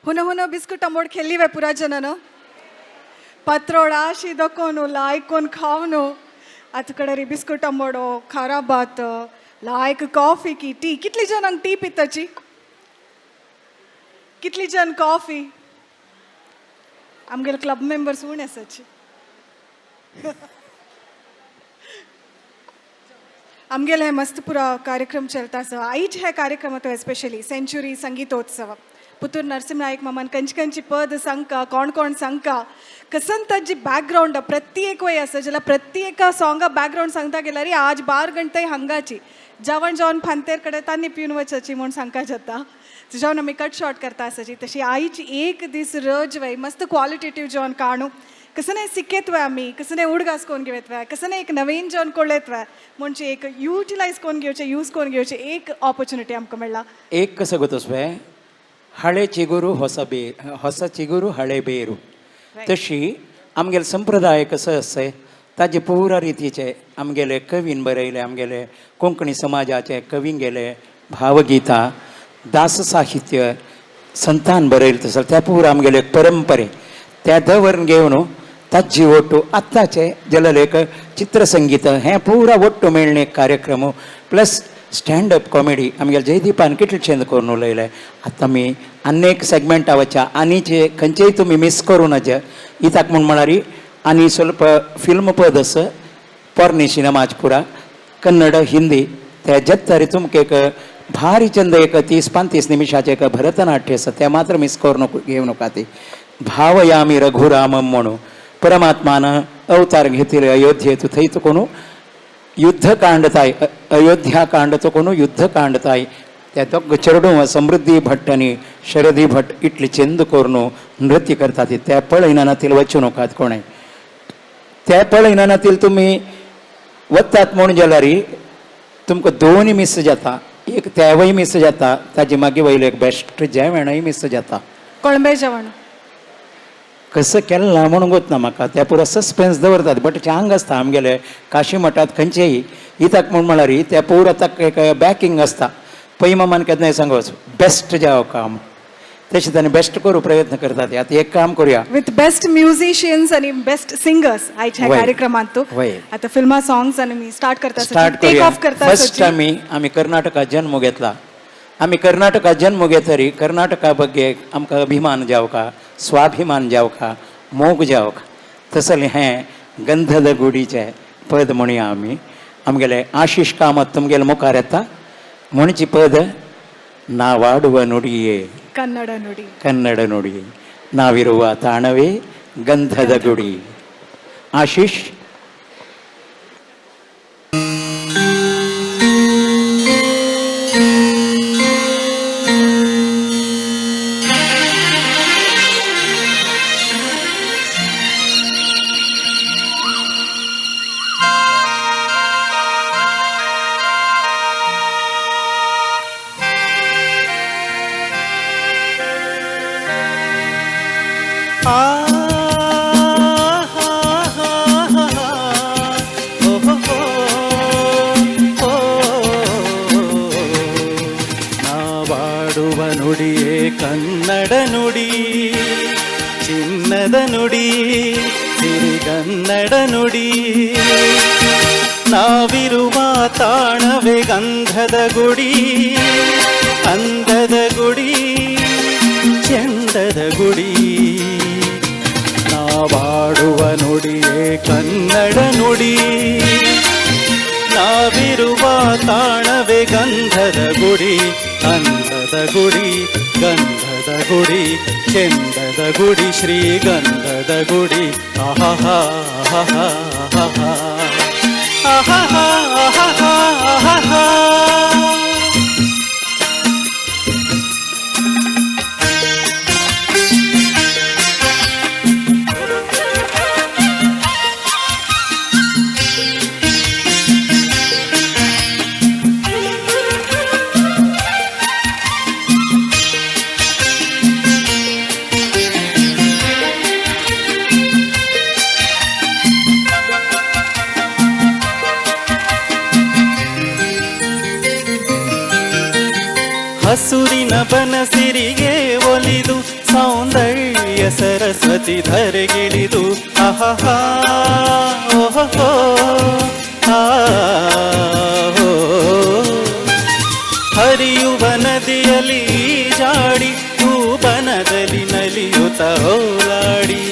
हुन हुन बिस्कुट अमोड खेल्ली वे पुरा जनन पत्रोड आशी दकोनु लायकोन खावनु आतां बिस्कुट अमोडो खारा भात लायक कॉफी की टी. कितली जणांक टी पिताची? कितली जण कॉफी? आमगेले क्लब मेंबर्स उणे आसाची. आमगेले हे मस्त पुरा कार्यक्रम चलता आसा. आयज हे कार्यक्रम तो एस्पेशली सेंचुरी संगीतोत्सव. पुतूर नरसिंह नायक मामान कंची कंची पद सांगका, कोण कोण सांगका, कसन ताजी बॅकग्रावंड प्रत्येक वय आसा जाल्यार प्रत्येका सॉंगा बॅकग्रावंड सांगता गेल्यार आज 12 घंटे हांगाची जेवण जेवण फांतेर कडेन तांणी पिवन वचाची म्हूण सांगका जाता. जेवण आमी कट शॉर्ट करता आसाची तशी आईची एक दीस रज वय मस्त क्वालिटेटीव जेवण काणू कसं नाही सिकेत वय आमी, कसं नाही उडगास कोण घेवत वय, कसं नाही एक नवीन जेवण कोळयत वय, म्हणजे एक युटिलायज कोण घेवचे, यूज कोण घेवचे एक ऑपॉर्च्युनिटी आमकां मेळ्ळा. एक कसं गोतोस हळे चिगुरू ಹೊಸ ಬೇರು, ಹೊಸ ಚಿಗುರು ಹಳೆ ಬೇರು. तशी आमगेले संप्रदाय कसो आसा ताजे पुरा रितीचे आमगेले कवीन बरयले, आमगेले कोंकणी समाजाचे कवींगेले भावगीतां, दास साहित्य संतान बरयलें तसो त्या पुरा आमगेले परंपरे त्या दवरून घेवन ताजी ಒಟ್ಟು आत्ताचे जललेख चित्रसंगीत हें पुरा ಒಟ್ಟು मेळणे एक कार्यक्रम प्लस स्टँडअप कॉमेडी आमगेले जयदीपान कितले चेंज करून उलयले. आतां आमी आनी एक सेगमेंटा वच्या आनी जे खंयचेय तुमी मिस करूं नज इताक म्हूण म्हळ्यार आनी ಸ್ವಲ್ಪ फिल्म पद आसा पोरणी सिनेमाच पुरा कन्नड हिंदी त्या जत्तरी तुमकां एक भारी चंद एक 30-35 निमिषाचें एक भरतनाट्य आसा तें मात्र मिस करून घेवं नाका. ती भावयामी रघुरामम म्हणून परमात्मान अवतार घेतिले अयोध्येत थंय तुकोन युद्ध कांडताय, अयोध्या कांड तुकोन युद्ध कांडताय. त्या दोग चेडूं समृद्धी भट आनी शरदी भट इतली चेंद करून नृत्य करतात त्या पळयना नातील वचूं नाकात कोणें. त्या पळयना नातील तुमी वतात म्हूण जाल्यार तुमकां दोनूय मिस जाता. एक तेवूय मिस जाता, ताजे मागीर वयलें एक बेश्ट जेवणूय मिस जाता. कोळंबे जेवण कसं केलां म्हणून गोत ना म्हाका, त्या पुरो सस्पेन्स दवरतात बट चांग आसता आमगेले काशी मठांत खंयचेय इताक म्हूण म्हळ्यार त्या पुरो ताका एक बॅकिंग आसता. पै मामान केन्नाय सांगोच बेस्ट जावं काम, तशें ताणें बेस्ट करूं प्रयत्न करतात. आतां एक काम करुया विथ बेस्ट म्युझिशियन्स आणि बेस्ट सिंगर्स आयच्या वय. कार्यक्रमात तो वय. आता फिल्मा सॉंग्स आणि मी स्टार्ट करता, स्टार्ट टेक करूया. ऑफ करता. फर्स्ट आमी आमी कर्नाटकात जन्म घेतला. आमी कर्नाटकात जन्म घेतरी कर्नाटका ಬಗ್ಗೆ आमकां अभिमान जावका, स्वाभिमान जावका, मोग जावका. तसलें हें गंधद गुडीचें पद म्हणया आमी. आमगेले आशिश कामत तुमगेले मुखार येता म्हणची पद ನಾವಾಡುವ ನುಡಿಯೇ ಕನ್ನಡ ನುಡಿ, ಕನ್ನಡ ನುಡಿ, ನಾವಿರುವ ತಾಣವೇ ಗಂಧದ ಗುಡಿ. ಆಶೀಶ್. ನಾವಾಡುವ ನುಡಿಯೇ ಕನ್ನಡ ನುಡಿ, ಚಿನ್ನದ ನುಡಿ, ಸಿರಿಗನ್ನಡ ನುಡಿ. ನಾವಿರುವ ತಾಣವೇ ಗಂಧದ ಗುಡಿ, ಅಂದದ ಗುಡಿ, ಚೆಂದದ ಗುಡಿ. ನಾವಾಡುವ ನುಡಿಯೇ ಕನ್ನಡ ನುಡಿ, ನಾವಿರುವ ತಾಣವೇ ಗಂಧದ ಗುಡಿ, ಅಂದದ ಗುಡಿ, ಗಂಧದ ಗುಡಿ, ಚೆಂದದ ಗುಡಿ, ಶ್ರೀಗಂಧದ ಗುಡಿ. ಆಹಾ ಆಹಾ ಆಹಾ ಆಹಾ ಆಹಾ ಆಹಾ. ಸರಸ್ವತಿ ಧರೆಗಿಳಿದು ಆಹಾ ಓಹೋ ಆ ಹರಿಯುವ ನದಿಯಲ್ಲಿ ಜಾಡಿ ಹೂಬನದಲ್ಲಿ ನಲಿಯುತ್ತ ಓಲಾಡಿ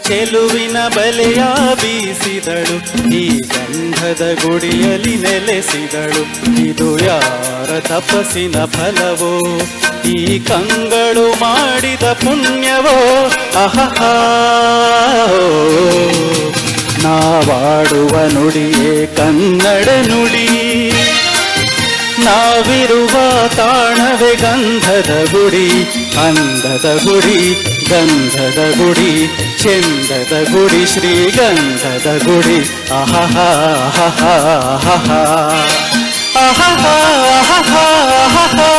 ಚೆಲುವಿನ ಬಲೆಯ ಬೀಸಿದಳು ಈ ಗಂಧದ ಗುಡಿಯಲ್ಲಿ ನೆಲೆಸಿದಳು. ಇದು ಯಾರ ತಪಸ್ಸಿನ ಫಲವೋ, ಈ ಕಂಗಳು ಮಾಡಿದ ಪುಣ್ಯವೋ. ಅಹಹಾ ನಾವಾಡುವ ನುಡಿಯೇ ಕನ್ನಡ ನುಡಿ, ನಾವಿರುವ ತಾಣವೇ ಗಂಧದ ಗುಡಿ, ಅಂದದ ಗುಡಿ ಗಂಧದ ಗುಡಿ ಚೆಂದದ ಗುಡಿ ಶ್ರೀಗಂಧದ ಗುಡಿ. ಆಹಾ ಆಹಾ ಆಹಾ ಆಹಾ ಆಹಾ ಆಹಾ.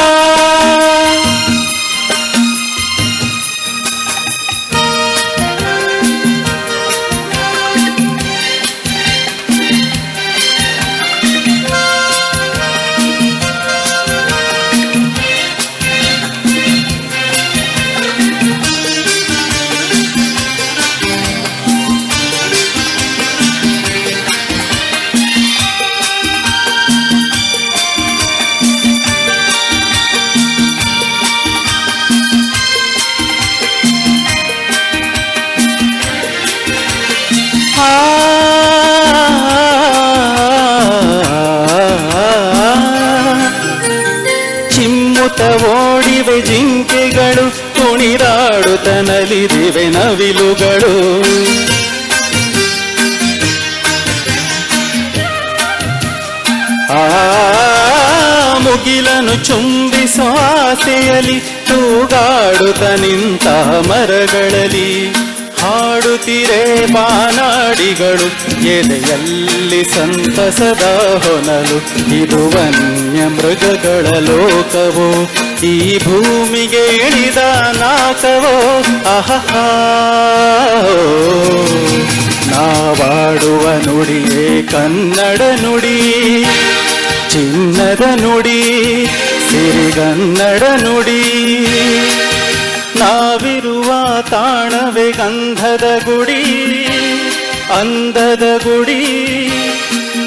ಚಿಮ್ಮುತ ಓಡಿವೆ ಜಿಂಕೆಗಳು, ಕುಣಿದಾಡುತ್ತ ನಲಿದಿವೆ ನವಿಲುಗಳು. ಆ ಮುಗಿಲನು ಚುಂಬಿಸೋ ಆಸೆಯಲಿ ತೂಗಾಡುತ್ತ ನಿಂತ ಮರಗಳಲ್ಲಿ ಹಾಡುತ್ತಿರೆ ಬಾನಾಡಿಗಳು, ಎದೆಯಲ್ಲಿ ಸಂತಸದ ಹೊನಲು. ಇದು ವನ್ಯ ಮೃಗಗಳ ಲೋಕವೋ, ಈ ಭೂಮಿಗೆ ಇಳಿದ ನಾಕವೋ. ಆಹಾ ನಾವಾಡುವ ನುಡಿಯೇ ಕನ್ನಡ ನುಡಿ, ಚಿನ್ನದ ನುಡಿ ಸಿರಿಗನ್ನಡ ನುಡಿ. ನಾವಿರುವ ತಾಣವೇ ಗಂಧದ ಗುಡಿ, ಅಂದದ ಗುಡಿ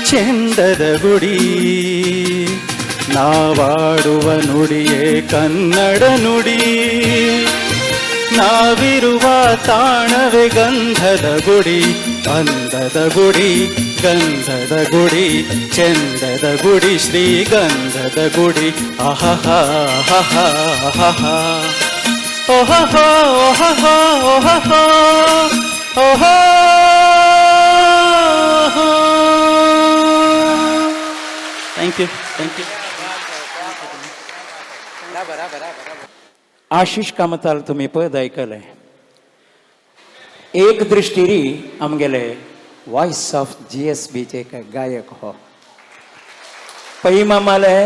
ಚೆಂದದ ಗುಡಿ. ನಾವಾಡುವ ನುಡಿಯೇ ಕನ್ನಡ ನುಡಿ, ನಾವಿರುವ ತಾಣವೇ ಗಂಧದ ಗುಡಿ, ಅಂದದ ಗುಡಿ ಗಂಧದ ಗುಡಿ ಚೆಂದದ ಗುಡಿ ಶ್ರೀಗಂಧದ ಗುಡಿ. ಆಹಾ ಆಹಾ ಆಹಾ ಓಹೋ ಓಹೋ ಓಹೋ ಓಹೋ. Thank you, thank you. Ashish कामताल तुमी पद आयकलें. एक दृष्टीरी आमगेले वॉयस ऑफ जी एस बीचे एक गायक हो पैमामाले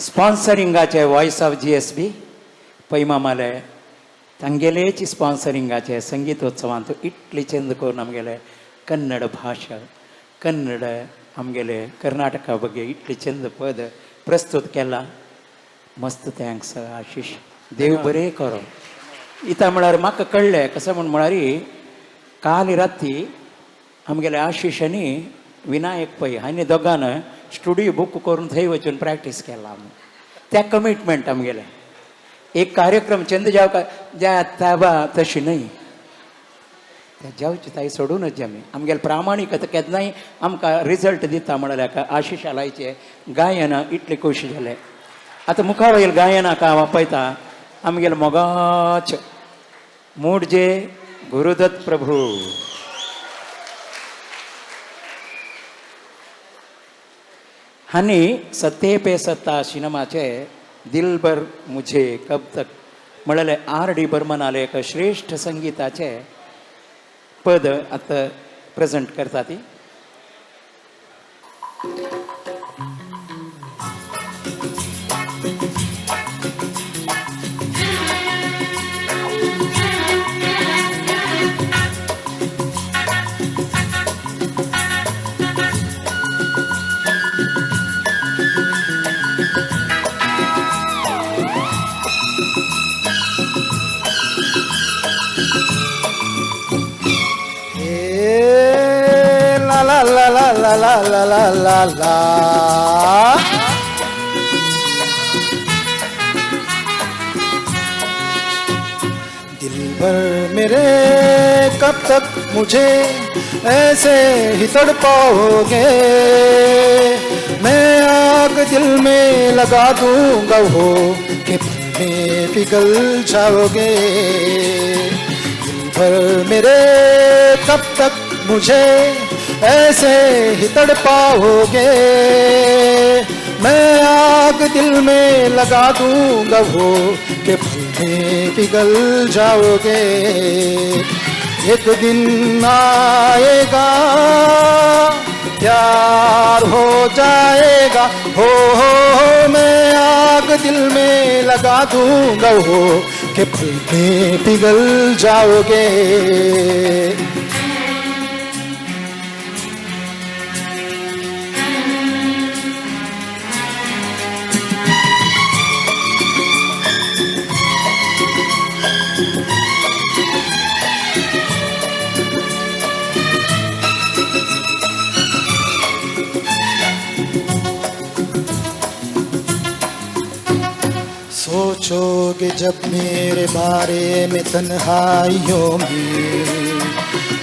स्पॉन्सरिंगाचे voice of G S B पैमामाले तांगेलेच स्पॉन्सरिंगाचे संगीतोत्सवांत इतले चंद करून आमगेले कन्नड भाशा कन्नड आमगेले कर्नाटका ಬಗ್ಗೆ इतले चंद पद प्रस्तुत केला. मस्त thanks Ashish, देव बरें करो. इता म्हळ्यार म्हाका कळ्ळें कसं म्हण म्हळ्यार काल राती आमगेले आशिश आनी विनायक पै हांणी दोगान स्टुडियो बूक करून थंय वचून प्रॅक्टीस केला आमी. त्या कमिटमेंट आमगेलें एक कार्यक्रम चंद जाव ज्या ताबा तशी न्हय त्या जावची ताई सोडूनच आमी आमगेले प्रामाणीक आतां केन्नाय आमकां रिजल्ट दिता म्हणल्यार आशिश आलायचे गायन इतले खोशी जाले. आतां मुखार वयल गायनाक हांव पळयता आमगेले मोगाच मूडजे गुरुदत्त प्रभू. हांणी सत्ते पे सत्ता सिनेमाचे दिलबर मुझे कब तक म्हणलें आर डी बर्मनाले एक श्रेष्ठ संगीताचे पद आतां प्रेजेंट करता ती. ला ला ला ला ला. दिल भर मेरे कब तक मुझे ऐसे ही तड़पाओगे, मैं आग दिल में लगा दूंगा हो कि पल में पिघल जाओगे. दिल भर मेरे कब तक मुझे ऐसे ही तड़पाओगे, मैं आग दिल में लगा दूंगा हो कि पल में पिघल जाओगे. एक दिन आएगा प्यार हो जाएगा, हो मैं आग दिल में लगा दूंगा हो कि पल में पिघल जाओगे. सोचोगे जब मेरे बारे में तन्हाइयों में,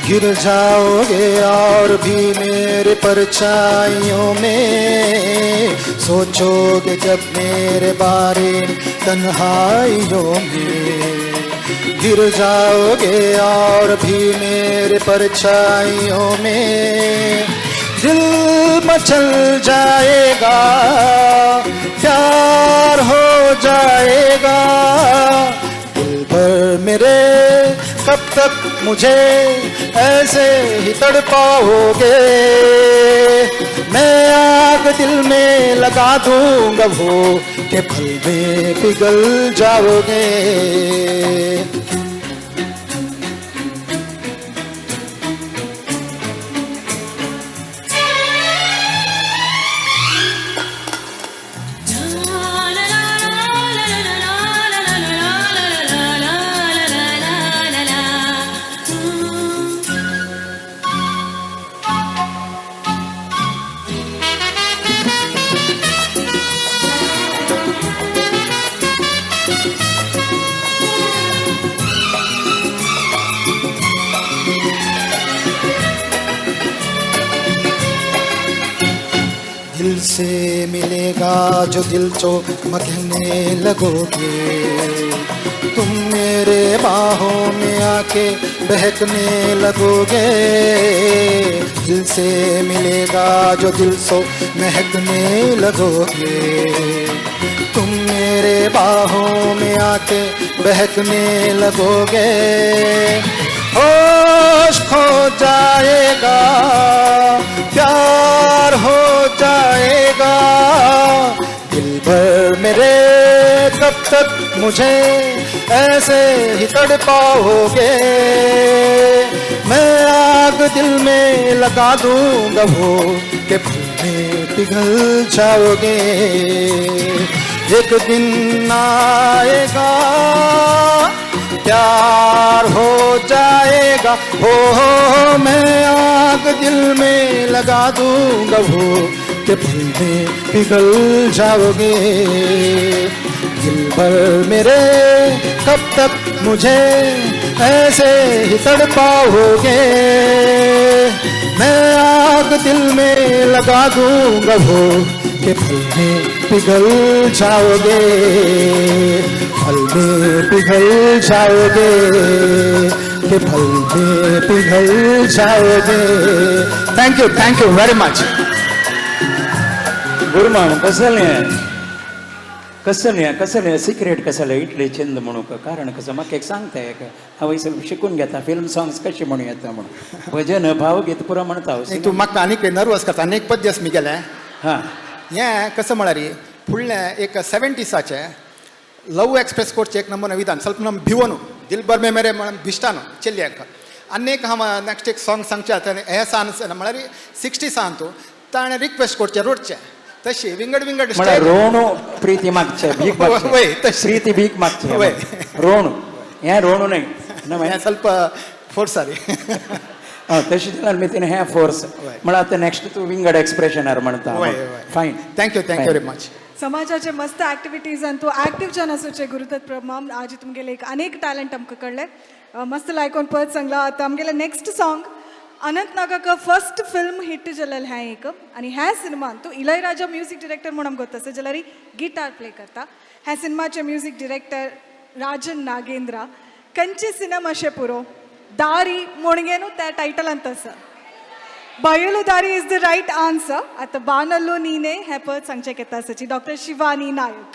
गिर जाओगे और भी मेरे परछाइयों में. सोचोगे जब मेरे बारे में तन्हाइयों में, गिर जाओगे और भी मेरे परछाइयों में. दिल मचल जाएगा, प्यार हो जाएगा. दिल भर मेरे कब तक मुझे ऐसे ही तड़पाओगे, मैं आग दिल में लगा दूंगा वो कि पल में पिघल जाओगे. दिल से मिलेगा जो दिल तो मखने लगोगे, तुम मेरे बाहों में आके बहकने लगोगे. दिल से मिलेगा जो दिल सो महकने लगोगे, तुम मेरे बाहों में आके बहकने लगोगे. होश खो जाएगा, प्यार हो जाएगा. दिल भर मेरे कब तक मुझे ऐसे ही तड़पाओगे, मैं आग दिल में लगा दूंगा वो कि पल में पिघल जाओगे. एक दिन आएगा प्यार हो जाएगा, हो मैं आग दिल में लगा दूंगा वो कि पल में पिघल जाओगे. दिल भर मेरे कब तक मुझे ऐसे ही तड़पाओगे, मैं आग दिल में लगा दूंगा वो कि पल में पिघल जाओगे, पल में पिघल जाओगे, कि पल में पिघल जाओगे. Thank you, thank you very much. गुरुमाम कसलें कसलें कसलें सिक्रेट कसलें इतलें चंद म्हणूंक कारण कसं म्हाका एक सांगता एक हांव शिकून घेता फिल्म सॉंग्स कशें म्हणूं येता म्हणून भजन भावगीत पुरो म्हणता हांव. तूं म्हाका आनीक नर्वस करता. आनी एक पद्य आसा म्हगेलें. हां, हें कसं म्हळ्यार फुडलें एक 70साचें लव एक्सप्रेस कोर्टचें एक नंबर विधान ಸ್ವಲ್ಪ नम भिवनु दिलभर मे मेरे म्हण भिश्टानो चेल्यांक. आनी एक हांव नेक्स्ट एक सॉंग सांगचें आतां हें सान म्हळ्यार 60सान तूं ताणें रिक्वेस्ट करचें रोडचें तशी विंगड विंगड म्हळ्यार रोणू प्रीती मागचें भीक वय मागचें प्रीती भीक मागचें वय रोणू हें रोणू न्हय हें ಸ್ವಲ್ಪ फोर्स जाली. तशें जाल्यार मी तिणें हें फोर्स म्हळ्यार आतां नेक्स्ट तूं विंगड एक्सप्रेशनार म्हणटा. Fine, thank you, thank you very much. समाजाचे मस्त ऍक्टिव्हिटीज आनी तूं ऍक्टिव्ह जन आसूचे गुरुदत्त प्रमाम आज तुमगेले एक अनेक टॅलंट आमकां कळ्ळें. मस्त लायकोन परत सांगला. आतां आमगेले नेक्स्ट सॉंग अनंत नागाक फर्स्ट फिल्म हिट जालेलें हें एक आनी ह्या सिनेमान तूं इलयराजा म्युजीक डिरेक्टर म्हूण आमकां गोत आसा जाल्यार गिटार प्ले करता. ह्या सिनेमाचे म्युजीक डिरेक्टर राजन नागेंद्रा. कंचे सिनेमा अशें पुरो दारी म्हणगे न्हू त्या टायटलांत आसा. Bayalu Daari is the right answer. आतां बानल्लो नीने हें पद सांगचें घेता आसाची डॉक्टर शिवानी नायक.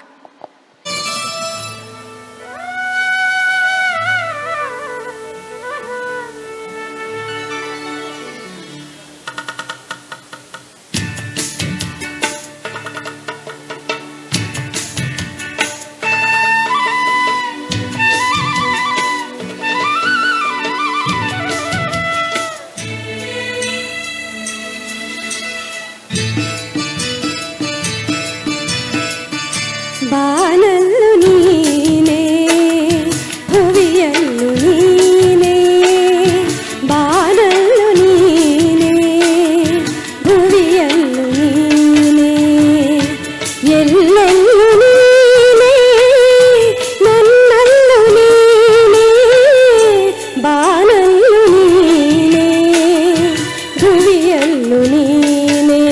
ಬಾನಲ್ಲು ನೀನೇ ಭುವಿಯಲ್ಲು ನೀನೇ, ಬಾನಲ್ಲು ನೀನೇ ಭುವಿಯಲ್ಲು ನೀನೇ, ಎಲ್ಲೆಲ್ಲೂ ನೀನೇ ನನ್ನಲ್ಲೂ ನೀನೇ, ಬಾನಲ್ಲು ನೀನೇ ಭುವಿಯಲ್ಲು ನೀನೇ.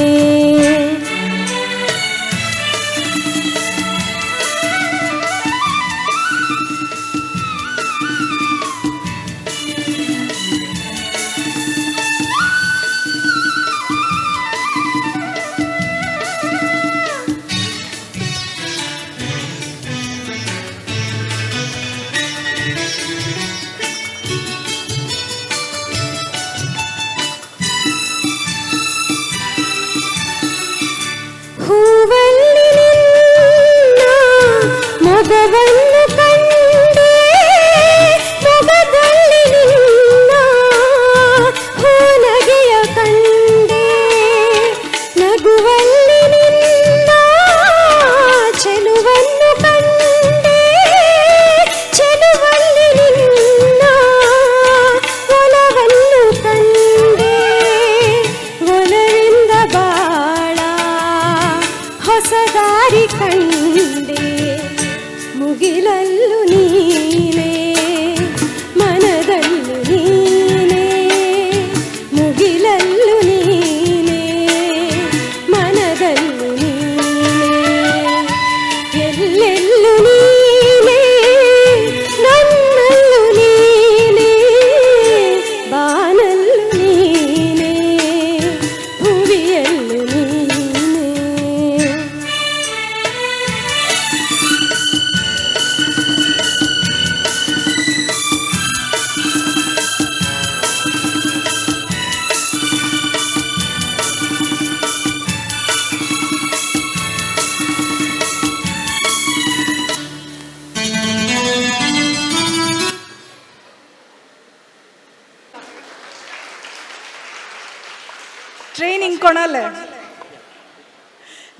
ಹೂವಲ್ಲಿ ನಿನ್ನ ಮೊಗವನ್ನು ಕಂಡೆ, ಮೊಗದಲ್ಲಿ ನಿನ್ನ ಹೂನಗೆಯ ಕಂಡೆ, ನಗುವಲ್ಲಿ ನಿನ್ನ ಚೆಲುವನ್ನು ಕಂಡೆ, ಚೆಲುವಲ್ಲಿ ನಿನ್ನ ಒಲವನ್ನು ಕಂಡೆ, ಒಲವಿಂದ ಬಾಳ ಹೊಸ ದಾರಿ ಕಂಡೆ, ಮುಗಿಲಲ್ಲು ನೀನೇ ಮನದಲ್ಲೂ ನೀನೇ, ಮುಗಿಲಲ್ಲು ನೀನೇ ಮನದಲ್ಲೂ ನೀನೇ, ಎಲ್ಲೆಲ್ಲೂ ನೀನೇ ನನ್ನಲ್ಲೂ ನೀನೇ, ಬಾನಲ್ಲೂ ನೀನೇ ಭುವಿಯಲ್ಲೂ ನೀನೇ. ट्रेनिंग कोणाले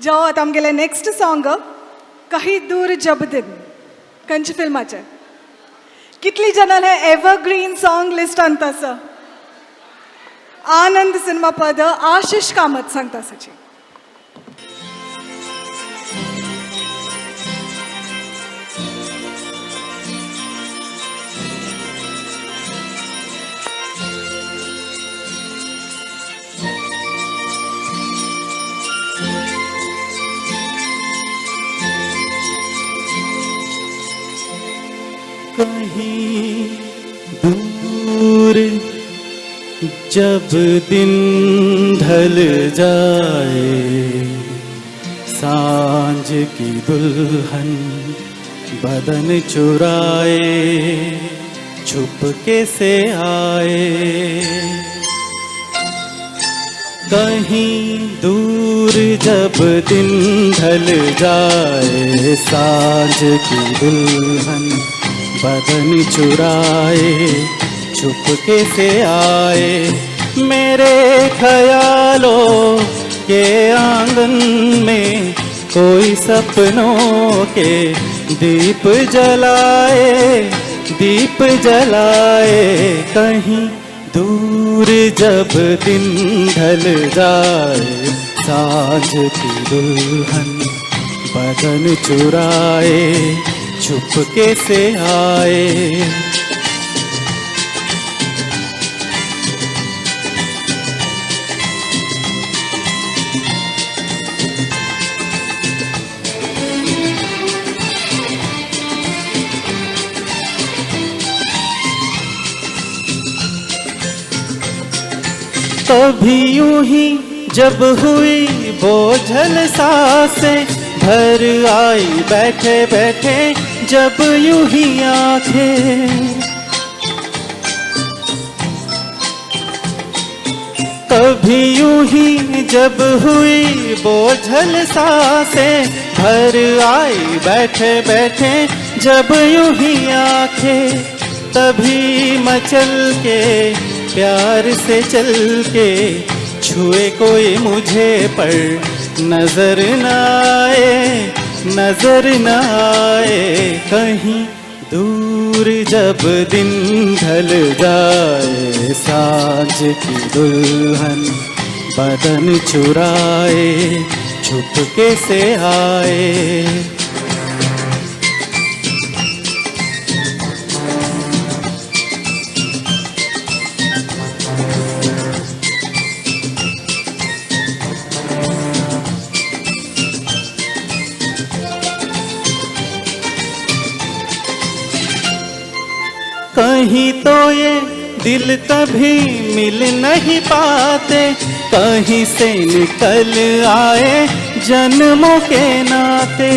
जो आतां आमगेलें नेक्स्ट सॉंग कही दूर जब दिन खंयच्या फिल्माचें कितली जाणां हें एवरग्रीन सॉंग लिस्टांत आसा. आनंद सिनेमा पद आशिष कामत सांगता आसाची. कहीं दूर जब दिन ढल जाए, सांझ की दुल्हन बदन चुराए छुपके से आए। कहीं दूर जब दिन ढल जाए, सांझ की दुल्हन बदन चुराए छुपके से आए। मेरे ख्यालों के आंगन में कोई सपनों के दीप जलाए, दीप जलाए। कहीं दूर जब दिन ढल जाए, साँझ की दुल्हन बदन चुराए चुपके से आए। कभी यूं ही जब हुई बोझल सांसें, भर आई बैठे बैठे जब यूं ही आंखें। कभी यूं ही जब हुई बोझल सांसें, भर आई बैठे बैठे जब यूं ही आंखें। तभी मचल के प्यार से चल के छुए कोई मुझे पर नजर न आए, नजर न आए। कहीं दूर जब दिन ढल जाए, साँझ की दुल्हन बदन चुराए चुपके से आए। कहीं तो ये दिल कभी मिल नहीं पाते, कहीं से निकल आए जन्मों के नाते।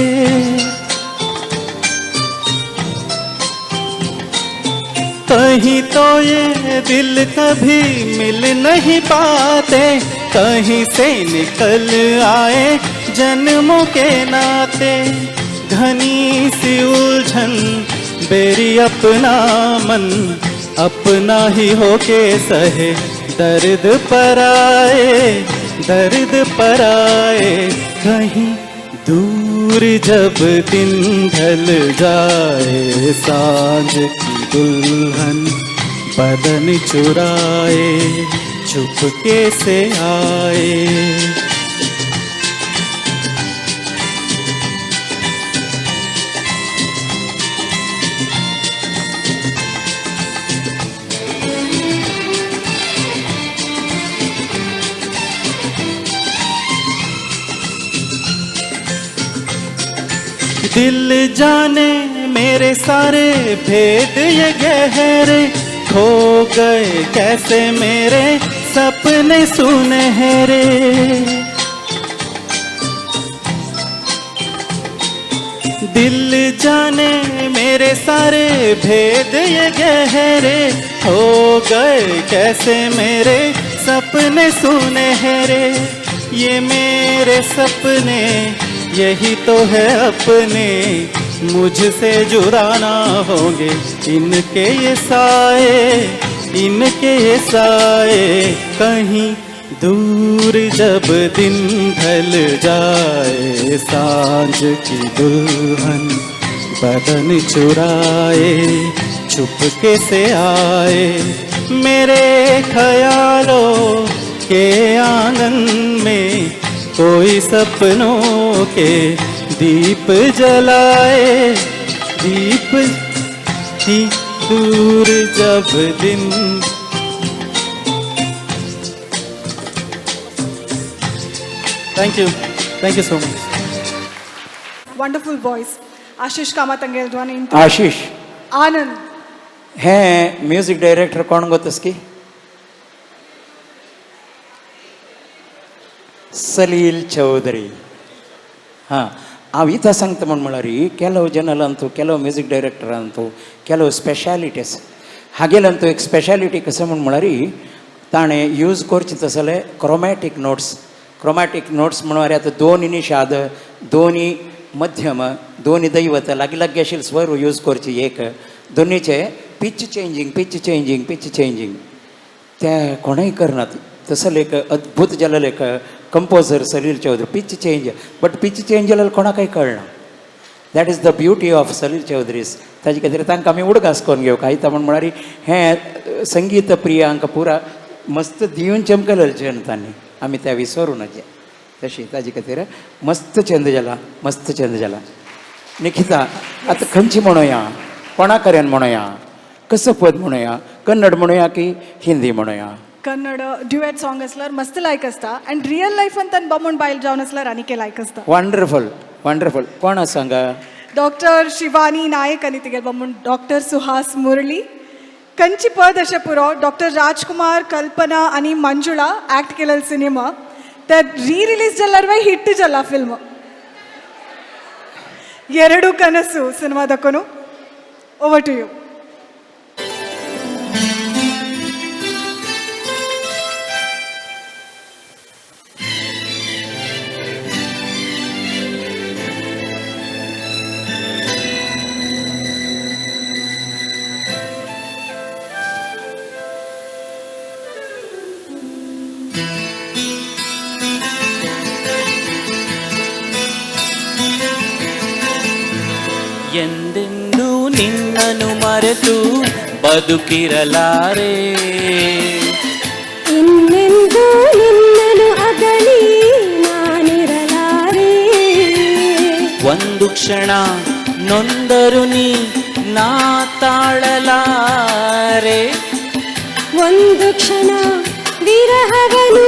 कहीं तो ये दिल कभी मिल नहीं पाते, कहीं से निकल आए जन्मों के नाते। घनी सी उलझन बेरी अपना मन अपना ही होके सहे, दर्द पर आए, दर्द पर आए। कहीं दूर जब दिन ढल जाए, साँझ की दुल्हन बदन चुराए चुपके से आए। दिल जाने मेरे सारे भेद ये गहरे, खो गए कैसे मेरे सपने सुनहरे। दिल जाने मेरे सारे भेद ये गहरे, खो गए कैसे मेरे सपने सुनहरे। ये मेरे सपने यही तो है अपने, मुझसे जुदा ना होंगे इनके ये साए, इनके ये साए। कहीं दूर जब दिन ढल जाए, साँझ की दुल्हन बदन चुराए चुपके से आए। मेरे ख्यालों के आंगन में कोई सपनों के दीप जलाए, दीप ही दूर जब दिन। Thank you so much. Wonderful voice Ashish Kamat अंगेल ध्वनि। आशिष आनंद हे म्युझिक डायरेक्टर कोण गो तसकी? सलील चौधरी। हां, हांव इतां सांगता म्हण म्हळ्यार ಕೆಲವು ಜನಲಂತೂ ಕೆಲವು म्युझिक डायरेक्टरांतू ಕೆಲವು स्पेशालिटी आसा. हागेल्यांतू एक स्पेशालिटी कसं म्हण म्हळ्यार ताणें यूज करचे तसले क्रोमॅटीक नोट्स. क्रोमॅटीक नोट्स म्हणल्यार आतां दोन निशाद, दोनी मध्यम, दोनी दैवत लागीं लागीं आशिल्ले स्वर यूज करची एक दोनीचे pitch changing, pitch changing, pitch changing ते कोणूय करनात. तसले एक अद्भुत जालेले एक composer Salil Chowdhury. Pitch change, but pitch change जाल्यार कोणाकय कळना. That is the beauty of Salil Chowdhury's. ताजे खातीर तांकां आमी उडगास करून घेवंक आयता म्हण म्हळ्यार हें संगीत प्रियांक पुरा मस्त दिवन चमकलें जन तांणी आमी त्या विसरू नजे. तशी ताजे खातीर मस्त चंद जाला, मस्त चंद जाला. निखिता, आतां खंयची म्हणोया, कोणा कडेन म्हणोया, कसो पद म्हणोया, कन्नड म्हणोया की हिंदी म्हणोया? कन्नड ड्युएट सॉंग असल्यार मस्त लायक आसता आनी रियल लायफान तान बामण बायल जावन असल्यार आनीक लायक आसता. Wonderful, wonderful. कोण आसा हांगा? डॉक्टर शिवानी नायक आनी तिगेल बामण डॉक्टर सुहास मुरळी. कंची पद अशें पुरो. डॉक्टर राजकुमार, कल्पना आनी मंजुळा ऍक्ट केलेलो सिनेमा तर री रिलीज जाल्यार हिट जाला फिल्म. ಎರಡು ಕನಸು ಸಿನಿಮಾದಕ್ಕೂ. Over to you. ಎಂದೆಂದೂ ನಿನ್ನನು ಮರೆತು ಬದುಕಿರಲಾರೆ, ಇನ್ನೆಂದೂ ನಿನ್ನನು ಅಗಲಿ ನಾನಿರಲಾರೆ. ಒಂದು ಕ್ಷಣ ನೊಂದರು ನೀ ನಾ ತಾಳಲಾರೆ, ಒಂದು ಕ್ಷಣ ವಿರಹವನು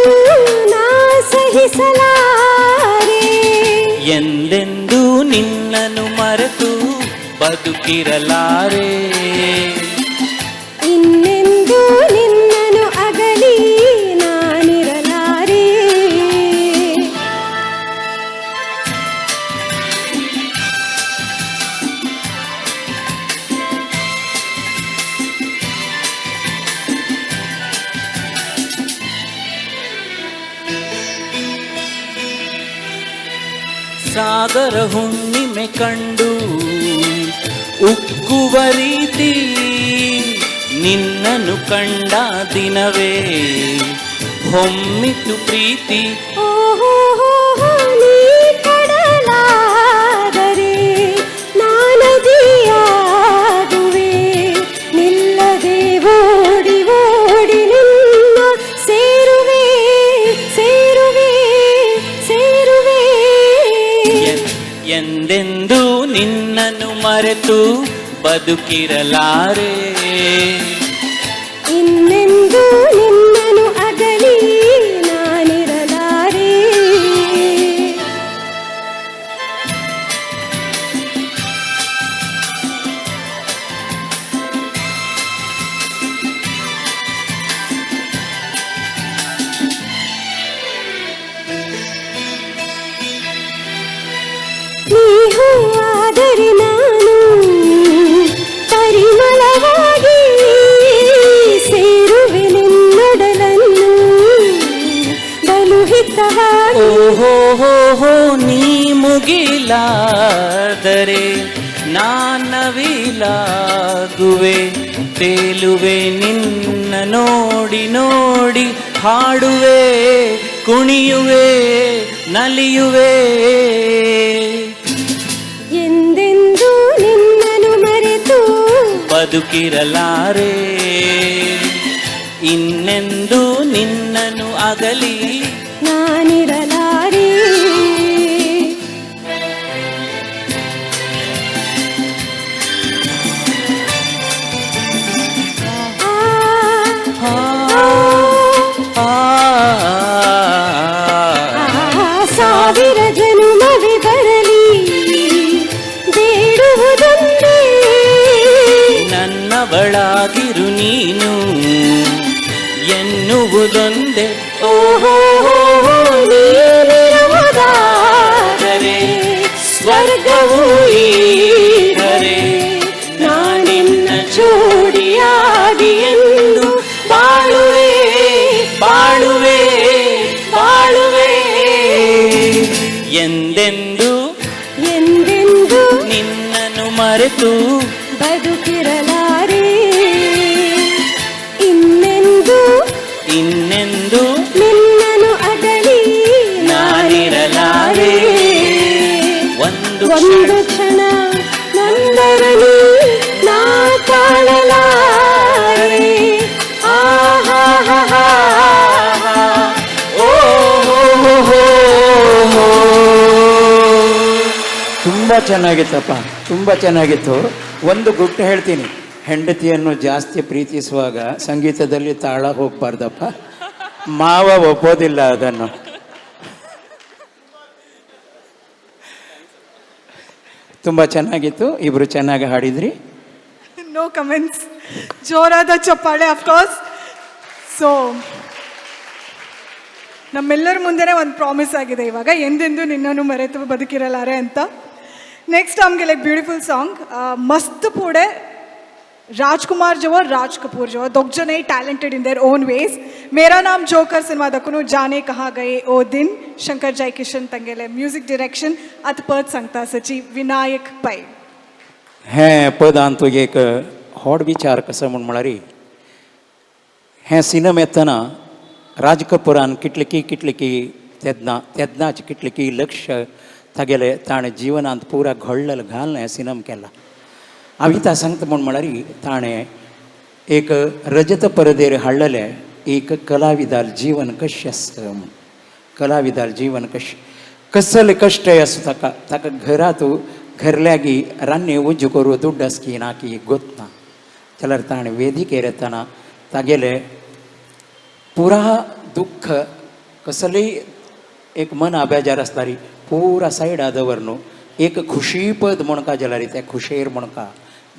ನಾ ಸಹಿಸಲಾರೆ. ಎಂದೆಂದೂ ನಿನ್ನನು ಮರೆತು ಬದುಕಿರಲಾರೆ, ಇನ್ನೆಂದೂ ನಿನ್ನನು ಅಗಲಿ ನಾನಿರಲಾರೆ. ಸಾಗರ ಹುಣ್ಣಿಮೆ ಕಂಡು ಉಕ್ಕುವ ರೀತಿ ನಿನ್ನನು ಕಂಡ ದಿನವೇ ಹೊಮ್ಮಿತು ಪ್ರೀತಿ. ಓಹೋ, ನೀ ಕಡಲಾದರೆ ನಾನದಿಯಾಗುವೆ, ನಿಲ್ಲದೆ ಓಡಿ ಓಡಿ ನಿನ್ನ ಸೇರುವೆ ಸೇರುವೆ ಸೇರುವೆ. ಎಂದೆಂದೂ ನಿನ್ನನು ಮರೆತು ಬದುಕಿರಲಾರೆ, ಇನ್ನೆಂದೂ ನಿನ್ನನು ಅಗಲಿ ನಾನಿರಲಾರೆ. ನೀ ಹೂವಾದರೆ ನಾನು ಪರಿಮಳವಾಗಿ ಸೇರುವೆ ನಿನ್ನೊಡಲನ್ನು ಬಲು ಹಿತವಾಗಿ. ಓಹೋ ಹೋ ಹೋ, ನೀ ಮುಗಿಲಾದರೆ ನಾನವಿಲಾಗುವೆ, ತೇಲುವೆ ನಿನ್ನ ನೋಡಿ ನೋಡಿ ಹಾಡುವೆ, ಕುಣಿಯುವೆ ನಲಿಯುವೆ. ಎಂದೆಂದೂ ನಿನ್ನನು ಮರೆತು ಬದುಕಿರಲಾರೆ, ಇನ್ನೆಂದೂ ನಿನ್ನನು ಅಗಲಿ ನಾನಿರಲಾರೆ. ಆ, ಆ, ಆ, ಆ, ಸಾವಿರ ಜನುಮವೇ ಬರಲಿ ಬೇಡುವುದೊಂದೇ, ನನ್ನವಳಾಗಿರು ನೀನು ಎನ್ನುವುದೊಂದೇ. ಓಹೋ, ನೀನಿರುವುದಾದರೆ ಸ್ವರ್ಗವೂ ಈದರೆ, ನಾನಿನ್ನ ಜೋಡಿಯಾಗಿ ಎಂದು ಬಾಳುವೆ ಬಾಳುವೆ ಬಾಳುವೆ. ಎಂದೆಂದು ಎಂದೆಂದು ನಿನ್ನನು ಮರೆತು ಬದುಕಿರಲಾರೆ, ಇನ್ನೆಂದು ಇನ್ನೆಂದು ನಿನ್ನನು ಅಗಲಿ ನಾನಿರಲಾರೆ. ನಾನಿರಲಾರೆ. ಒಂದು ಒಂದು ಕ್ಷಣ ಚೆನ್ನಾಗಿತ್ತಪ್ಪ, ತುಂಬ ಚೆನ್ನಾಗಿತ್ತು. ಒಂದು ಗುಟ್ಟು ಹೇಳ್ತೀನಿ, ಹೆಂಡತಿಯನ್ನು ಜಾಸ್ತಿ ಪ್ರೀತಿಸುವಾಗ ಸಂಗೀತದಲ್ಲಿ ತಾಳ ಹೋಗಬಾರ್ದಪ್ಪ, ಮಾವ ಒಪ್ಪೋದಿಲ್ಲ ಅದನ್ನು. ತುಂಬ ಚೆನ್ನಾಗಿತ್ತು, ಇಬ್ಬರು ಚೆನ್ನಾಗಿ ಹಾಡಿದ್ರಿ. No comments. ಜೋರಾದ ಚಪ್ಪಾಳೆ ಅಫ್ಕೋರ್ಸ್. ಸೊ ನಮ್ಮೆಲ್ಲರ ಮುಂದೆನೇ ಒಂದು ಪ್ರಾಮಿಸ್ ಆಗಿದೆ ಇವಾಗ, ಎಂದೆಂದೂ ನಿನ್ನನ್ನು ಮರೆತು ಬದುಕಿರಲಾರೆ ಅಂತ. ನೆಕ್ಸ್ಟ್ ನಮಗೆ ಲೈಕ್ ಬ್ಯೂಟಿಫುಲ್ ಸಾಂಗ್ ಮಸ್ತ್ ಪೂಡೆ ರಾಜ್ಕುಮಾರ್ ಜವ ರಾಜ್ ಕಪೂರ್ ಜವ ದೊಗ್ ಜನ talented in their own ways. Mera Naam Joker ಸಿನಿಮಾದಕ್ಕೂ ಜಾನೆ ಕಹಾ ಗಯೇ ಓ ದಿನ್, ಶಂಕರ್ ಜೈಕಿಶನ್ ತಂಗೆಲೆ ಮ್ಯೂಸಿಕ್ ಡಿರೆಕ್ಷನ್ ಅತ್ ಪद सांगता सची विनायक पै. हें पदान तुगे एक होड विचार कसो म्हूण म्हळ्यार, हें सिनेमा येतना राज कपुरान कितले कितले तेन्ना तेन्नाच कितले की लक्ष तागेलें ताणें जिवनांत पुरा घडलेलें घालून हें सिनेमा केला. हांव इतां सांगता म्हूण म्हळ्यार ताणें एक रजत परदेर हाडलेलें एक कलाविदाल जीवन कशें आसता म्हूण. कलाविदाल जीवन कशें, कसले कश्टय आसूं ताका, ताका घरांत घरल्यागी रान्नी उज्जू करूं दुड्ड आसकी ना की गोत ना, जाल्यार ताणें वेदिकेर येतना तागेलें पुरा दुख्ख कसलेय एक मना बेजार आसताली पुरा सायडा दवर न्हू, एक खुशीपद म्हणका जाल्यार त्या खुशेर म्हणका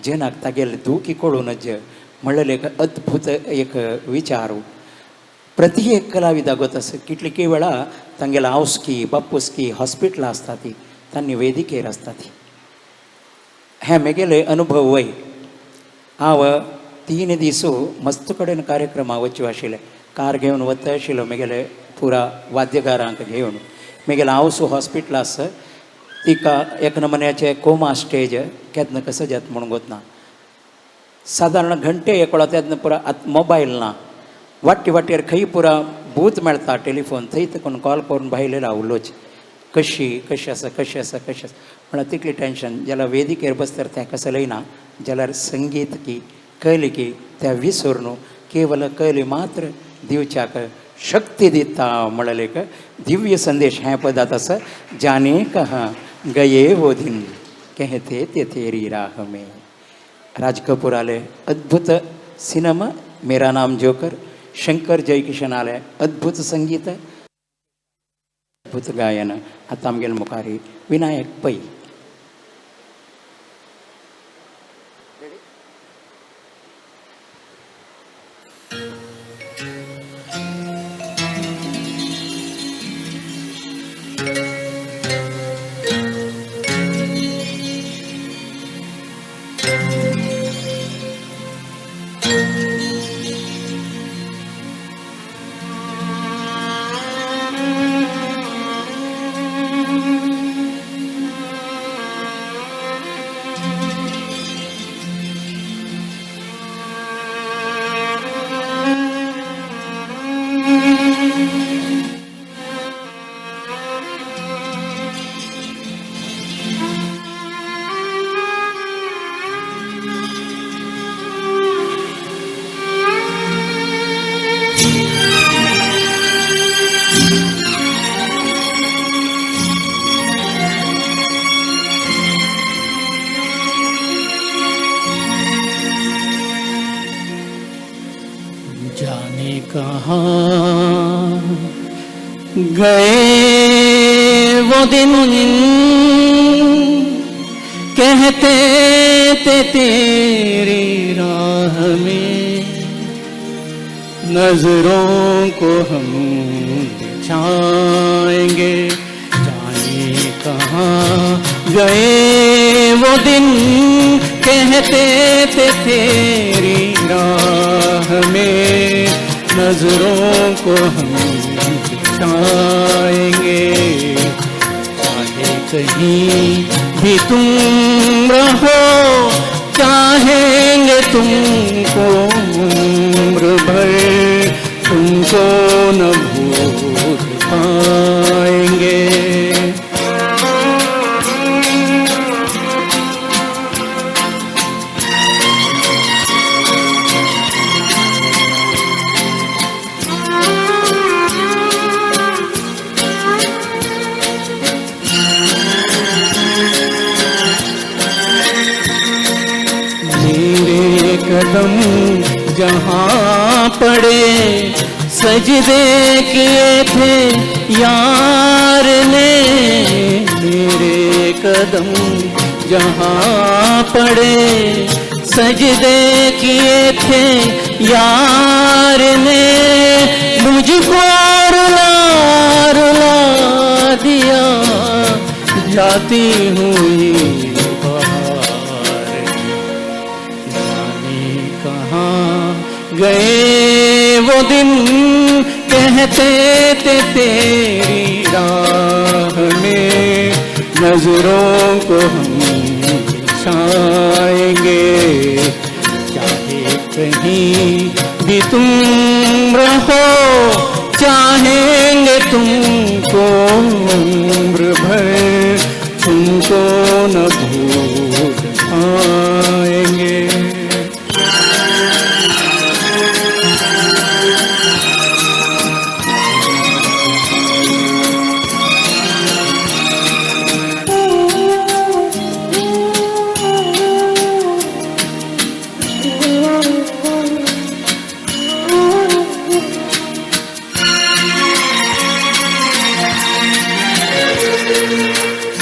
जेनाक तागेलें दुखी कळून जे म्हणलेलें एक अद्भुत एक विचार. प्रति एक कलाविदा गोत आसा कितले वेळा तांगेलो आवस्की बाप्पुस्की हॉस्पिटलां आसता ती तांणी वेदिकेर आसता ती. हें म्हगेले अनुभव वय. हांव 3 दीस मस्त कडेन कार्यक्रमाक वचूं आशिल्लें, कार घेवन वता आशिल्लो म्हगेले पुरा वाद्यकारांक घेवन. म्हगेलें आवसू हॉस्पिटल आसा तिका एक नमुन्याचें कोमा स्टेज केन्ना कसो जाता म्हणून गोत ना. सादारण घंटे एकलो तेन्ना पुरा आतां मोबायल ना, वाटे वाटेर खंय पुरा बूथ मेळटा टेलिफोन, थंय तेकून कॉल करून भायले रावलोच कशी कशी आसा कशी आसा कशी आसा म्हळ्यार तितली टेंशन. जाल्यार वेदिकेर बसतर तें कसलें ना, जाल्यार संगीत की कयली की त्या विसर न्हू, केवल कयली मात्र दिवच्याक शक्ती दिता म्हणलें एक दिव्य संदेश हें पदांत आसा. जाने कहाँ गये वो दिन कहते ते तेरी राह में. राज कपूर आले अद्भुत सिनेमा मेरा नाम जोकर, शंकर जयकिशन आले अद्भुत संगीत अद्भुत गायन. आतां आमगेले मुखार विनायक पै. जाने कहाँ गए वो दिन, कहते थे तेरी राह में नजरों को हम बिछाएंगे। जाने कहाँ गए वो दिन, कहते थे तेरी राह में नजरों को हम बिछाएंगे। चाहे कहीं भी तुम रहो, चाहेंगे तुमको उम्र भर, तुमको न भूल पाएंगे। जहाँ पड़े, सजदे किए थे यार ने, मेरे कदम जहाँ पड़े, सजदे किए थे यार ने, मुझको रुला रुला दिया जाती हुई बहार, जाने कहाँ गए वो दिन, कहते थे तेरी राह में नजरों को हम बिछाएंगे, चाहे कहीं भी तुम रहो, चाहेंगे तुमको उम्र भर, तुमको न भूल पाएंगे।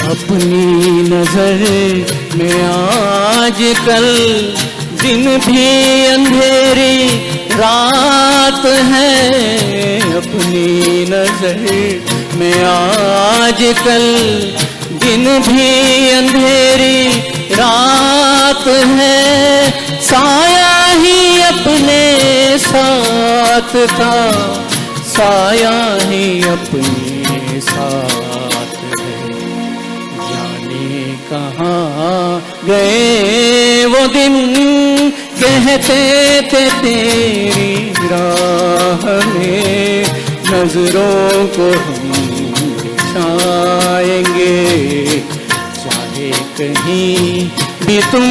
अपनी नजर में आज कल दिन भी अंधेरी रात है, अपनी नजर में आज कल दिन भी अंधेरी रात है, साया ही अपने साथ था, साया ही अपने साथ है, जाने कहाँ गए वो दिन, कहते थे तेरी राह में नजरों को हम बिछाएंगे, चाहे कहीं भी तुम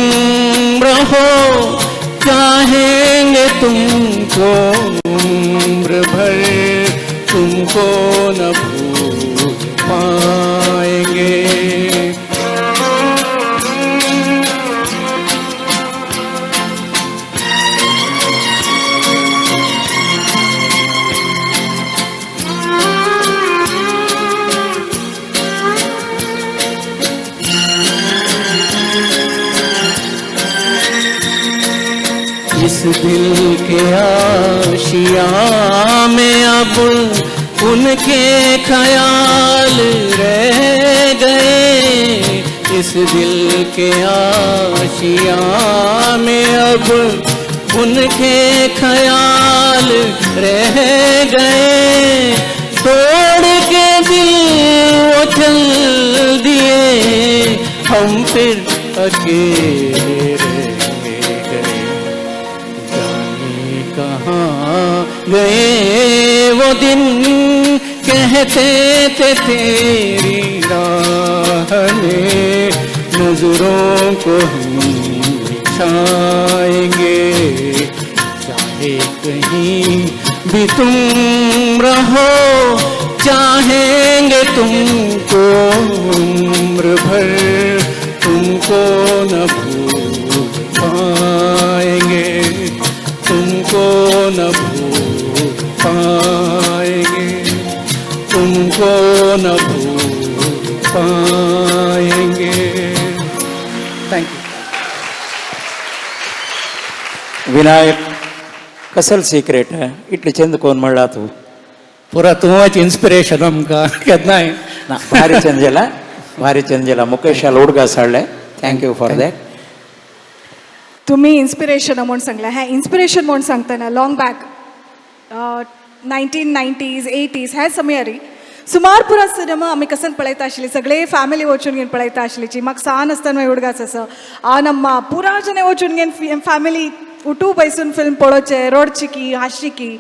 रहो, चाहेंगे तुमको उम्र भर, तुमको न भूल पाएंगे। इस दिल के आशिया में अब उनके ख्याल रह गए, इस दिल के आशिया में अब उनके ख्याल रह गए, तोड़ के दिल वो चल दिए, हम फिर अकेले रह गए, जाने कहाँ गए वो दिन, कहते थे तेरी राह में नजरों को हम बिछाएंगे, चाहे कहीं भी तुम रहो, चाहेंगे तुमको उम्र भर, तुमको न भूल पाएंगे, तुमको न भूल पाएंगे, तुमको न भूल पाएंगे। Thank you. Vinayak, कसल सिक्रेट इतले चंद कोण म्हणला तूं? पुरा तुमच इन्स्पिरेशन आमकां केन्नाय ना, भारी चंद जाला, भारी चंद जाला. मुकेशाल उडगास हाडले. Thank you for that. तुम्ही इन्स्पिरेशन म्हूण सांगलें, हें इन्स्पिरेशन म्हूण सांगतना लाँग बॅक 1990s 80s ह्या समयारी सुमार पुरा सिनेमा आमी कसन पळयता आशिल्ली, सगळे फॅमिली वचून घेवन पळयता आशिल्ली. म्हाका सान आसतना उडगास आसा आनम्मा पुरा जण वचून घेवन फॅमिली उठू बैसून फिल्म पळोवचें, रडची की हांसची की,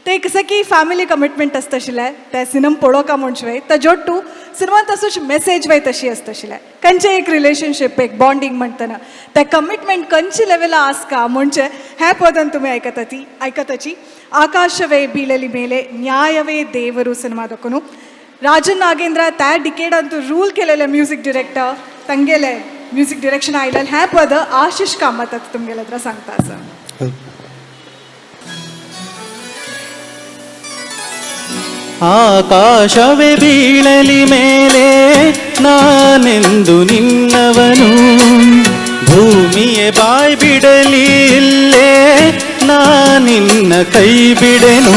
ते कसं की फॅमिली कमिटमेंट आसता आशिल्लें ते सिनेमा पळोवका म्हूण शिवाय ताजो टू सिनेमान तसोच मेसेज वय तशी आसता आशिल्लें. खंयचें एक रिलेशनशीप एक बॉन्डींग म्हणटना ते कमिटमेंट खंयचे लेवला आसका म्हणजे ह्या पदान तुमी आयकता ती आयकताची ಆಕಾಶವೇ ಬೀಳಲಿ ಮೇಲೆ ನ್ಯಾಯವೇ ದೇವರು ಸಿನಿಮಾದಕ್ಕೂ ರಾಜನ್ ನಾಗೇಂದ್ರ त्या डिकेड ಅಂತೂ रूल केलेले म्युझिक डिरेक्टर ತಂಗೆಲೆ म्युझिक डिरेक्शन आयलें हें पद आशिष कामत तुमगेले हತ್ರ सांगता आसा. ಆಕಾಶವೇ ಬೀಳಲಿ ಮೇಲೆ ನಾನೆಂದು ನಿನ್ನವನು, ಭೂಮಿಯೇ ಬಾಯ್ ಬಿಡಲಿ ಇಲ್ಲೇ ನಾನಿನ್ನ ಕೈ ಬಿಡೆನು.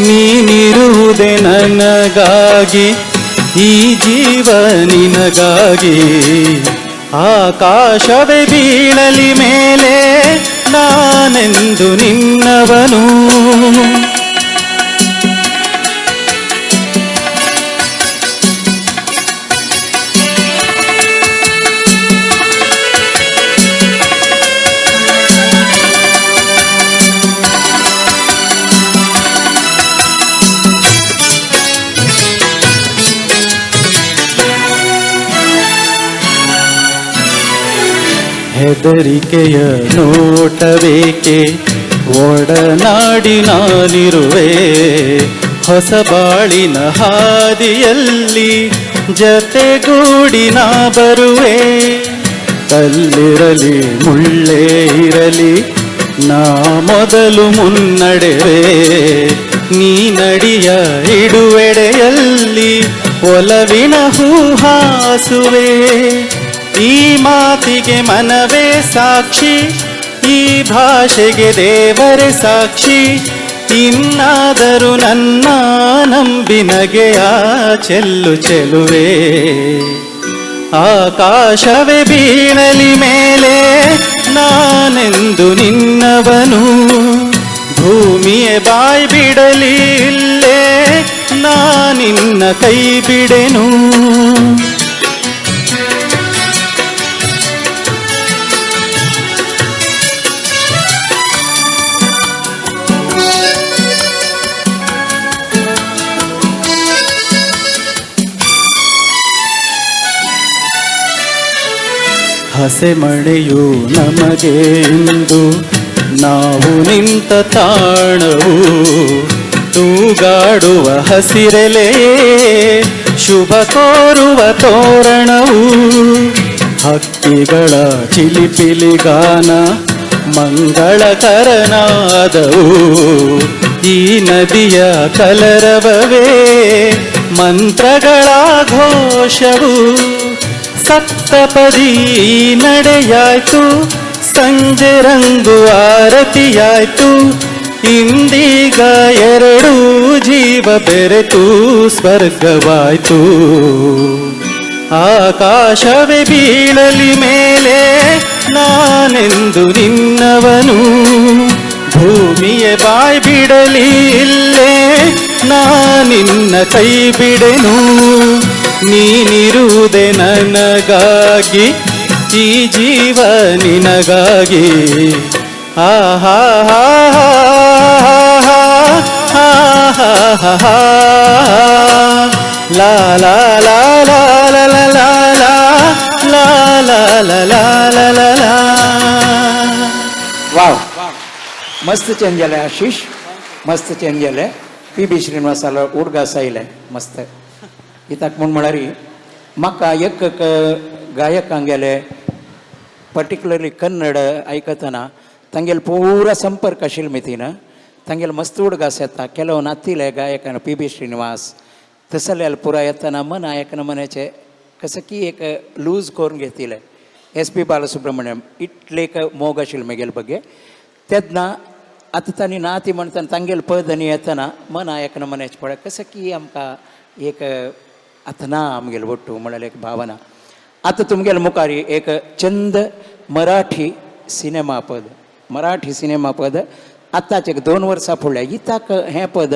ನೀನಿರುವುದೇ ನನಗಾಗಿ, ಈ ಜೀವ ನಿನಗಾಗಿ. ಆಕಾಶವೇ ಬೀಳಲಿ ಮೇಲೆ ನಾನೆಂದು ನಿನ್ನವನು. ಹೆದರಿಕೆಯ ನೋಟಬೇಕೆ ಒಡನಾಡಿ ನಾನಿರುವೆ, ಹೊಸ ಬಾಳಿನ ಹಾದಿಯಲ್ಲಿ ಜತೆಗೂಡಿ ನಾ ಬರುವೆ. ಕಲ್ಲಿರಲಿ ಮುಳ್ಳೇ ಇರಲಿ ನಾ ಮೊದಲು ಮುನ್ನಡೆವೆ, ನೀ ನಡಿಯ ಇಡುವೆಡೆಯಲ್ಲಿ ಒಲವಿನ ಹೂಹಾಸುವೆ. ಈ ಮಾತಿಗೆ ಮನವೇ ಸಾಕ್ಷಿ, ಈ ಭಾಷೆಗೆ ದೇವರೇ ಸಾಕ್ಷಿ. ಇನ್ನಾದರೂ ನನ್ನ ನಂಬಿನಗೆಯ ಚೆಲ್ಲು ಚೆಲುವೆ. ಆಕಾಶವೇ ಬೀಳಲಿ ಮೇಲೆ ನಾನೆಂದು ನಿನ್ನವನು, ಭೂಮಿಯೇ ಬಾಯ್ ಬಿಡಲಿ ಇಲ್ಲೇ ನಾನಿನ್ನ ಕೈ ಬಿಡೆನು. ಹಸೆಮಣೆಯು ನಮಗೆ ಇಂದು ನಾವು ನಿಂತ ತಾಣವು, ತೂಗಾಡುವ ಹಸಿರೆಲೆ ಶುಭ ಕೋರುವ ತೋರಣವು. ಹಕ್ಕಿಗಳ ಚಿಲಿಪಿಲಿಗಾನ ಮಂಗಳಕರನಾದವು, ಈ ನದಿಯ ಕಲರವವೇ ಮಂತ್ರಗಳ ಘೋಷವು. ಸಪ್ತಪದಿ ನಡೆಯಾಯ್ತು, ಸಂಜೆ ರಂಗು ಆರತಿಯಾಯ್ತು. ಇಂದೀಗ ಎರಡೂ ಜೀವ ಬೆರೆತು ಸ್ವರ್ಗವಾಯ್ತು. ಆಕಾಶವೇ ಬೀಳಲಿ ಮೇಲೆ ನಾನೆಂದು ನಿನ್ನವನು, ಭೂಮಿಯೇ ಬಾಯ್ ಬಿಡಲಿ ಇಲ್ಲೇ ನಾನಿನ್ನ ಕೈ ಬಿಡೆನು. ನೀನಿರುವುದೇ ನನಗಾಗಿ, ಈ ಜೀವ ನಿನಗಾಗಿ. ಆಹಾ ಹಾ ಹಾ ಹಾ ಹಾ ಲಾ ಲಾ ಲಾ ಲಾ ಲಾ ಲಾ ಲಾ ಲಾ ಲಾ ಲಾ ಲಾ ಲಾ ಲಾ. वाव, मस्त चेंज जालें आशिश, मस्त चेंज जालें. पी बी श्रीनिवासालो उडगास आयले मस्त. कित्याक म्हूण म्हळ्यार म्हाका एक गायकांगेले पर्टिक्युलरली कन्नड आयकतना तांगेले पुरा संपर्क आशिल्लो मितीन तांगेले मस्त उडगास येता. ಕೆಲವು नातिले गायकान पी बी श्रीनिवास तसले पुरा येतना मन आयकना मनाचें कसं की एक लूज करून घेतिलें. एस पी बालसुब्रमण्यम इतले एक मोग आशिल्लो म्हगेले बगे. तेन्ना आतां तांणी नाती म्हणतना तांगेले पद आनी येतना मन आयकना मनाचें पळय कसं की आमकां एक आतां ना आमगेलो ಒಟ್ಟು म्हळ्यार एक भावना. आतां तुमगेले मुखार एक चंद मराठी सिनेमा पद, मराठी सिनेमा पद आतांच एक 2 वर्सां फुडल्या इताक हें पद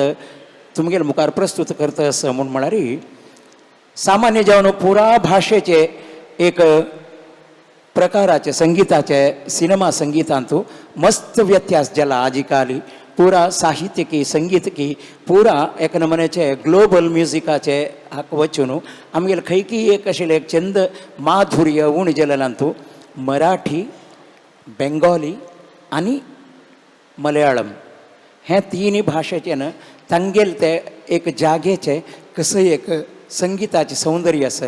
तुमगेले मुखार प्रस्तुत करता आसा म्हूण म्हळ्यार सामान्य जावन पुरा भाशेचे एक प्रकाराचे संगीताचे सिनेमा संगीतांतू मस्त व्यत्यास जाला. आजिकाली पुरा साहित्य की संगीत की पुरा एक नमुन्याचे ग्लोबल म्युजिकाचे हाका वचून आमगेले खंयकी एक आशिल्लें एक चंद माधुर्य उणें जालें मराठी, बेंगोली आनी मलयाळम हे तिनूय भाशेचे न्हू तांगेले ते एक जागेचे कसंय एक संगीताचें सौंदर्य आसा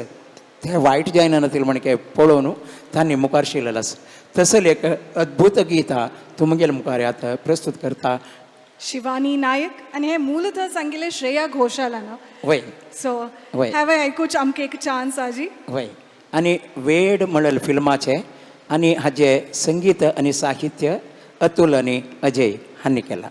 तें वायट जायना ती म्हणके पळोवन तांणी मुखार शिरलेलें आसा. तसलें एक अद्भुत गीता तुमगेले मुखार आतां प्रस्तुत करता. शिवानी नायक आनी हे मूलतः सांगिल्लें श्रेया घोषालान. वय. सो वय. हांवें आयकूच आमकां एक चान्स आजी. वय, आनी वेड म्हणल फिल्माचें आनी हाजें संगीत आनी साहित्य अतुल आनी अजय हांणी केलां.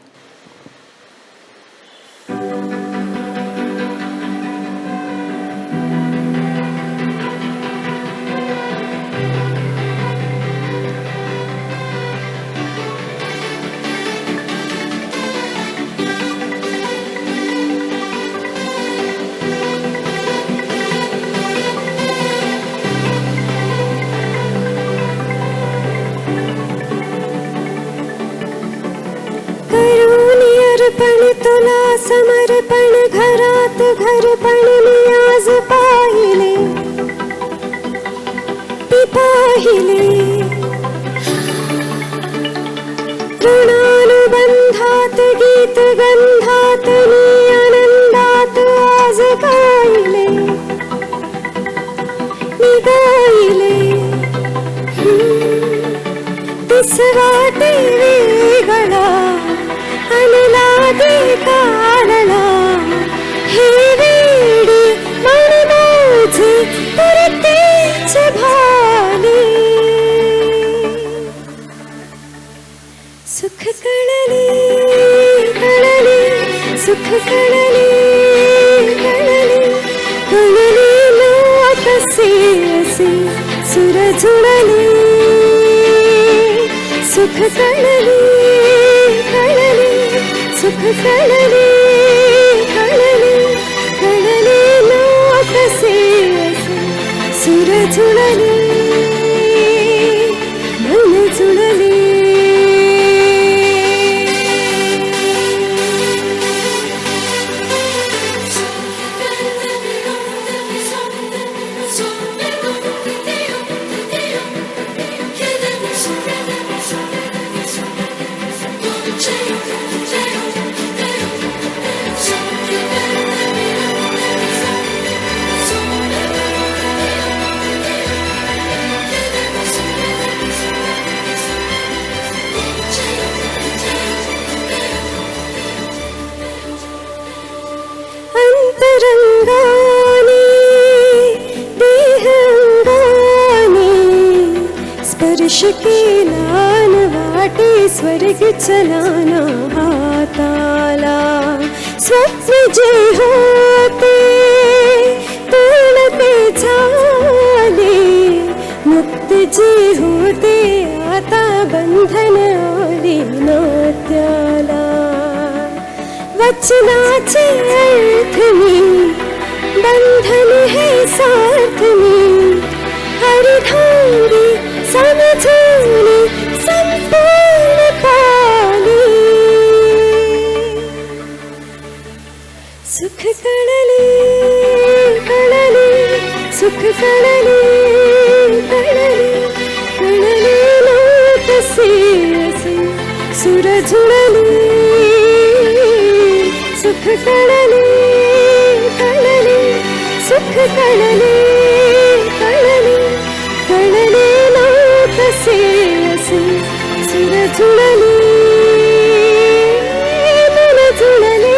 करून अर्पण तुला समर्पण घरात घरपण मी आज पाहिले ती पाहिले. ऋणानुबंधात गीत गंधात मी आनंदात आज गायले मी गायले. तिसवाटे वेगळा आणि लागे काळला हे वेडी मन माझे परतेच भाले. सुख कळले कळले सुख कळले कळले कळले ना कसे असे सुर जुळले. सुख कळले कळले सुख कळले कळले कळले ना कसे असे सुर जुळले मन जुळले. अंतरंगाने देहंगाने स्पर्श केला न वाटे स्वर्ग चलाना हाताला. स्वप्न जे होते पूर्ण ते झाले मुक्त जे होते आता बंधन आले नात्याला. वचनाचे अर्थ मी बंधन हे सार्थ मी अर्धांगी समजून संपूर्ण पाली. सुख कळले कळले सुख कळले कळले कळले ना कसे असे सुर जुळले. सुख कळले कळले सुख कळले कळले कळले ना कसे असे सुर जुळले मन जुळले.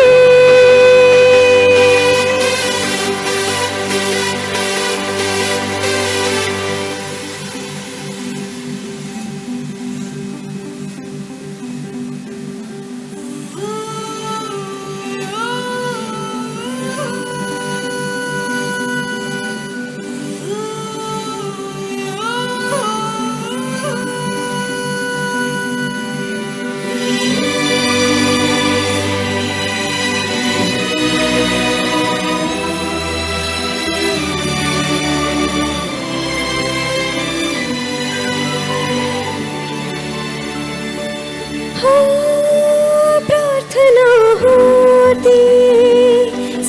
हो प्रार्थना होती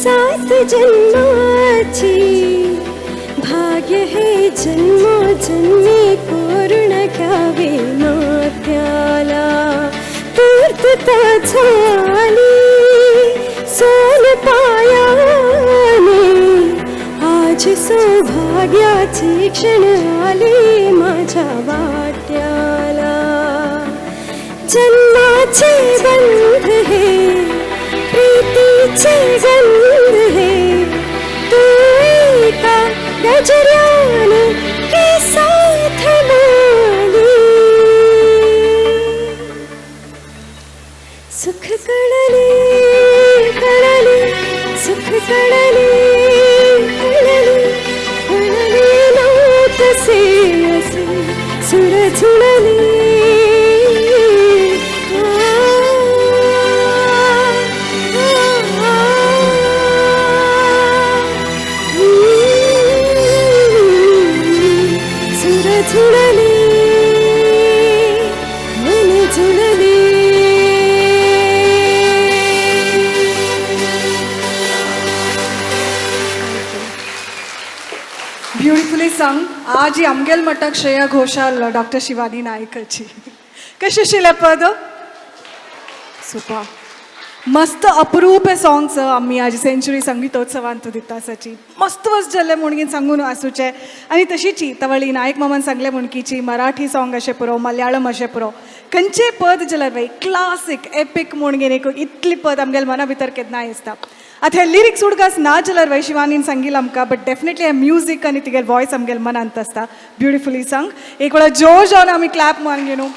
सात जन्माची भाग्य हे जन्मो जन्मी पूर्ण घ्यावे नात्याला. पूर्तता झाली सोन पायाने आज सौभाग्याची क्षण आली माझ्या वाट्याला. जन्माचे बंध हे हे, प्रीतीचे गंध हे, तू एका गजऱ्याने केसात माली. सुख कळले कळले, सुख कळले कळले, कळले ना कसे असे सुर झुळले. सुर झुळले, मन झुळले. ब्युटिफुली संग. आज ही आमगेल मटक श्रेया घोषाल डॉक्टर शिवानी नायकाची. कशें आशिल्लें पद? सुपर, मस्त अप्रूप हे सॉंग्स आमी आज सेंच्युरी संगीतोत्सवांत दिता आसाची. मस्त वस जाल्लें म्हणून सांगून आसूचें. आनी तशीची तवळी नायक मामान सांगलें म्हणकीची मराठी सॉंग अशें पुरो, मलयाळम अशें पुरो, खंयचें पद जाल्यार बाई क्लासीक एपीक म्हणून एक इतली पद आमगेले मना भितर केन्नाय आसता. आतां हे लिरिक्स उडगास ना जाल्यार बाई शिवानीन सांगिल आमकां, बट डेफिनेटली हे म्युजीक आनी तिगेले वॉयस आमगेले मनांत आसता. ब्युटिफुली संग. एक वेळा जोर जावन आमी क्लॅप मारून घेवन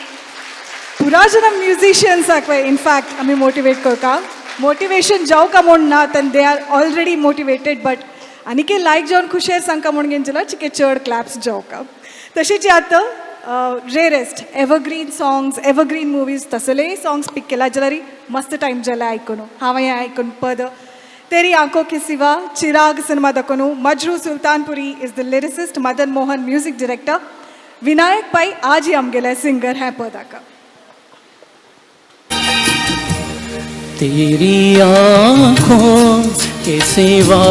पुरा जण म्युझिशियन्साक इनफॅक्ट आमी मोटिवेट करता. मोटिवेशन जावं का म्हूण ना, तेन्ना they are already motivated, but आनीक लायक जावन खुशेर सांगका म्हूण घेवन जाल्यार चिके चड क्लॅप्स जावं का. तशीच आतां rarest evergreen songs, evergreen movies तसलेय songs पीक केला जाल्यार मस्त टायम जाला आयकून. हांवें हें आयकून पद तेरी आंखों के सिवा, चिराग सिनेमा दखून. Majrooh Sultanpuri is the lyricist, Madan Mohan music director, Vinayak Pai आज ही आमगेले सिंगर हैं पदाका. तेरी आँखों के सिवा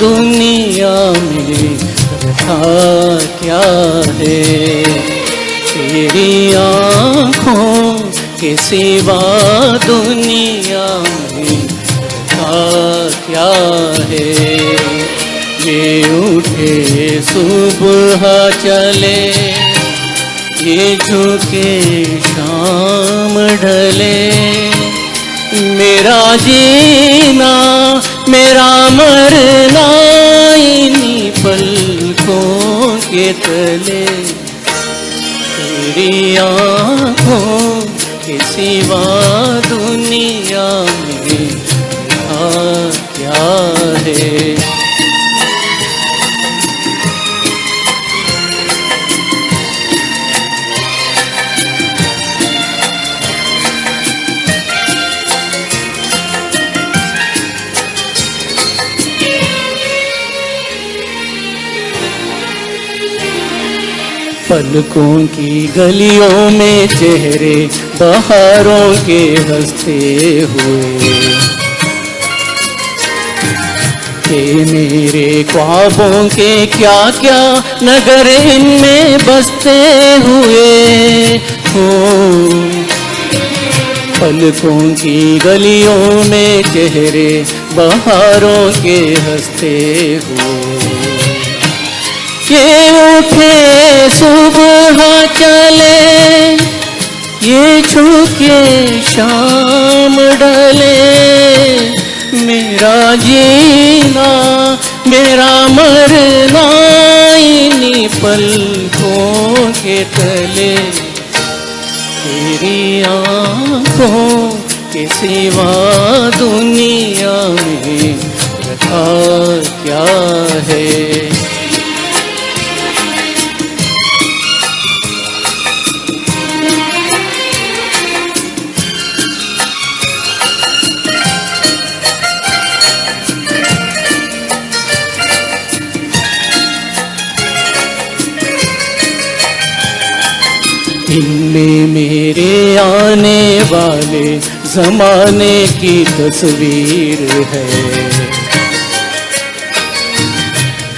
दुनिया में रखा क्या है, तेरी आँखों के सिवा दुनिया में रखा क्या है। ये उठे सुबह चले, ये झुके शाम ढले, मेरा जीना मेरा मरना इन्हीं पलकों के तले। तेरी आँखों के सिवा दुनिया में क्या है। पलकों की गलियों में चेहरे बहारों के हंसते हुए, थे मेरे ख्वाबों के क्या क्या नगर इनमें बसते हुए हो। पलकों की गलियों में चेहरे बहारों के हंसते हुए, ये उठे सुबह चले, ये झुके शाम ढले, मेरा जीना मेरा मरना इन्हीं पलकों के तले। तेरी आँखों के सिवा दुनिया में रखा क्या है। इनमें मेरे आने वाले ज़माने की तस्वीर है,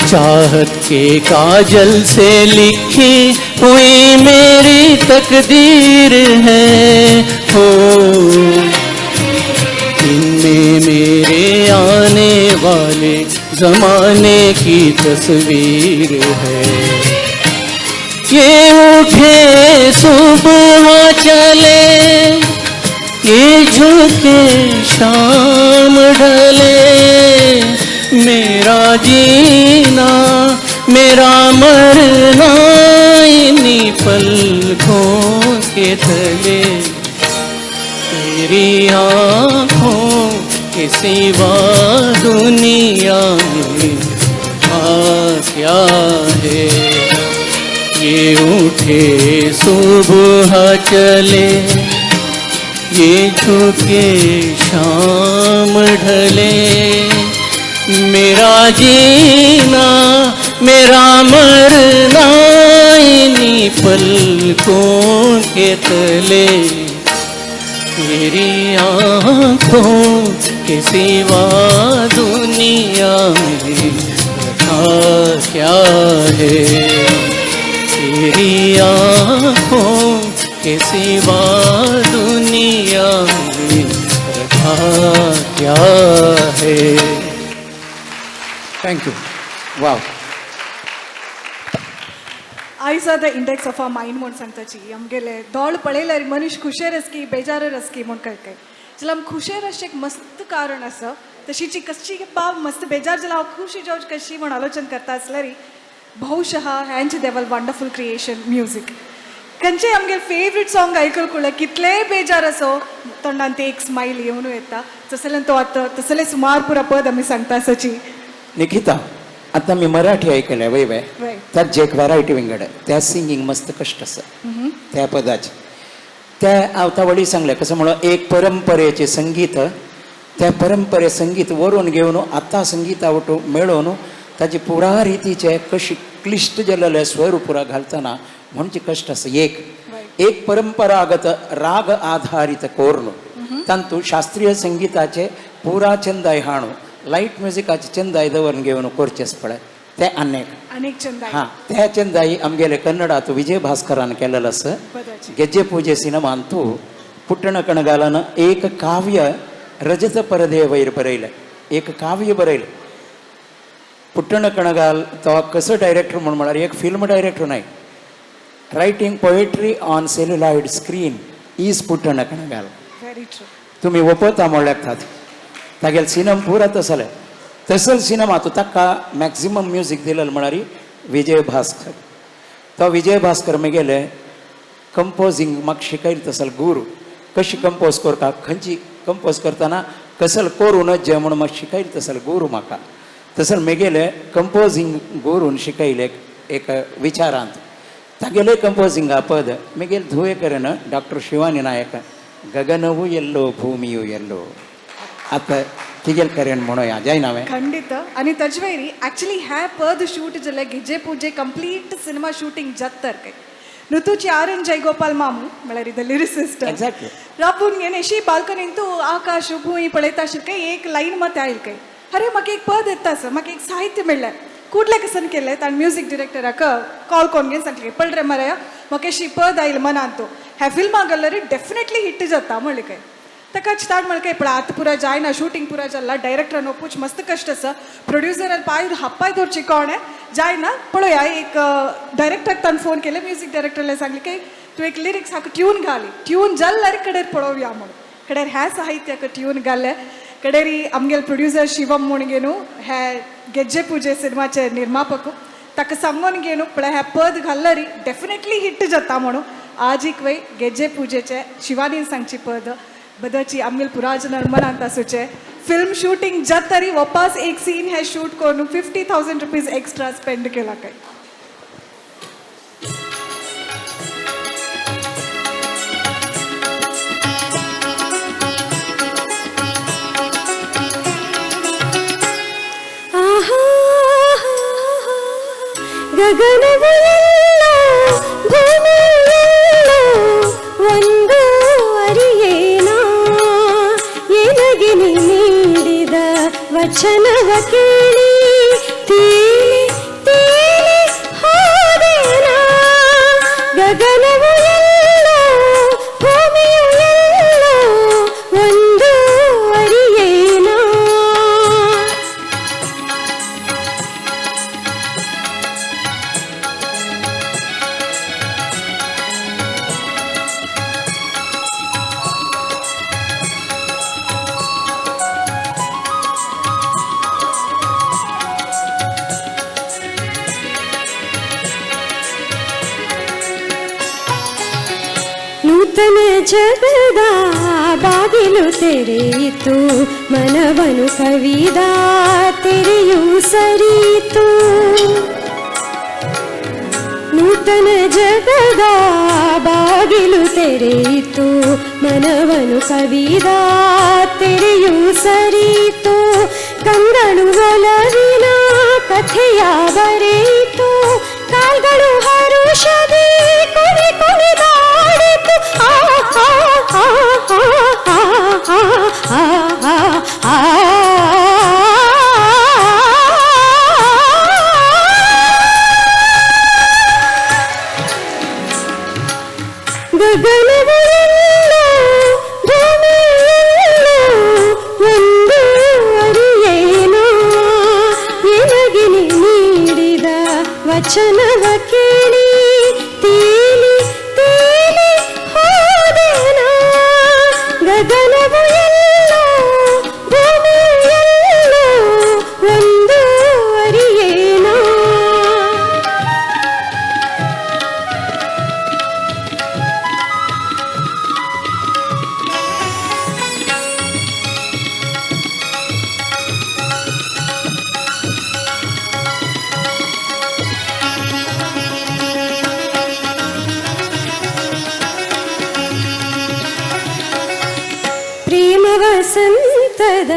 चाहत के काजल से लिखी हुई मेरी तकदीर है। हो इनमें मेरे आने वाले ज़माने की तस्वीर है, ये उठे सुबह चले, ये झुके शाम ढले, मेरा जीना मेरा मरना इन्हीं पलकों के तले। तेरी आँखों के सिवा दुनिया में क्या है। ये उठे सुबह चले, ये झुके शाम ढले, मेरा जीना मेरा मरना इन्हीं पलकों के तले। तेरी आँखों के सिवा दुनिया में रखा क्या है। तेरी आँखों के सिवा दुनिया में रखा क्या है। Thank you. Wow. Eyes are the index of our mind म्हूण सांगताची आमगेले दोळ पळयल्यार मनीस खुशेर आसकी बेजार आसकी म्हूण कळटाय. जाल्यार आमी खुशेर आसचें एक मस्त कारण आसा, तशीची कशी बाब मस्त बेजार जाल्यार हांव खुशी जावची कशी म्हूण आलोचन करता आसल्यार बहुशः ह्यांचे देवल वंडरफूल क्रिएशन म्युजीक. खंयचेय आमगेले फेवरेट सॉंग आयकल कुळ्या कितलेय बेजार आसो तोंडान ते एक स्मायल येवन येता. तसलें तो आतां तसलें सुमार पुरा पद आमी सांगता आसाची. निकिता, आता मी मराठी ऐकलंय वय वय, वय. त्यात जे एक व्हरायटी विंगड त्या सिंगींग मस्त कष्ट आसा त्या पदाचे. त्या आवतावळी सांगल्या कसं म्हणून एक परंपरेचे संगीत, त्या परंपरे संगीत वरून घेवन आतां संगीता वटू मेळोवन ताची पुरा रितीचे कशी क्लिश्ट जाल्ले स्वर पुरा घालतना म्हणजे कष्ट आसा. एक एक परंपरागत राग आधारित कोर्न तांतू शास्त्रीय संगीताचे पुरा चंदाय हाणू लायट म्युजिकाचे चंदाय दवरून घेवन करचेच पळय ते अनेक अनेक चंदाय हां त्या चंदाई आमगेले कन्नडात विजय भास्करान केलेलं आसा. ಗೆಜ್ಜೆ ಪೂಜೆ ಸಿನಿಮಾ ಅಂತೂ ಪುಟ್ಟಣ ಕಣಗಾಲನ ಏಕ ಕಾವ್ಯ ರಜತ ಪರದೆಯ ವೈರ್ ಬರೈಲೆ, एक काव्य बरयलें. पुट्टण कणगाल तो कसो डायरेक्टर म्हूण म्हळ्यार एक फिल्म डायरेक्टर न्हय, writing poetry on celluloid screen is Puttanna Kanagal. Very true. तुमी वपता म्हणल्यार लागतात तागेले सिनेमा पुरा तसले तसल सिनेमा तो ताका मॅक्झिमम म्युजीक दिलेलो म्हळ्यार विजय भास्कर. तो विजय भास्कर मागेले कंपोजींग म्हाका शिकयलें तसल गुरू, कशी कंपोज करता, खंयची कंपोज करतना कसल करूं नजे म्हूण म्हाका शिकयलें तसल गुरू म्हाका. तसल मेगेले कंपोजींग गुरून शिकयलें एक विचारांत. तागेले कंपोजिंगा पद मेगेले धुवे करेन डॉक्टर शिवानी नायक गगनवू येल्लो भूमियू येल्लो आतां तिगेल करेन म्हणूया जायना हांवें. खंडित. आनी तजवेरी ॲक्च्युली ह्या पद शूट जालें गिजे पूजे कंप्लीट सिनेमा शूटिंग जाता काय ऋतूची आर एन जयगोपाल मामू म्हळ्यार the lyricist exactly राबून घेवन अशी बाल्कनीन तूं आकाश भूंय पळयता आशिल्लें काय एक लायन मात आयल काय अरे म्हाका एक पद येता आसा, म्हाका एक साहित्य मेळ्ळें कुडले कसन केलें ताणें म्युजीक डिरेक्टराक कॉल करून घेवन सांगलें पळय रे मरे म्हाका अशी पद आयल मनान तूं ह्या फिल्माक घाल्यार डेफिनेटली हिट जाता म्हणलें काय. ताका ताण म्हणलें काय पळय आतां पुरा जायना शूटिंग पुरा जाला डायरेक्टरान ओपूच मस्त कश्ट आसा प्रोड्युसरान पांय हात पांय दवरची कोणें जायना पळोवया एक डायरेक्टराक ताणें फोन केलें म्युजीक डायरेक्टराक सांगलें की तूं एक लिरिक्स हाका ट्यून घाली ट्यून जाल्यार कडेर पळोवया म्हणून कडेर ह्या साहित्याक ट्यून घालें कडेरी आमगेले प्रोड्युसर शिवम म्हूण घेवन हे ಗೆಜ್ಜೆ ಪೂಜೆ सिनेमाचे निर्मापक ताका सांगून घेवन पळय ह्या पद घाल्यार डेफिनेटली हिट जाता म्हणून आज एक वय ಗೆಜ್ಜೆ ಪೂಜೆचे शिवानीन सांगची पद बदची आमगेले पुराजन मनांत आसूचे फिल्म शूटिंग जाता वापस एक सीन हे शूट करून 50,000 रुपीज एक्स्ट्रा स्पेंड केला काय. ಆಹಾ ಗಗನವು ಎಲ್ಲೋ ಭೂಮಿಯೆಲ್ಲೋ ಒಂದು ಅರಿಯೇನಾ ಎನಗೆ ನೀ ನೀಡಿದ ವಚನವ ಕೇಳಿ ತೇಲಿ ತೇಲಿ ಹೋದೆನಾ ಗಗನವು ಎಲ್ಲೋ ಭೂಮಿಯು ಎಲ್ಲೋ ಒಂದು ಅರಿಯೇನಾ. ನೂತನ ಜಗದ ಬಾಗಿಲು ತೆರೆಯಿತು, ಮನವನು ಕವಿದ ತೆರೆಯು ಸರಿತು. ನೂತನ ಜಗದ ಬಾಗಿಲು ತೆರೆಯಿತು, ಮನವನು ಕವಿದ ತೆರೆಯು ಸರಿತು. ಕಂಗಳು ಒಲವಿನ ಕಥೆಯ ಬರೆಯಿತು, ಕಾಲ್ಗಳು ಹರುಷದಿ ಕುಣಿ ಕುಣಿದಾಡಿತು. ಆ ಆ ಆ ಆ ಆ ಆ ಆ ಗಗನವೆಲ್ಲೋ ಭೂಮಿಯೆಲ್ಲೋ ಒಂದು ಅರಿಯೇನೋ, ಎನಗೆ ನೀ ನೀಡಿದ ವಚನವ ಕೇಳಿ ತೇಲಿ ತೇಲಿ ಹೋದೆನಾ. ಗಗನವು ಎಲ್ಲೋ ಭೂಮಿಯೆಲ್ಲೋ ಒಂದು ಅರಿಯೇನೋ. ಪ್ರೇಮ ವಸಂತದ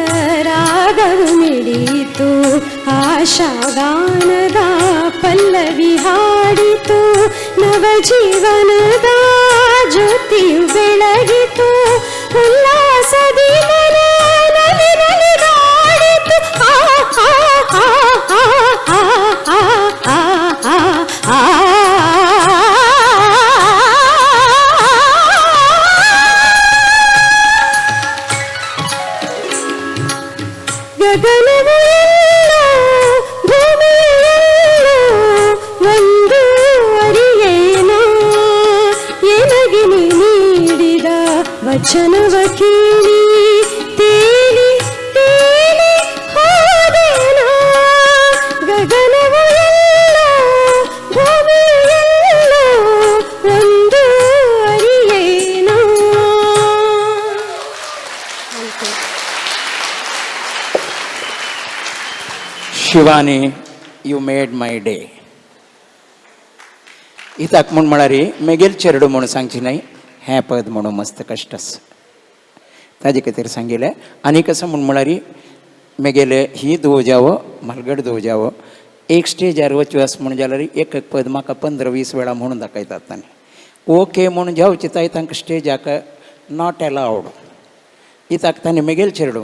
ರಾಗವು ಮಿಡಿಯಿತು, ಆಶಾಗಾನದ ಪಲ್ಲವಿ ಹಾಡಿತು, ನವಜೀವನದ ಜ್ಯೋತಿಯು ಬೆಳಗಿತು, ಉಲ್ಲಾಸದಿ ಮನ ನಲಿ ನಲಿದಾಡಿತು. ಆ ಆ ಆ ಆ ಆ ಆ ಆ ಆ ಗಗನವು ಎಲ್ಲೋ ಭೂಮಿಯೆಲ್ಲೋ ಒಂದು ಅರಿಯೇನೋ, ಎನಗೆ ನೀ ನೀಡಿದ ವಚನವ ಕೇಳಿ ತೇಲಿ ತೇಲಿ ಹೋದೆನಾ. ಗಗನವು ಎಲ್ಲೋ ಭೂಮಿಯೆಲ್ಲೋ ಒಂದು ಅರಿಯೇನೋ. Shivani, you made my day. इताक म्हूण म्हळ्यार मेगेल चेरडू म्हणून सांगची न्हय, हें पद म्हणून मस्त कश्ट आसा ताजे खातीर सांगिल्लें. आनी कसो म्हूण म्हळ्यार मेगेले ही धुवजावो म्हालगड धुवजावो एक स्टेजार वचूं आसा म्हूण जाल्यार एक एक पद म्हाका 15-20 वेळा म्हणून दाखयतात तांणी. ओके म्हूण जावचे ताय तांकां स्टेजाक not allowed. इताक तांणी मेगेल चेरडू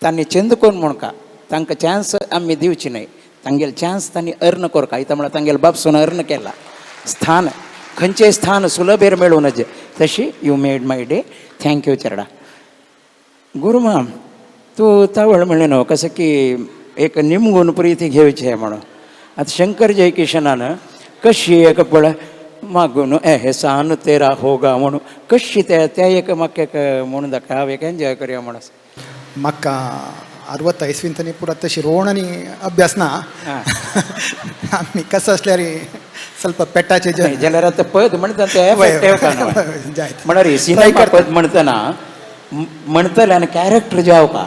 तांणी चेंद कोण म्हूण का तांकां चान्स आमी दिवची न्हय, तांगेले चान्स तांणी अर्न कोरका. इता म्हळ्यार तांगेले बापसून अर्न केला स्थान, खंयचें स्थान सुलभेर मेळूं नजे. तशी you made my day. Thank you चेरडा. गुरुमाम तूं तावळ म्हणलें न्हू कसं की एक निमगून प्रिती घेवचें म्हणून. आतां शंकर जयकिशनान कशी एक पळय मागून एहसान तेरा होगा म्हणून कशी ते त्या एक म्हाका एक म्हणून दाखय, हांव एक एन्जॉय करया म्हणून. म्हाका 60 इस्वींतनी पुरा तशी रोवण आनी अभ्यास ना. आमी कसं असल्यार ಸ್ವಲ್ಪ पेटाचे नाही, जाल्यार आतां पद म्हणटा ते वय, एफेक्ट येवका न्हय. जायत. म्हळ्यार सिनेमा करता. पद म्हणटना म्हणटल्यान कॅरेक्टर जावका.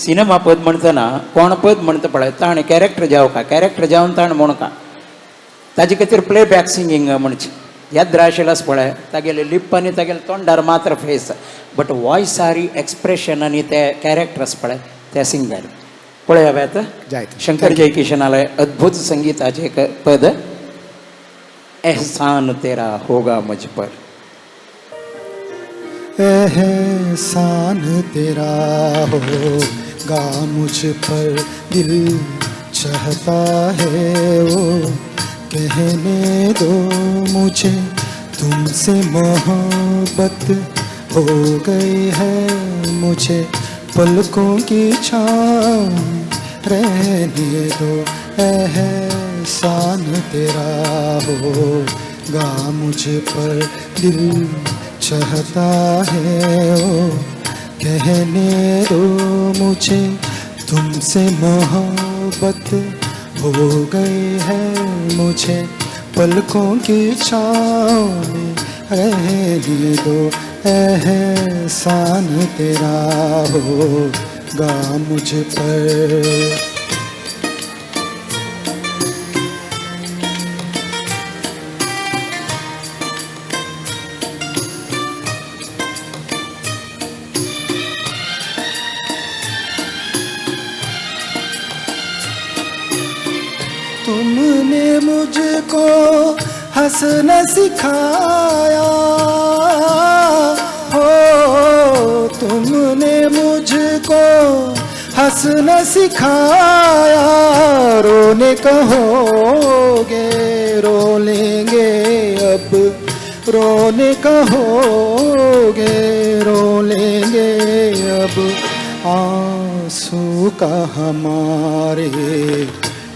सिनेमा पद म्हणटना कोण पद म्हणटा पळय ताणें कॅरेक्टर जावका, कॅरेक्टर जावन ताणें म्हणका. ताजे खातीर प्ले बॅक सिंगींग म्हणचें याद आशिल्लें पळय तागेले लिप आनी तागेले तोंडार मात्र फेस, बट वॉयस आनी एक्सप्रेशन आनी ते कॅरेक्टर आसा पळय ते सिंगर पळय आतां. जायत. शंकर जयकिशनाले अद्भुत संगीताचें एक पद एहसान तेरा होगा मुझ पर. एहसान तेरा होगा मुझ पर, दिल चाहता है वो कहने दो मुझे, तुमसे मोहब्बत हो गई है मुझे, पलकों की छाँव रहने दो। एहसान तेरा होगा मुझ पर, दिल चाहता है वो कहने दो मुझे, तुमसे मोहब्बत हो गई है मुझे, पलकों की छाँव में रहने दो, एहसान तेरा होगा मुझ पर। तुमने मुझको हंसना सिखाया हो, तुमने मुझको हंसना सिखाया, रोने कहोगे रो लेंगे अब, रोने कहोगे रो लेंगे अब, आंसू का हमारे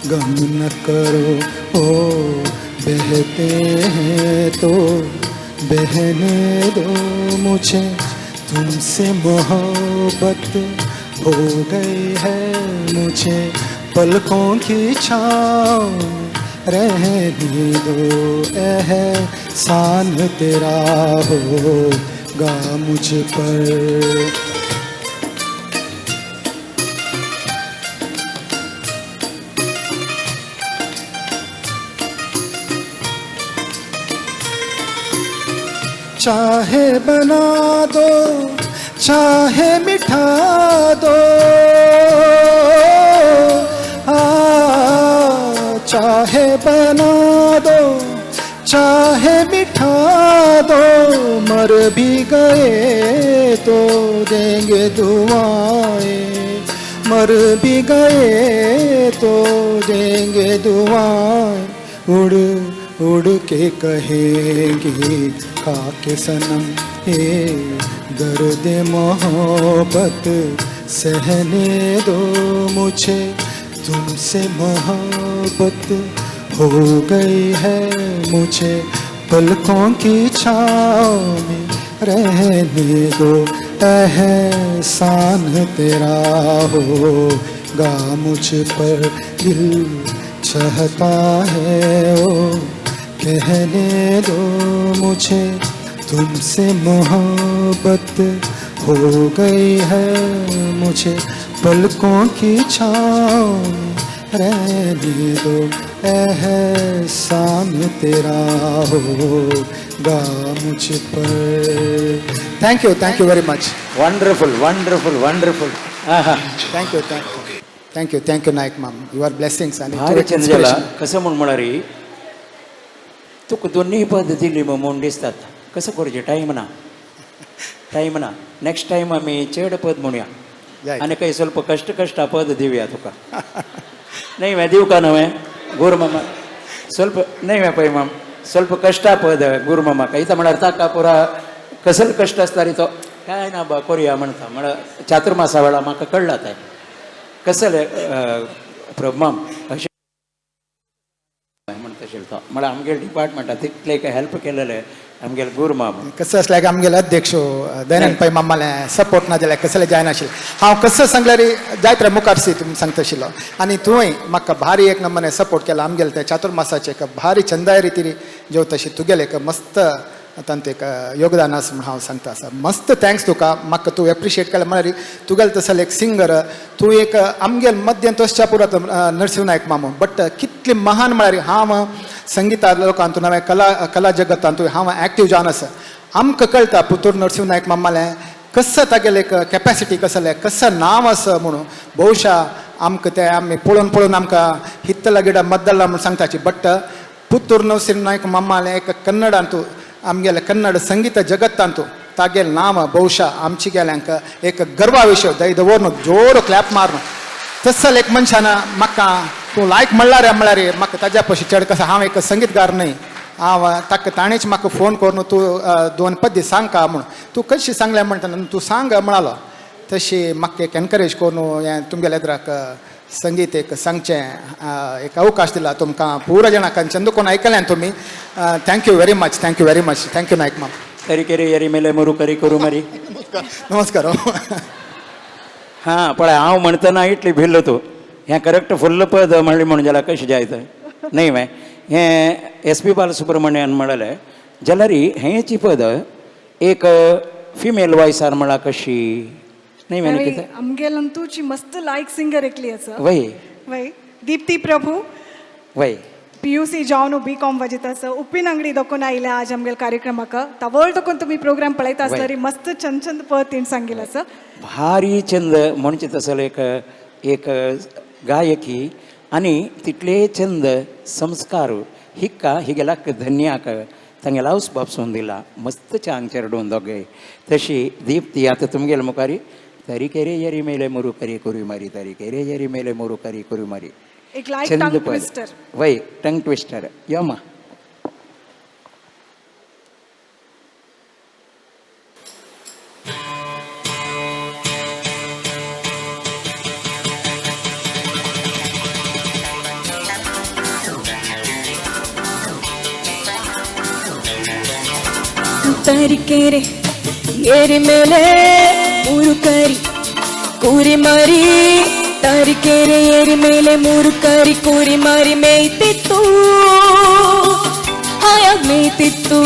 गम न करो, ओ बहते हैं तो बहने दो मुझे, तुमसे मोहब्बत हो गई है मुझे, पलकों की छाँव रहने दो, एहसान तेरा होगा मुझ पर। चाहे बना दो चाहे मिठा दो, आ चाहे बना दो चाहे मिठा दो, मर भी गए तो देंगे दुआएं, मर भी गए तो देंगे दुआएं, उड़ उड़ के कहेंगे खाके सनम हे दर्द मोहब्बत सहने दो मुझे, तुमसे मोहब्बत हो गई है मुझे, पलकों की छाँव में रहने दो, एहसान तेरा होगा मुझ पर, दिल चाहता है ओ कहने दो मुझे, तुमसे मोहब्बत हो गई है मुझे, पलकों की छाँव में रहने दो, एहसान तेरा होगा मुझ पर। Thank you, thank you very much. Wonderful, wonderful, wonderful. Thank you, thank you, thank you, thank you Naik ma'am, your blessings आनी भारी चंद जाला. कसं म्हूण म्हळ्यार तुका दोन्ही पद दिली म्हूण दिसतात. कसं करूचें, टायम ना, टायम ना. नेक्स्ट टायम आमी चड पद म्हणुया आनी काही ಸ್ವಲ್ಪ कष्ट कष्ट पद दिवया तुका. नाही मैं दिवका नव्हे गुरुमामा, ಸ್ವಲ್ಪ नाही मैं पळय माम, ಸ್ವಲ್ಪ कष्ट पद गुरुमामा इथं म्हळ्यार ताका पुरा कसल कष्ट आसता रे तो काय ना बा करूया म्हणता. म्हळ्यार चातुर्मासा वेळा म्हाका कळ्ळा तें कसले प्रभमाम अशें म्हणटा तो. म्हळ्यार आमगेले डिपार्टमेंटाक तितलें एक हेल्प केलेलें आमगेले गुरुमाम. कसं असल्यार आमगेले अध्यक्ष दयानंद पै मामाले सपोर्ट ना जाल्यार कसलें जायनाशिल्लें. हांव कसं सांगल्यार जायत रे मुखार सी तुमी सांगता आशिल्लो आनी तुवें म्हाका भारी एक नंबर सपोर्ट केला. आमगेले ते चातुर्मासाचे एक भारी चंदाय रितीन जेवता अशी तुगेलें एक मस्त तांतूं एक योगदान आसा म्हूण हांव सांगता आसा. मस्त thanks तुका, म्हाका तूं एप्रिशिएट केलें म्हळ्यार तुगेलें तसलें एक सिंगर तूं एक आमगेल मध्यान तसच्या पुरात नरसिंह नायक मामू, बट कितली महान म्हळ्यार हांव संगीता लोकांतू नवें कला कला जगतांतू हांव एक्टीव जावन आसा. आमकां कळटा पुतूर नरसिंह नायक मामालें कसं तागेलें एक कॅपॅसिटी कसलें कसं नांव आसा म्हणून. बहुशा आमकां तें आमी पळोवन पळोवन आमकां हित्तला गिडा मद्दला म्हूण सांगताची, बट पुतूर नरसिंह नायक मामालें एक कन्नडांतू आमगेले कन्नड संगीत जगत्तांतू तागेल नांव बहुशा आमची गेल्यांक एक गर्वा विशय दय दवर जोर क्लॅप मारून तसल एक मनशान म्हाका तूं लायक म्हणल्यार म्हळ्यार म्हाका ताज्या पशी चड कसो हांव एक संगीतकार न्हय, हांव ताका ताणेच म्हाका फोन करून तूं दोन पद्दी सांग का म्हूण, तूं कशी सांगलें म्हणटा तूं सांग म्हणालो. तशी म्हाका एक एनकरेज करून हें तुमगेल्या एदराक संगीत एक सांगचें एक अवकाश दिला तुमकां पुरा जाणांक चंद कोण आयकल्यान तुमी. Thank you very much, thank you very much, thank you Naik माम. तरीकेरे यरी मेले मरू करी करू मरी. नमस्कार. हां पळय हांव म्हणटना इतली भिल्लो तूं हें करेक्ट फुल्ल पद म्हणलें म्हणून जाल्यार कशें जायत न्हय वे. हें एस पी बालसुब्रमण्यान म्हणलें जाल्यार हेंची पद एक फिमेल वॉयसान म्हळ्यार कशी न्ही मॅन कितें आमगेल अंतूची मस्त लायक सिंगर एकली आसा. वय. वय, दीप्ती प्रभू. वय. पीयूसी जावन बी कॉम वजित आसा, उप्पीन अंगडी दोकोन आयल्या आज आमगेल कार्यक्रमाक. तवळ दोकोन तुमी प्रोग्राम पळयता आसल्यार मस्त चंद चंद पद तिणें सांगिल्लें आसा. भारी चंद म्हणचे तसले एक एक गायकी आनी तितले चंद संस्कार हिक्का हिगेलाक धन्याक तांगेला हाऊस बापसून दिला मस्त चांग चेरडून दोगे. तशी दीप्ती आतां तुमगेल मुखारी तरीकेरे यरी मेले मुरू करी कुरी मारी, तरीकेरे यरी मेले मुरू करी कुरी मारी. एक लायक चंद टंग पद. ट्विस्टर. वय, टंग ट्विस्टर यमा. ತರೀಕೆರೆ ಏರಿ ಮೇಲೆ ಮೂರು ಕರಿ ಕೂರಿ ಮಾರಿ, ತರೀಕೆರೆ ಏರಿ ಮೇಲೆ ಮೂರು ಕರಿ ಕೂರಿ ಮಾರಿ ಮೇಯ್ತಿತ್ತು, ಹಾಯಾಗ್ ಮೇಯ್ತಿತ್ತು.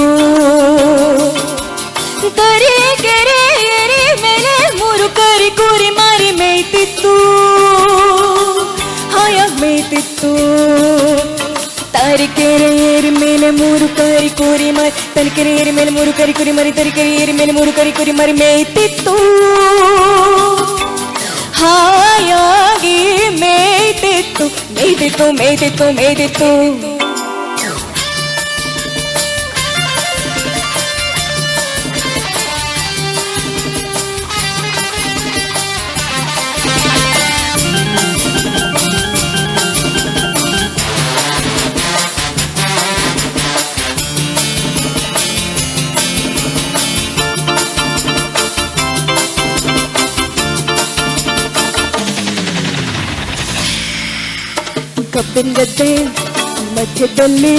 ತರೀಕೆರೆ ಏರಿ ಮೇಲೆ ಮೂರು ಕರಿ ಕೂರಿ ಮಾರಿ ಮೇಯ್ತಿತ್ತು, ಹಾಯಾಗ್ ಮೇಯ್ತಿತ್ತು. ತರೀಕೆರೆ ಏರಿ ಮೇಲೆ ಮೂರು ಕರಿ ಕೂರಿ ಮಾರಿ, ತರೀಕೆರೆ ಏರಿ ಮೇಲೆ ಮೂರು ಕರಿ ಕುರಿ ಮಾರಿ, ತರೀಕೆರೆ ಏರಿ ಮೇಲೆ ಮೂರು ಕರಿ ಕುರಿ ಮಾರಿ ಮೇಯ್ತಿತ್ತು, ಹಾಯಾಗಿ ಮೇಯ್ತಿತ್ತು, ಮೇಯ್ತಿತ್ತು ಮೇಯ್ತಿತ್ತು ಮೇಯ್ತಿತ್ತು. ಕಬ್ಬಿನ ಗದ್ದೆ ಮಧ್ಯದಲ್ಲಿ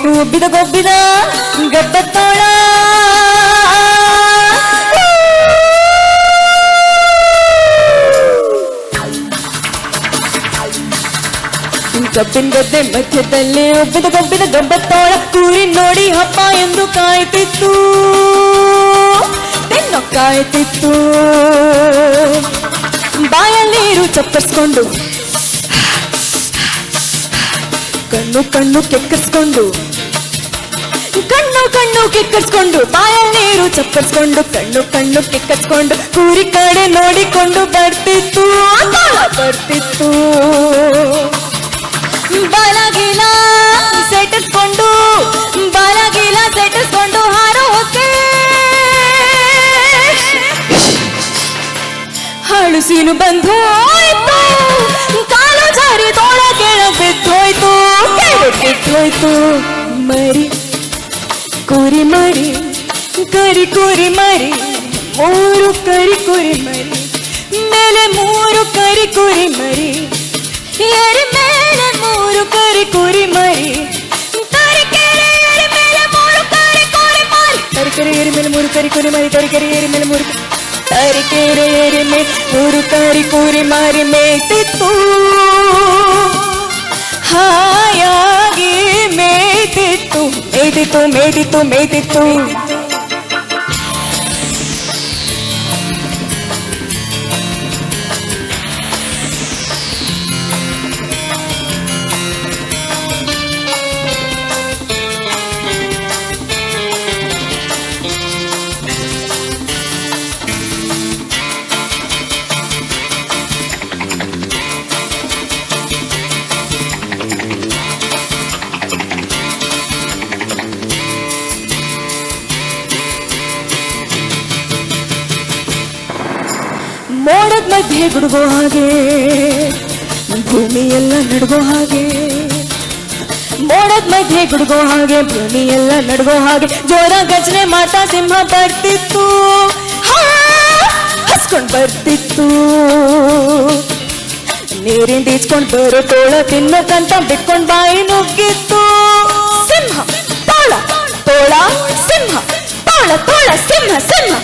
ಉಬ್ಬಿದ ಗೊಬ್ಬಿದ ಗಬ್ಬತ್ತೋಳ, ಕಬ್ಬಿನ ಗದ್ದೆ ಮಧ್ಯದಲ್ಲಿ ಉಬ್ಬಿದ ಗೊಬ್ಬಿದ ಗಬ್ಬತ್ತೋಳ, ಕೂರಿ ನೋಡಿ ಹಬ್ಬ ಎಂದು ಕಾಯ್ತಿತ್ತು, ತಿನ್ನೋ ಕಾಯ್ತಿತ್ತು. ಬಾಯಲ್ಲಿ ನೀರು ಚಪ್ಪರ್ಸ್ಕೊಂಡು, ಕಣ್ಣು ಕಣ್ಣು ಕೆಕ್ಕರ್ಸ್ಕೊಂಡು, ಕಣ್ಣು ಕಣ್ಣು ಕೆಕ್ಕರ್ಸ್ಕೊಂಡು, ಬಾಯಲ್ಲಿ ನೀರು ಚಪ್ಪರ್ಸ್ಕೊಂಡು, ಕಣ್ಣು ಕಣ್ಣು ಕೆಕ್ಕರ್ಸ್ಕೊಂಡು, ಕೂರಿ ಕಡೆ ನೋಡಿಕೊಂಡು ಬರ್ತಿತ್ತು, ಬರ್ತಿತ್ತು. ಬಾಲಗಿಲ ಸೆಟಸ್ಕೊಂಡು, ಬಾಲಗಿಲ ಸೆಟಸ್ಕೊಂಡು ಹಾರೋಕೆ ಹಾಳು ಸೀನು ಬಂದು ಹೋಯ್ತು, ಕಾಲು ಜಾರಿ ತೋಳ ಕೆಳ ಬಿದ್ದೋಯ್ತು, ಬಿದ್ದೋಯ್ತು. ಮರಿ ಕುರಿ ಮರಿ ಕರಿ ಕುರಿ ಮರಿ, ಮೂರು ಕರಿ ಕುರಿ ಮರಿ ಮೇಲೆ ಮೂರು ಕರಿ ಕುರಿ ಮರಿ, ಏರಿ ಮೇಲೆ ಮೂರು ಕರಿ ಕುರಿ ಮರಿ, ತರೀಕೆರೆ ಏರಿ ಮೇಲೆ ಮೂರು ಕರಿ ಕುರಿ ಮರಿ, ತರೀಕೆರೆ ಏರಿ ಮೇಲೆ ಮೂರು ಕರಿ ಕುರಿ ಮರಿ, ತರೀಕೆರೆ ಏರಿ ಮೇಲೆ ಮೂರು ತರೀಕೆರೆ ಏರಿ ಮೇಲೆ ಮೂರು ಕರಿ ಕುರಿ ಮರಿ ಮೇಯ್ತಿತ್ತು, ಹಾಯಾಗಿ ಮೇಯ್ತಿತ್ತು, ಮೇಯ್ತಿತ್ತು ಮೇಯ್ತಿತ್ತು ಮೇಯ್ತಿತ್ತು. ಮೋಡದ ಮಧ್ಯೆ ಗುಡುಗೋ ಹಾಗೆ ಭೂಮಿಯೆಲ್ಲ ನಡುಗೋ ಹಾಗೆ, ಮೋಡದ ಮಧ್ಯೆ ಗುಡುಗೋ ಹಾಗೆ ಭೂಮಿಯೆಲ್ಲ ನಡುಗೋ ಹಾಗೆ, ಜೋರ ಗರ್ಜನೆ ಮಾಡ್ತಾ ಸಿಂಹ ಬರ್ತಿತ್ತು, ಹಸ್ಕೊಂಡ್ ಬರ್ತಿತ್ತು. ನೀರಿಂದ ಈಜ್ಕೊಂಡ್ ಬರೋ ತೋಳ ತಿನ್ನೋಕಂತ ಬಿಟ್ಕೊಂಡ್ ಬಾಯಿ ನುಗ್ಗಿತ್ತು. ಸಿಂಹ ತೋಳ ತೋಳ ಸಿಂಹ ತೋಳ ತೋಳ ಸಿಂಹ ಸಿಂಹ.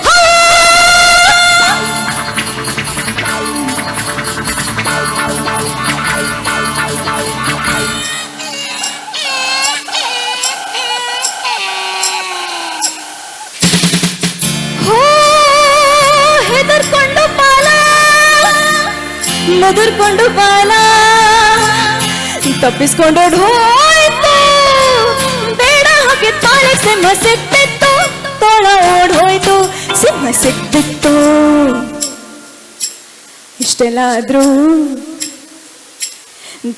ಮುದುರ್ಕೊಂಡು ಬಾಲ ತಪ್ಪಿಸ್ಕೊಂಡು ಹೋಯ್ತು. ಬೇಡ ಹಾಕಿ ತಾಳೆ ಸಿಂಹ ಸಿಕ್ತಿತ್ತು, ತೋಳ ಓಡ್ ಹೋಯ್ತು, ಸಿಂಹ ಸಿಕ್ತಿತ್ತು. ಇಷ್ಟೆಲ್ಲ ಆದ್ರೂ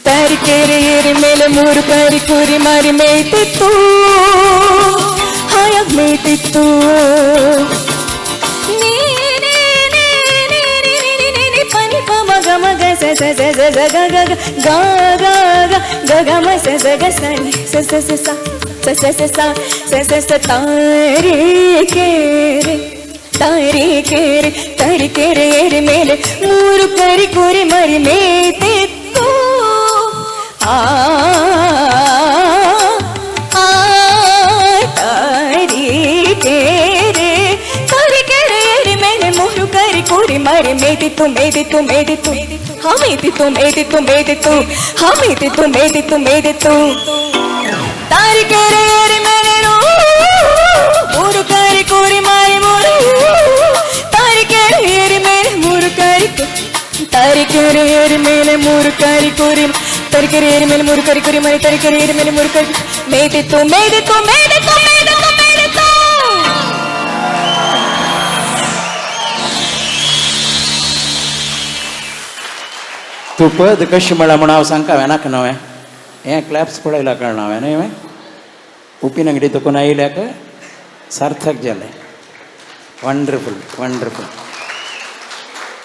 ತರೀಕೆರೆ ಏರಿ ಮೇಲೆ ಮೂರು ಕರಿ ಕುರಿ ಮಾರಿ ಮೇಯ್ತಿತ್ತು, ಹಾಯಾಗಿ ಮೇಯ್ತಿತ್ತು. ಮ ಗ ಸ ಸ ಸ ಸ ಸ ಗ ಗ ಗ ಗ ಗ ಗ ಗ ಗ ಮ ಸ ಸ ಗ ಸ ನಿ ಸ ಸ ಸ ಸ ಸ ಸ ಸ ಸ ಸ ಸ ಸ ತಾರೆ ಕೇರೆ ತಾರೆ ಕೇರೆ ತಾರೆ ಕೇರೆ ಏರಿ ಮೇಲೆ ಮೂರು ಕರಿ ಕುರಿ ಮರಿ ಮೇಯ್ತಿತ್ತು. ಆ ತಾರೆ ಕೇರೆ ತಾರೆ ಕೇರೆ ಏರಿ ಮೇಲೆ ಮೂರು ಕರಿ ಕುರಿ ಮರಿ ಮೇಯ್ತಿತ್ತು ಮೇಯ್ತಿತ್ತು ಮೇಯ್ತಿತ್ತು, ಹಾ ಮೇಯ್ತಿತ್ತು ಮೇಯ್ತಿತ್ತು ಮೇಯ್ತಿತ್ತು, ಹಾ ಮೇಯ್ತಿತ್ತು ಮೇಯ್ತಿತ್ತು ಮೇಯ್ತಿತ್ತು. ತಾರೆ ಕೇರೆ ಏರಿ ಮೇಲೆ ಮೂರು ಕರಿ ಕುರಿ ಮಾರಿ ಮೂರು ತಾರೆ ಕೇರೆ ಏರಿ ಮೇಲೆ ಮೂರು ಕರಿ ತಾರೆ ಕೇರೆ ಏರಿ ಮೇಲೆ ಮೂರು ಕರಿ ಕುರಿ ತರೀಕೆರೆ ಏರಿ ಮೇಲೆ ಮೂರು ಕರಿ ಕುರಿ ಮರಿ ತರೀಕೆರೆ ಏರಿ ಮೇಲೆ ಮೂರು ಕರಿ ಮೇಯ್ತಿತ್ತು ಮೇಯ್ತಿತ್ತು ಮೇಯ್ತಿತ್ತು ಮೇಯ್ತಿತ್ತು ಮೇಯ್ತಿತ್ತು. तूं पद कशें म्हळां म्हूण हांव सांगता हांवें नाका नवें हें क्लॅप्स पळयला कळना हांवें न्हय हांवें उपिन अंगडी तुकून आयल्याक सार्थक जालें. Wonderful wonderful.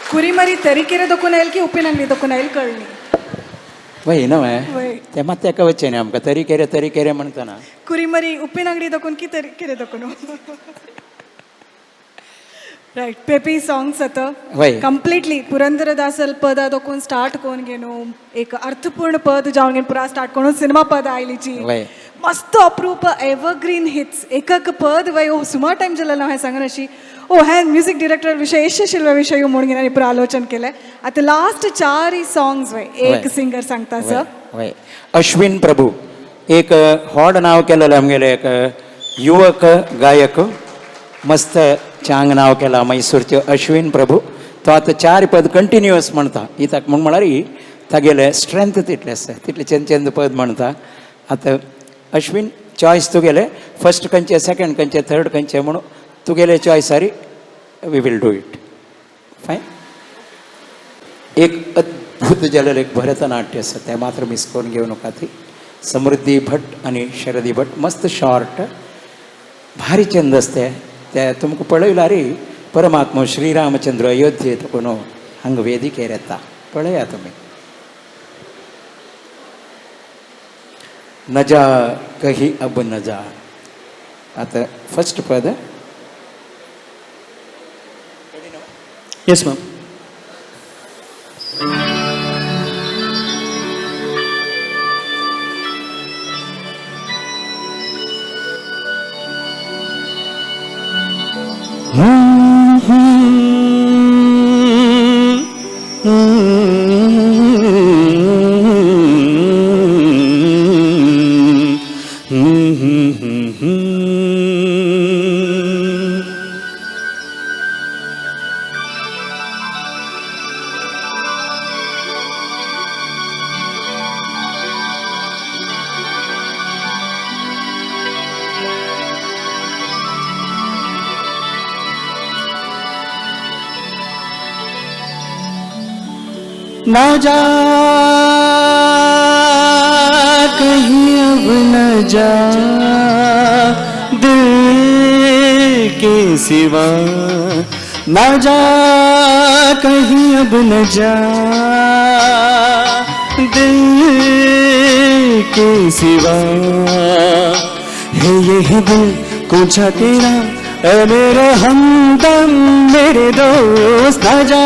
ಕುರಿಮರಿ ತರೀಕೆರೆ ದೊಕ್ಕೂन आयल की उपिन अंगडी ದೊಕ್ಕೂन आयल कळ्ळी. वय नवें वय. तें मात तेका वचचें न्ही आमकां तरीकेरे तरीकेरे म्हणटना कुरीमरी उपिन अंगडी ದೊಕ್ಕೂन की तरीकेरे ದೊಕ್ಕೂन. ರೈಟ್, ಪೆಪಿ ಸಾಂಗ್ಸ್ ಅತ वय. कंप्लीटली पुरंदरदासल पद दोकून स्टार्ट कोन घेनो एक अर्थपूर्ण पद जावन घेवन पुरा स्टार्ट करून सिनेमा पद आयलीची वय. मस्त अप्रूप एवरग्रीन हिट्स एक पद वय ओ सुमार टायम जालेलो हांवें सांगून अशी ओ हांवें म्युजीक डिरेक्टर विशय यशशिल्व विशय म्हणून घेवन पुरा आलोचन केलें. आतां लास्ट चारय सॉंग्स वय एक वय. सिंगर सांगता सर. वय अश्विन प्रभू एक व्हड नांव केलेलें आमगेलें एक युवक गायक, मस्त चांग नांव केलां मैसूरचे अश्विन प्रभू. तो आतां चार पद कंटिन्युअस म्हणटा कित्याक म्हूण म्हळ्यार तागेलें स्ट्रेंथ तितलें आसा, तितलें चेंद चेंद पद म्हणटा. आतां अश्विन चॉयस तुगेलें फर्स्ट खंयचें सेकंड खंयचें थर्ड खंयचें म्हूण तुगेलें चॉयसारी we will do it fine. एक अद्भुत जालेलें एक भरतनाट्य आसा तें मात्र मिस करून घेवं नाका. ती समृद्धी भट आनी शरदी भट मस्त शॉर्ट भारी चंद आसते ते तुमकां पळयल्यार परमात्मा श्रीरामचंद्र अयोध्येत कोण हांगा वेदिकेर येता पळया तुमी. न जा कही अब न जा. आतां फर्स्ट पद. Yes ma'am. न जा कहीं अब न जा दिल के सिवा, न जा कहीं अब न जा दिल के सिवा। है यही दिल पूछा तेरा ऐ मेरे हमदम मेरे दोस्त, न जा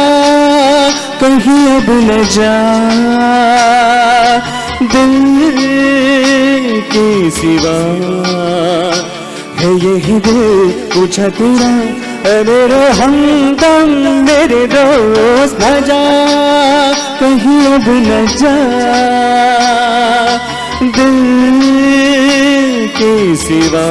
कहीं अब न जा दिल के सिवा। है यही दिल पूछा तेरा ऐ मेरे हमदम मेरे दोस्त, न जा कहीं अब न जा दिल के सिवा।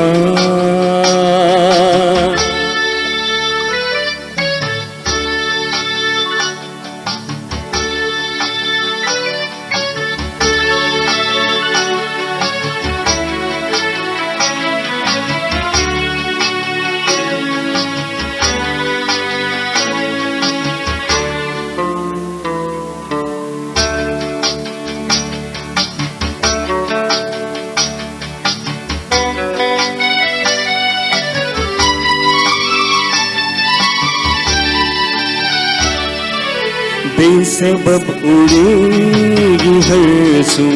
बेसबब उड़ेगी हर सू,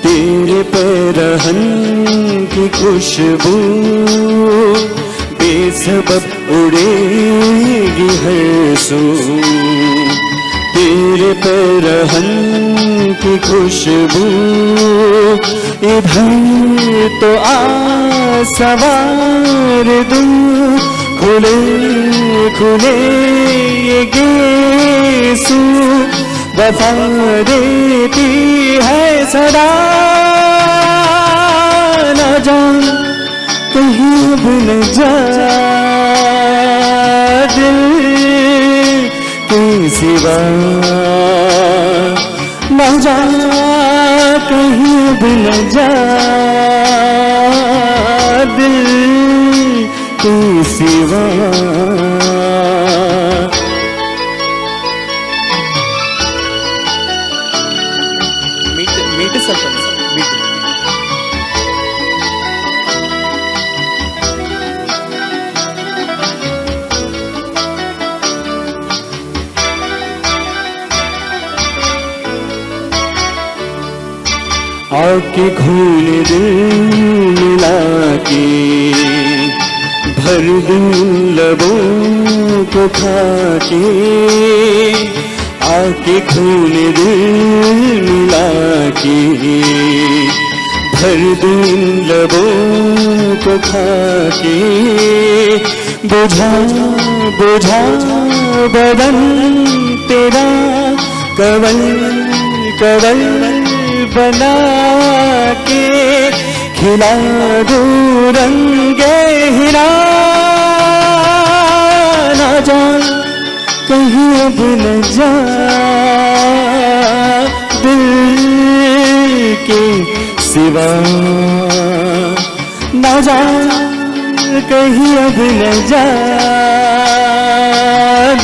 तेरे पैरहन की खुशबू बेसबब उड़ेगी हर सू, तेरे पैरहन की खुशबू। इधर तो आ सवार दूं, खुले खुले ये गेसू, वफा देती है सदा। ना जा कहीं अब न जा दिल के सिवा, ना जा कहीं अब न जा दिल के सिवा। मीट ಸ್ವಲ್ಪ मीट। आके घूल दिल मिला के भर दूं लबों को खाके, आके खून दिल मिला के भर दूं लबों को खाके, बुझा बुझा बदन तेरा कवल कवल बना के, खिला दूं रंगे हिरा। ना जा कहीं अब न जा दिल के सिवा, ना जा कहीं अब न जा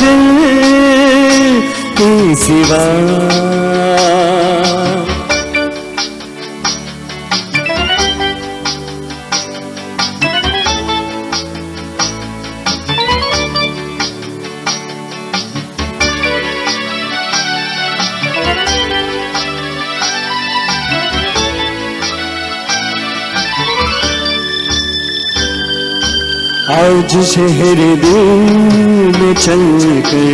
दिल के सिवा। आज शहर दिल में चल कर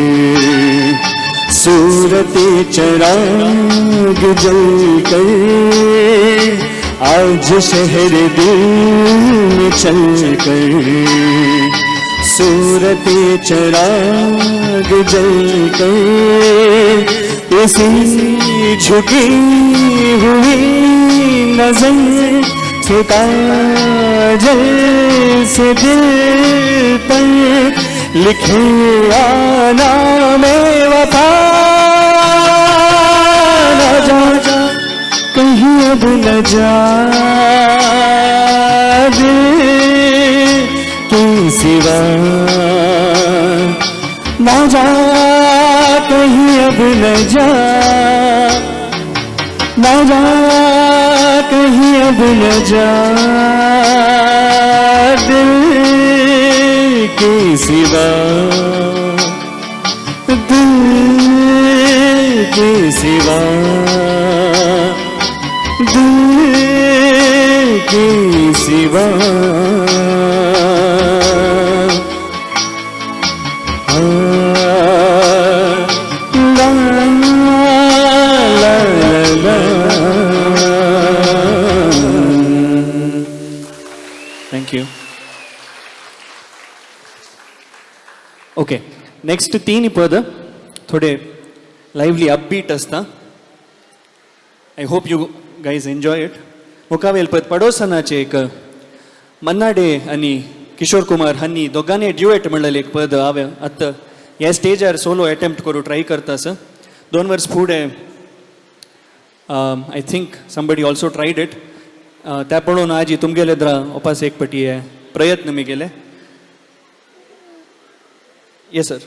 सूरत चराग जल कर, आज शहर दिल में चल कर सूरत चराग जल कर, इसी झुकी हुई नजर से काजल से दिल पर लिखे आना में वफा। ना जा कहीं अब न जा दिल के सिवा, ना जा कहीं अब न जा, ना जा कहीं अब न जा दिल के सिवा, दिल के सिवा, दिल के सिवा। ला ला ला। Thank you. Okay, next तीन पद थोडे लायव्हली अपबीट आसता. I hope you guys enjoy it. मुखावेल पद पडोसनाचे एक मन्ना डे आनी किशोर कुमार हांणी दोगांनी ड्युएट म्हणलेलें एक पद हांवें आतां ह्या स्टेजार सोलो एटेम्प्ट करूं ट्राय करता आसा. 2 वर्स फुडें I think somebody also tried it. त्या पळोवन आजी तुमगेले द्रा ओपास एक पटी हे प्रयत्न मी केले. Yes sir.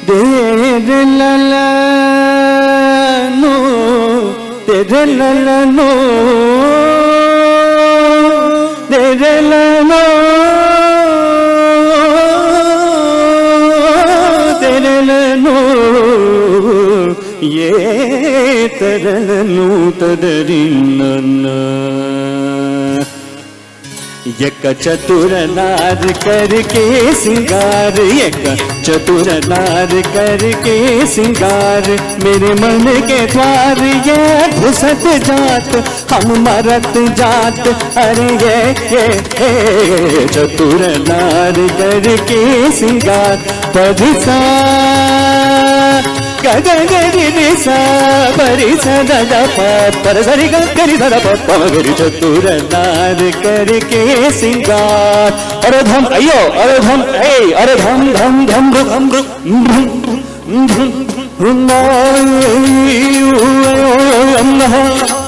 दे ला ला नो, दे ला ला नो, दे ला नो। ये तरनु तदरिन। एक चतुर नार करके सिंगार, एक चतुर नार करके सिंगार, मेरे मन के द्वार ये घुसत जात हम मरत जात। अरे ये चतुर नार करके सिंगार। परिसा गगरी सा परिसा दादा पर सरी गरी दादा पगरी चतुर नार करके सिंगार। अरे धम अयो अरे धम ए अरे धम धम धम धम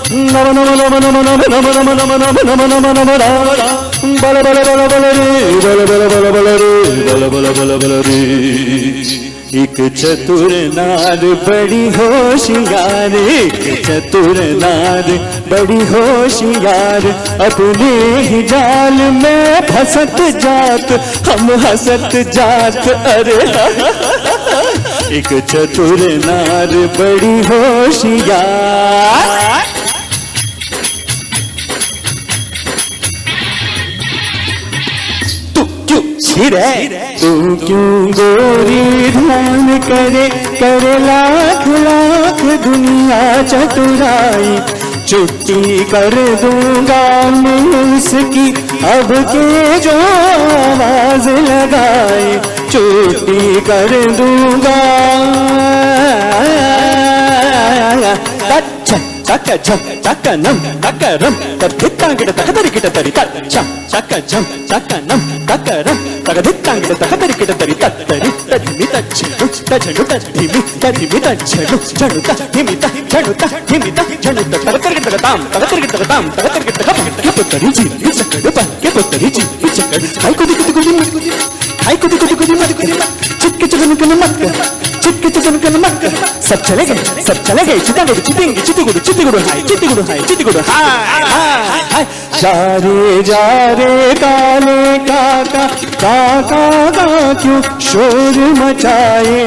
नम नम नम नम नम नम नम नम नम नम नम नम बल बल बल बल रे बल बल बल बल रे बल बल बल बल रे। एक चतुर नार बड़ी होशियार, एक चतुर नार बड़ी होशियार, अपने ही जाल में फंसत जात हम हंसत जात। अरे एक चतुर नार बड़ी होशियार। तू क्यों गोरी ध्यान करे करे लाख लाख दुनिया चतुराई, छुट्टी कर दूंगा मैं उसकी अब के जो आवाज लगाए, छुट्टी कर दूंगा। चक झम चक नम तक रम तद्धितांगिट तक तरिकिट तरि तच्छ चक झम चक नम तक रम तगधितांगिट तक तरिकिट तरि तत्तरि तधिमि तच्छणु तझणु तद्धिमि तधिमि तच्छणु झणु तधिमि तझणु तधिमि तझणु तक तरिकिट तक ताम तक तरिकिट तक ताम तक तरिकिट तक के पुतरी जी विचकड़ प के पुतरी जी विचकड़ हाय कुदी कुदी कुदी हाय कुदी कुदी कुदी मत चिटके चकन कन मत चिटके चकन कन मत। सब चले गए सब चले गए चितागुड़ चितेंगे चितिगुड़ चितिगुड़ हाय चितिगुड़ हाय चितिगुड़ हाय हाय हाय। जा रे काले काका काका का क्यों शोर मचाए,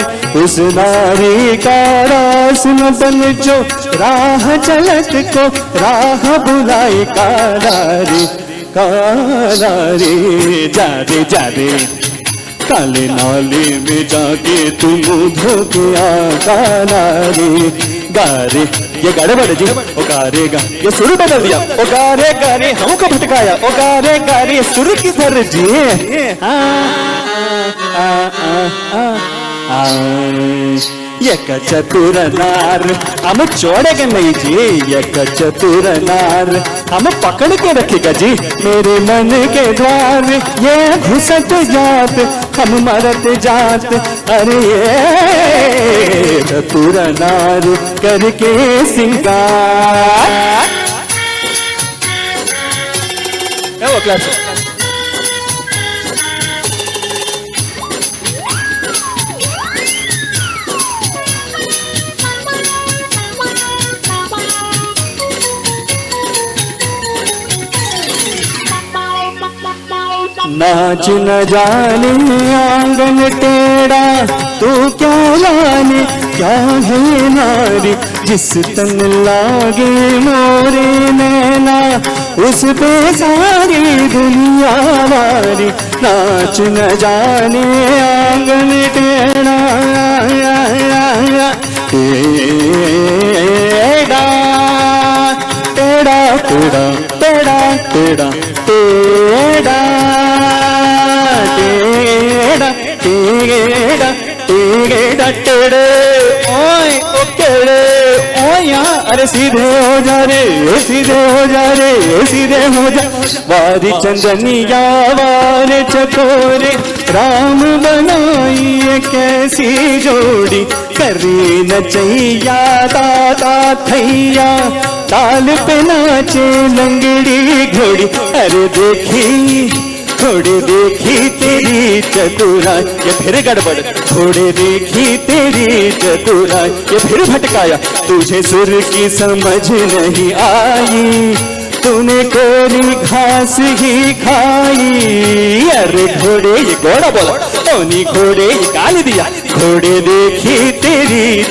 उस नारी का रास न बन जो राह चलत को राह बुलाए। काला रे जा रे काले नाले में जाके तुम धो गया। काला रे गारे ये गड़बड़ जी ओ गारे गा ये सुर बदल दिया ओ गारे गारे हमको भटकाया ओ गारे गारे सुर किधर जी। आ आ आ आ एक चतुर नार हम छोड़ेंगे नहीं जी, एक चतुर नार हम पकड़ के रखेगा जी, मेरे मन के द्वार ये घुसत जात हम मरत जात। अरे ये चतुर नार करके सिंगार। क्लास नाच न जाने आंगन टेढ़ा तू क्या जाने क्या है नारी, जिस तन लागे मोरे नैना उस पे सारी दुनिया वारी। नाच न जाने आंगन टेढ़ा टेढ़ा टेढ़ा टेढ़ा टेढ़ा टेढ़ा टेढ़ा टेढ़ा टेढ़ा टेढ़ा टेढ़े ओए ओ टेढ़े ओ यहाँ। अरे सीधे हो जा रे सीधे हो जा रे सीधे हो जा। वारी चंदनिया वारे चकोरे राम बनाई कैसी जोड़ी, करी नचैया दादा थैया ताल पे नाचे लंगड़ी घोड़ी। अरे देखी थोड़े देखी तेरी चतुराई ये फिर गड़बड़, थोड़े देखी तेरी चतुराई ये फिर भटकाया, तुझे सुर की समझ नहीं आई तूने कोरी घास ही खाई। अरे घोड़े ये घोड़ा बोला ओनी घोड़े ये गाली दिया, घोड़े देखी तेरी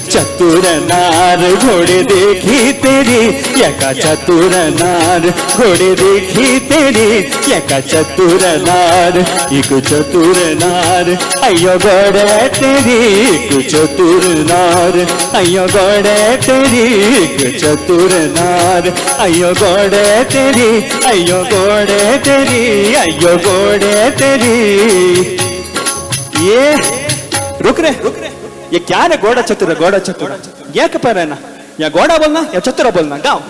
चतुर नार, घोड़े देखी तेरी एका चतुर नार, घोड़े देखी तेरी एका चतुर नार, एक चतुर नार अयो घोड़े तेरी, एक चतुर नार अयो घोड़े तेरी, एक चतुर नार अयो घोड़े तेरी, अयो घोड़े तेरी, अयो घोड़े तेरी। ये रुक रे, ये क्या रे घोड़ा चतुर, घोड़ा चतुर ये कपर है ना, या घोड़ा बोलना या चतुरा बोलना, गाओ।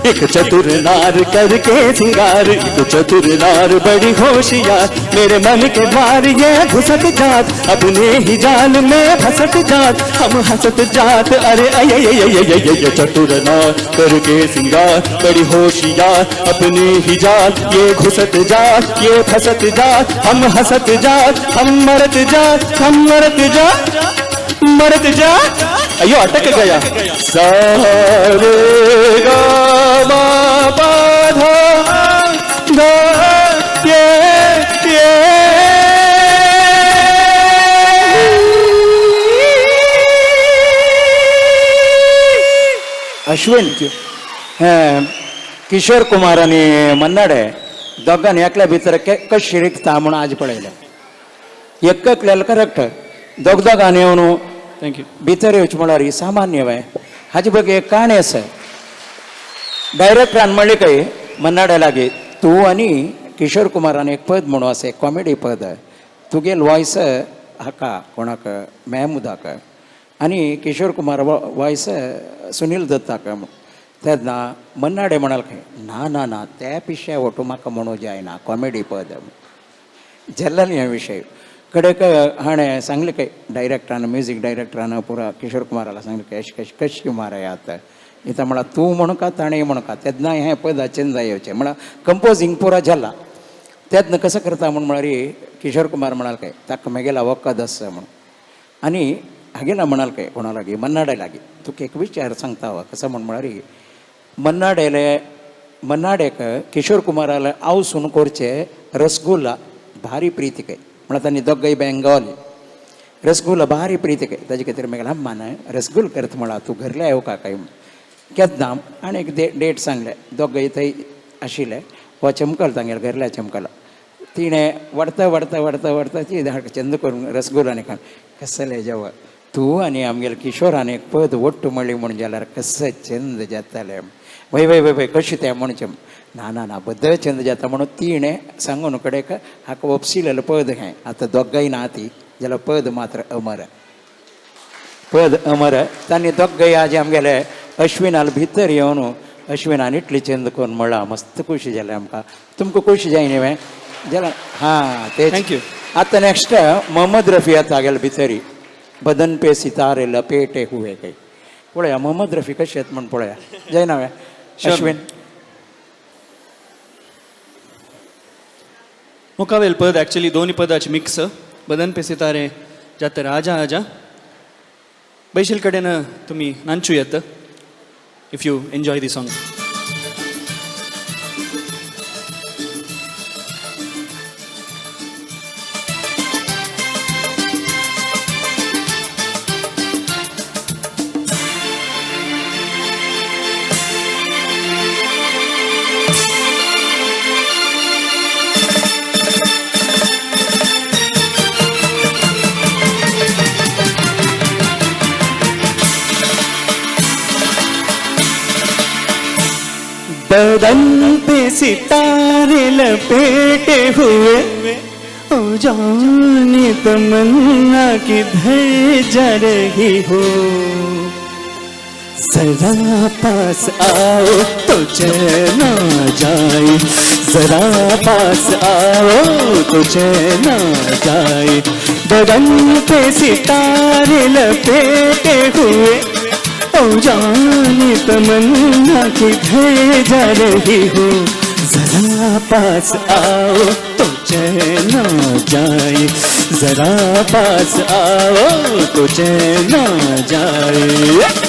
एक चतुर नार करके सिंगार, एक चतुर नार बड़ी होशियार, मेरे मन के द्वार ये घुसत जात, अपने ही जाल में फंसत जात, हम हंसत जात, अरे अय अय अय अय। चतुर नार करके सिंगार बड़ी होशियार, अपने ही जाल ये घुसत जात, ये फंसत जात, हम हंसत जात, हम मरत जात, हम मरत जात, मरत जा, अयो अटक गया। सारे गा मा पा धा धा ये ये। अश्विन किशोर कुमार आनी मन्नाडे दोगांनी एकल्या भितर कशी रिगता म्हूण आज पळयलें. एक एकल्याला करेक्ट, दोग दोगांनी येवन thank you भितर येवचें म्हळ्यार ही सामान्य वय. हाजे बघ एक काणी आसा. डायरेक्टरान म्हणलें काय मन्नाडे लागीं, तूं आनी किशोर कुमारान एक पद म्हणून आसा, एक कॉमेडी पद, तुगेल वॉयस हाका कोणाक मेहमुदाक आनी किशोर कुमार वॉयस सुनील दत्ताक. तेन्ना मन्नाडे म्हणाल खंय, ना ना ना त्या पिश्या वटू म्हाका म्हणू जायना कॉमेडी पद. जाल्लो हे विशय कडेक हाणें सांगलें काय डायरेक्टरान, म्युजीक डायरेक्टरान पुरा किशोर कुमाराला सांगलें काय अशें कशें कशी मारयात इतां म्हळ्यार तूं म्हणका ताणें म्हणका. तेन्ना हें पदाचें जाय येवचें म्हळ्यार कंपोजींग पुरा जाला. तेन्ना कसो करता म्हूण म्हळ्यार किशोर कुमार म्हणाल काय ताका म्हगेला वखद आसा म्हणून. आनी हागेला म्हणाल काय कोणा लागीं, मन्नाडे लागीं, तुका एक विचार सांगता हांव कसो म्हूण म्हळ्यार मन्नाडेले मन्नाडेक किशोर कुमाराले आवसून करचे रसगुल्ला भारी प्रीती काय म्हळ्यार तांणी दोगांय बेंगॉली रसगुल्ला भारी प्रीती काय ताजे खातीर मागीर अम्मान रसगुल करता म्हळा तूं घरले येवका काय केन्ना. आनी एक डेट सांगले, दोगांय थंय आशिल्ले, हो चमकल तांगेले घरल्या चमकल. तिणें वाडता वाडता वाडता वाडता ती चंद करून रसगुल्ला आनी खाण कसलें जेवण तूं आनी आमगेले किशोरान एक पद वट्टू म्हणली म्हूण जाल्यार कसं चंद जातालें. वय वय वय वय कशें तें म्हणचें, ना ना ना बद्दल चंद जाता म्हणून तिणें सांगून कडेक हाका वपसिलेलें पद हें. आतां दोगांय ना ती जाल्यार पद मात्र अमर, पद अमर. तांणी दोगांय आज आमगेले अश्विनाल भितर येवन अश्विनान इतली चंद करून म्हळां, मस्त खोशी जालें आमकां. तुमकां खोशी जाय न्ही जाल्यार हां ते thank you. आतां नेक्स्ट मोहम्मद रफी येता गेले भितरी, बदन पे सितारे लपेटे हुए काय. पळया मोहम्मद रफी कशे येत म्हूण पळया जायना वे अश्विन. मुखावेल पद ॲक्च्युली दोन्ही पदाची मिक्स, बदन पे सितारे जातर आजा आजा. बैशील कडेन तुमी नांचू येत if you enjoy the song. बदन पे सितारे लपेटे हुए, ओ जाने तमन्ना किधर जा रही हो, जरा पास आओ तो चैन आ जाए, जरा पास आओ तो चैन आ जाए। बदन पे सितारे लपेटे हुए, ओ जाने तमन्ना किधर जा रही हो, जरा पास आओ तो चैन आ जाए, जरा पास आओ तो चैन आ जाए।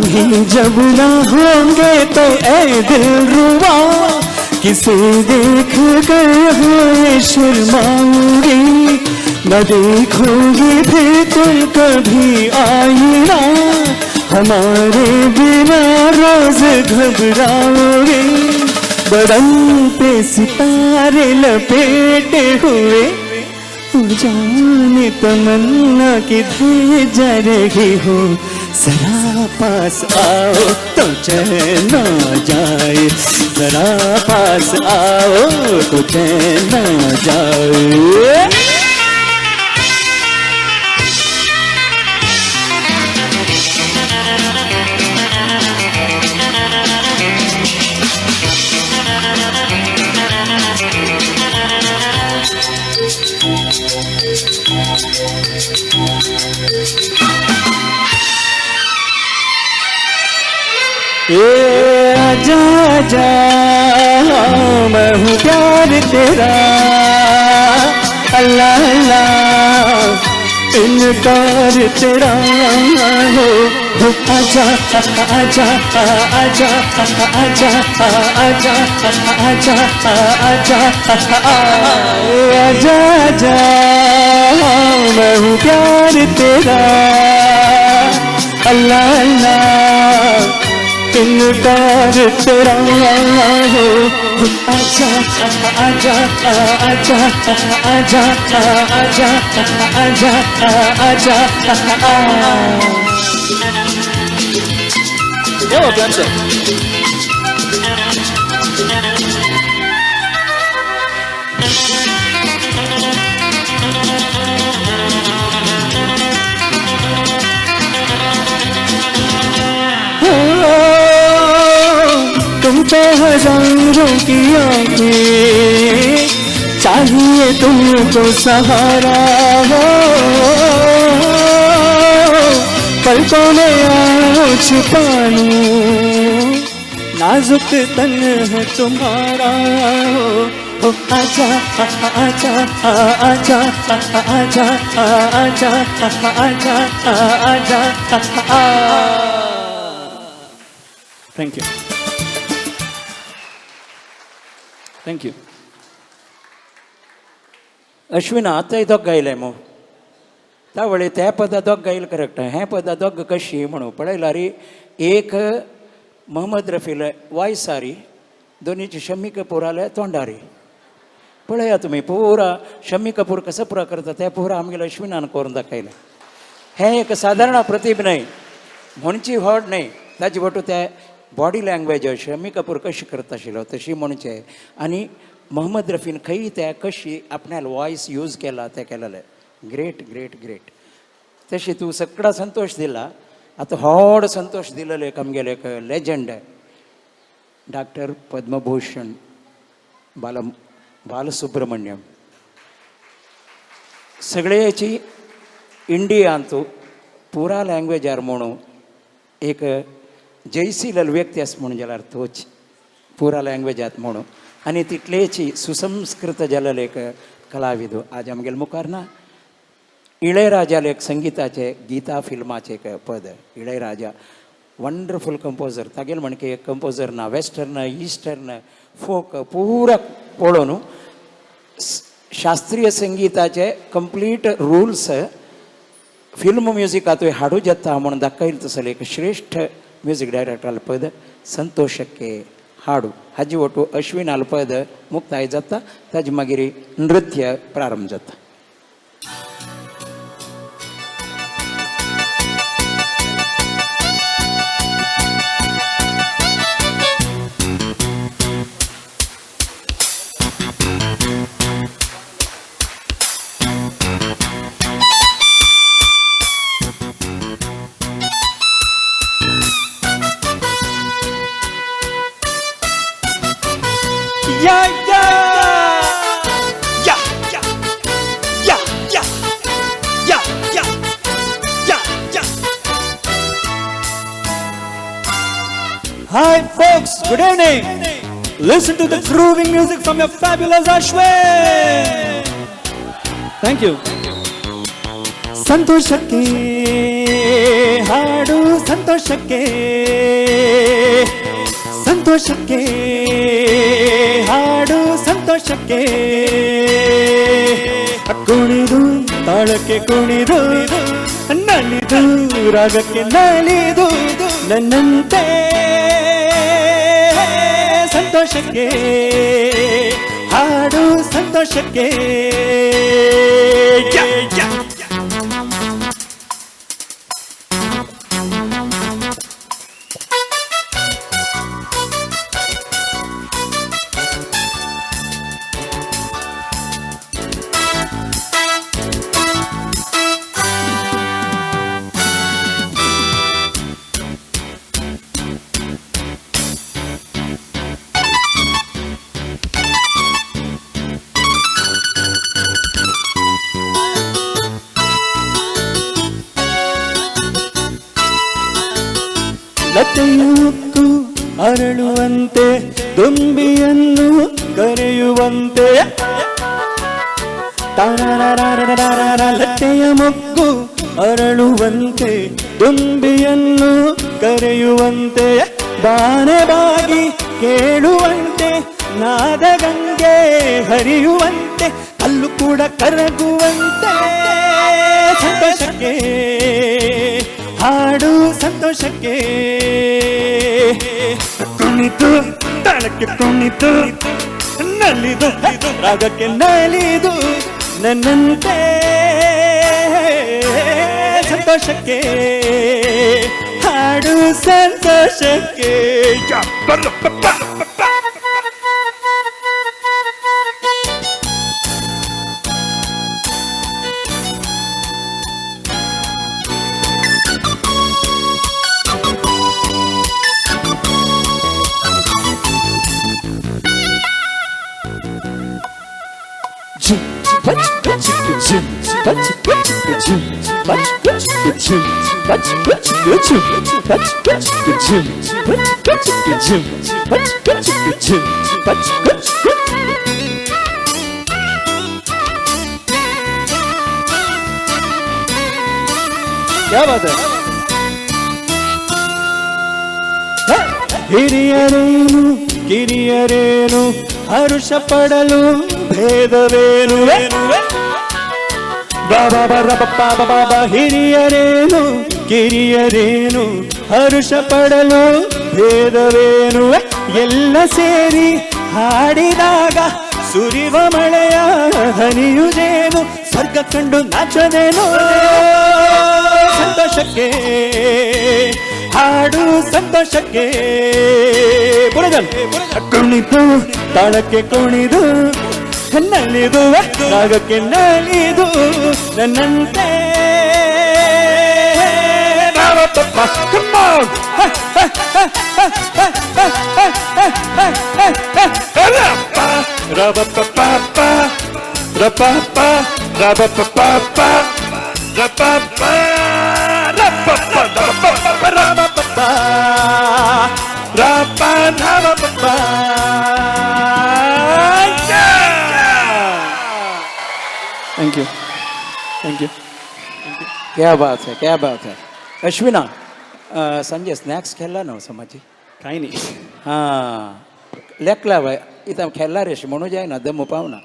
ही जब ना होंगे तो ऐ दिलरुबा किसे देख कर हुए शर्माऊंगी, न देखोगी फिर तुम कभी आईना, हमारे बिना रोज घबराओगे। बदन पे सितारे लपेटे हुए उड़ जाने तमन्ना किधर जा रही हो, जरा पास आओ तो चैन आ जाए, जरा पास आओ तो चैन आ जाए। ये आजा आजा मैं हूँ प्यार तेरा, अल्लाह अल्लाह इनकार तेरा हो। आजा आजा आजा आजा आजा आजा आजा आजा आजा मैं हूँ प्यार तेरा, अल्लाह अल्लाह इनकार तेरा हो। आजा आजा आजा आजा आजा आजा आजा आजा। तुम पे हजारों की आंखें, चाहिए तुमको सहारा हो, पलकों में आओ छुपा लूं, नाजुक तन है तुम्हारा हो। आजा आजा आजा आजा आजा आजा आजा। Thank you, thank you. Ashwin आतांय दोग गायलें मू तावळे त्या पदा दोग गायल करेक्ट, हें पदा दोग कशी म्हणून पळयल्यार एक मोहम्मद रफीले वायसारी दोनीची शम्मी कपूराले तोंडारी. पळया तुमी पुरा शम्मी कपूर कसं पुरा करता त्या पुरा आमगेल्या अश्विनान करून दाखयलें. हें एक सादारण प्रतिभ न्हय, म्हणची व्हड न्हय, ताजे बटू त्या बॉडी लँग्वेज शम्मी कपूर कशी करता आशिल्लो तशी म्हणचें. आनी मोहम्मद रफीन खंय त्या कशी आपणाल वॉयस यूज केला तें केलेलें. Great great great. तशी तूं सगळा संतोष दिला. आतां व्हड संतोष दिलेलो एक आमगेलो एक लेजंड डॉक्टर पद्मभूषण बालसुब्रमण्यम. सगळ्याची इंडियांतू पुरा लँग्वेजार म्हणून एक जयसीलल व्यक्ती आसा म्हणून जाल्यार तोच पुरा लँग्वेजात म्हणून आनी तितलेची सुसंस्कृत जालेलो एक कलाविद आज आमगेले मुखार ना. इळयराजाले एक संगिताचे गीता फिल्माचें एक पद. इळयराजा वंडरफूल कंपोजर, तागेले म्हणके एक कंपोजर ना, वेस्टर्न इस्टर्न फोक पुरा पळोवन शास्त्रीय संगिताचे कंप्लीट रुल्स फिल्म म्युजिकांतूय हाडूं जाता म्हणून दाखयलें तसलें एक श्रेश्ठ म्युजीक डायरेक्टर पद संतोषके हाडू. हाजी वटू अश्विन पद मुक्ताय जाता, ताजे मागीर नृत्य प्रारंभ जाता. Hi folks, good evening. Listen to the grooving music from your fabulous Ashwin. Thank you. Santoshake ಹಾಡು ಸಂತೋಷಕ್ಕೆ, ಸಂತೋಷಕ್ಕೆ ಹಾಡು ಸಂತೋಷಕ್ಕೆ. ಕುಣಿದು ತಾಳಕ್ಕೆ ಕುಣಿದು ನಲಿದು ರಾಗಕ್ಕೆ ನಲಿದು ನನ್ನಂತೆ ಸಂತೋಷಕ್ಕೆ ಹಾಡು ಸಂತೋಷಕ್ಕೆ. ಲತೆಯುಕ್ಕು ಅರಳುವಂತೆ ದುಂಬಿಯನ್ನು ಕರೆಯುವಂತೆ, ತಾರಾರಾರಾರಾರ ಲತೆಯ ಮೊಗ್ಗು ಅರಳುವಂತೆ ದುಂಬಿಯನ್ನು ಕರೆಯುವಂತೆ, ಬಾನೆ ಬಾಗಿ ಕೇಳುವಂತೆ ನಾದಗಂಗೆ ಹರಿಯುವಂತೆ ಕಲ್ಲು ಕೂಡ ಕರಗುವಂತೆ ಸಂತೋಷಕ್ಕೆ ಹಾಡು ಸಂತೋಷಕ್ಕೆ. ಕುಣಿತು ತಾಳಕ್ಕೆ ಕುಣಿತು ನಲಿದು ರಾಗಕ್ಕೆ ನಲಿದು ನನ್ನಂತೆ ಸಂತೋಷಕ್ಕೆ ಹಾಡು ಸಂತೋಷಕ್ಕೆ. क्या बात है. ಹಿರಿಯರೇನು ಕಿರಿಯರೇನು ಹರುಷ ಪಡಲು ಭೇದವೇನು, ಬಾಬಾ ಬಾಬಾ ಹಿರಿಯರೇನು ಕಿರಿಯರೇನು ಹರುಷ ಪಡಲು ಭೇದವೇನು, ಎಲ್ಲ ಸೇರಿ ಹಾಡಿದಾಗ ಸುರಿವ ಮಳೆಯ ಹನಿಯುದೇನು, ಸ್ವರ್ಗ ಕಂಡು ನಾಚದೇನು ಸಂತೋಷಕ್ಕೆ ಹಾಡು ಸಂತೋಷಕ್ಕೆ. ಕುಣಿತು ತಾಳಕ್ಕೆ ಕುಣಿದು ನಲಿದು ರಾಗಕ್ಕೆ ನಲಿದು ನನ್ನಂತೆ. Thank you, thank you. क्या बात है, क्या बात है. अश्विना, संजय स्नॅक्स खेळला ना समाजी? काय नाही. हां, लेकला बाय इथं खेळला रे म्हणू जायना दम पावना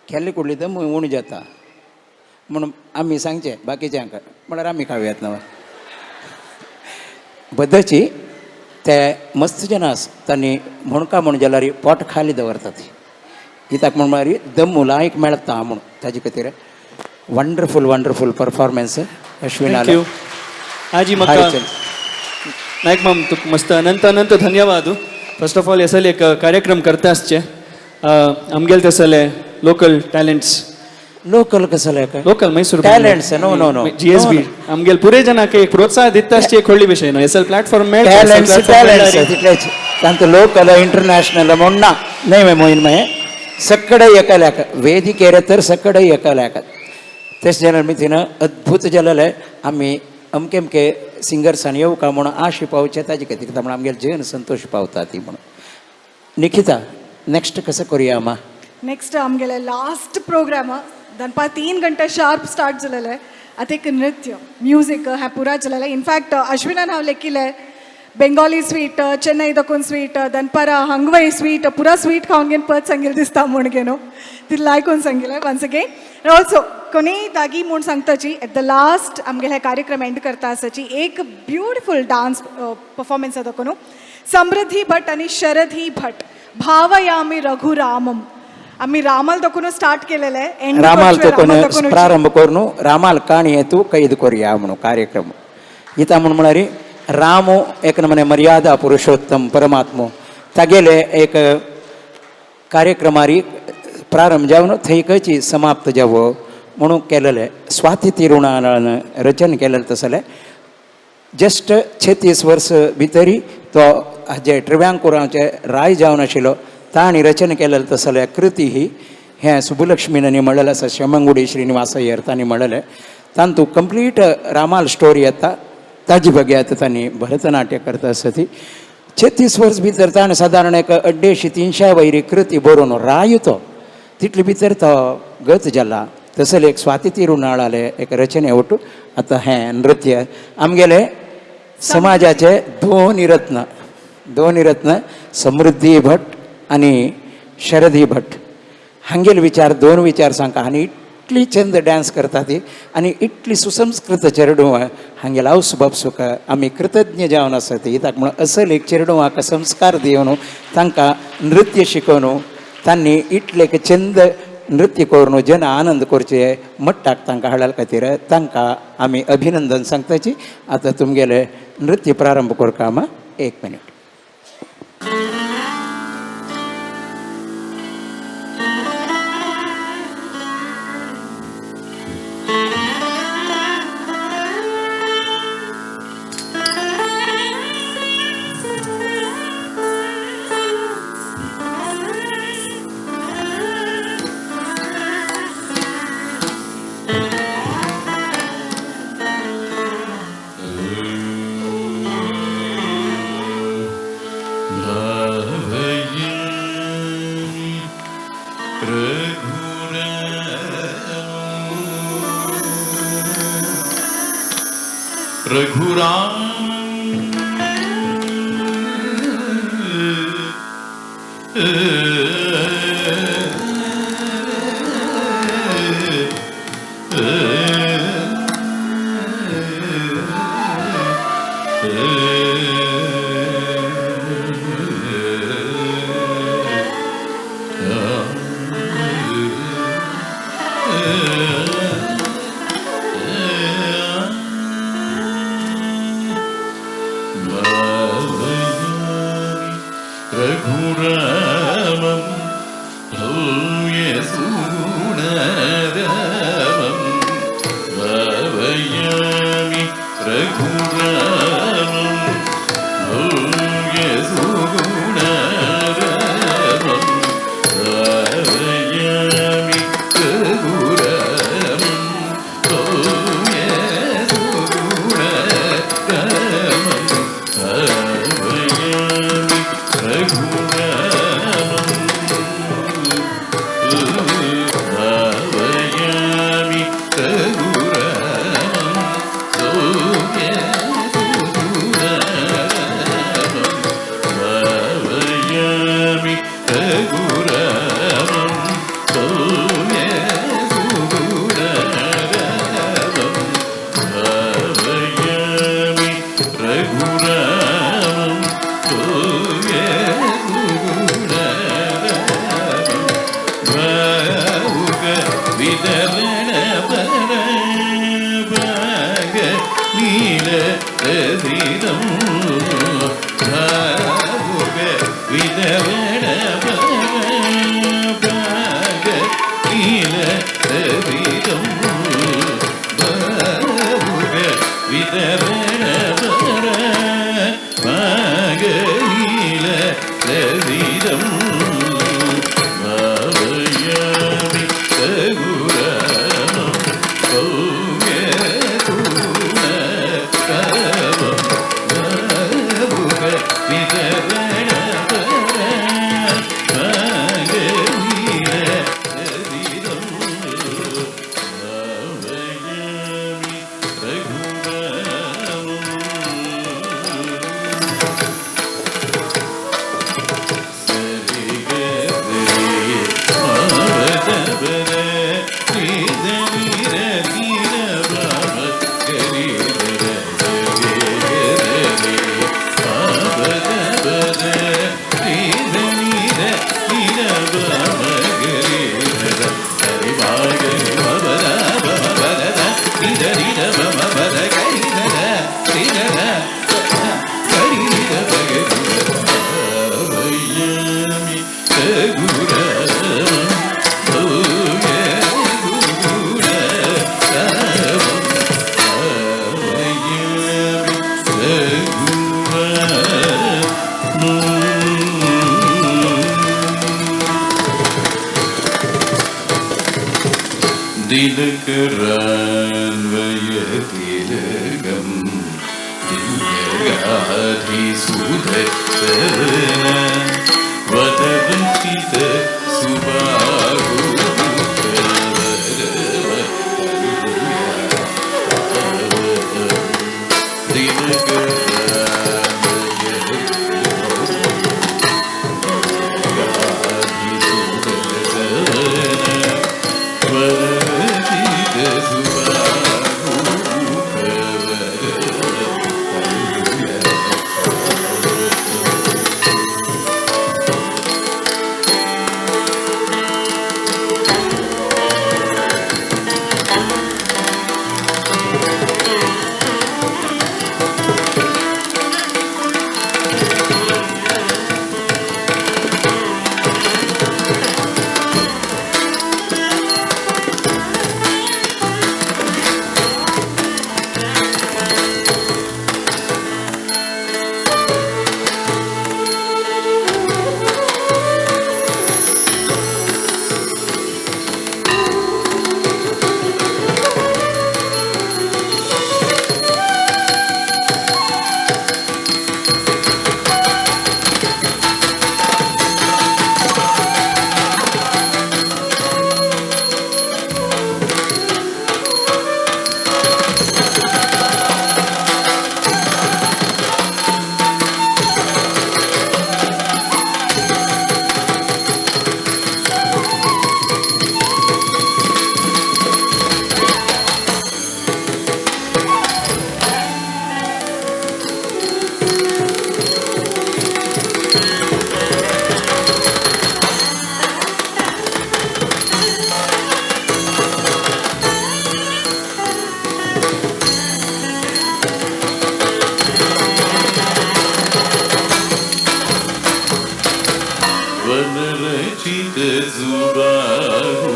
खेळली कुडली दम उणू जाता म्हणून आम्ही सांगचे बाकीच्यांक म्हळ्यार आमी खावयात ना बद्दची ते मस्त जन आस तांणी म्हणका म्हण जाल्यार पोट खाली दवरतात कित्याक म्हण म्हळ्यार दम लायक मेळटा म्हूण ताजे खातीर wonderful wonderful performance Ashwin. Thank you आजी. मका नायक माम तुका मस्त अनंत अनंत धन्यवाद. फर्स्ट ऑफ ऑल एसले एक कार्यक्रम करता आसचे आमगेले तसले लोकल टॅलेंट्स. लोकल कसले काय? Local Mysore talents. No no no G S B आमगेले पुरे जनाक एक प्रोत्साह दिता आसचे एक व्हडली विशय न्हू. एस एल प्लॅटफॉर्म मेळटा, talents S L platform talents मेळ्ळ्यार तितलेच तांकां लोकल इंटरनॅशनल म्हूण ना न्हय मोहीन मागीर सकडे एकाल्याक वेदिकेर तर सकडे एकाल्याक तशें जाल्यार मी थिंगा अद्भूत जालेलें आमी अमके अमके सिंगर्सान येवका म्हणून आश पावचे ताजे खातीर म्हणून आमगेले जन संतोश पावता ती म्हणून. निखिता, नेक्स्ट कसं करूया आमा? नेक्स्ट आमगेले लास्ट प्रोग्राम दनपार 3 गंटे शार्प स्टार्ट जालेले. आतां एक नृत्य म्युजीक हें पुरा चललें. इनफॅक्ट अश्विनान हांव लेखिलें बेंगॉली स्वीट, चेन्नई दकून स्वीट, दनपारा हंगवय स्वीट, पुरा स्वीट खावन घेवन पद सांगिल्लें दिसता म्हूण घेवन तितलें आयकून सांगिल्लें वन्स अगेन. ऑल्सो कोणी दागी म्हूण सांगताची एट the last आमगेले कार्यक्रम एंड करता आसाची एक ब्युटिफूल डान्स परफॉर्मन्स दाखोवन समृद्धी भट आनी शरदी भट, भावयामी रघुरामम. आमी रामाल दाखोवन स्टार्ट केलेले, एंड रामाल तोकोन प्रारंभ करून रामाल काणी तूं कैद करुया म्हणून कार्यक्रम. इता म्हूण म्हळ्यार रामो एक नमने मर्यादा पुरुषोत्तम परमात्मो तागेले एक कार्यक्रमारी प्रारंभ जावन थंयकची समाप्त जावो म्हणून केलेले. स्वाती तिरुणान रचन केलेलें तसलें. जस्ट 36 वर्स भितरी तो हाजे ट्रिव्यांकुराचे राय जावन आशिल्लो, तांणी रचन केलेलें तसलें कृती ही. हें सुबलक्ष्मीन म्हणलेलें आसा, शमंगुडी श्रीनिवास अय्यर तांणी म्हणलेलें. तांतू कंप्लीट रामाल स्टोरी येता, ताजी बग्यात तांणी भरतनाट्य करता आसा ती. 36 वर्स भितर ताणें सादारण एक 250-300 वयरी कृती बरोवन राय तो तितले भितर तो गत जाला. तसले एक स्वाती तिरुनाळाले एक रचने ओटू आतां हें नृत्य आमगेले समाजाचे दोन रत्न समृद्धी भट आनी शरदी भट हांगेले विचार, दोन विचार सांगता. आनी इतली चंद डान्स करता ती आनी इतली सुसंस्कृत चेरडुवां हांगेले आवस बापसूक आमी कृतज्ञ जावन आसा ती. कित्याक म्हणून असल एक चेरडुवांक संस्कार दिवन तांकां नृत्य शिकोवन तांणी इतले एक चंद नृत्य करून जन आनंद करचे मट्टाक तांकां हाडल्या खातीर तांकां आमी अभिनंदन सांगताची. आतां तुमगेले नृत्य प्रारंभ करता आमा. एक मिनीट. रघुराम रघुरामं भूयसूनरामं भावयामि रघुरामं भूयसूनरामं भावयामि रघुरामं भूयसूनरामं भावयामि रघुरामं भावयामि रघुरामं सौम्यसुरामं भावयामि रघुरामं सौम्यसुरामं भावयामि रघुरामं सौम्यसुरामं भावयामि दिनकरान्वयतिलकं दिव्यगाधिसुदर्शन वदवचित सुबाहु वनरचित सुबाहु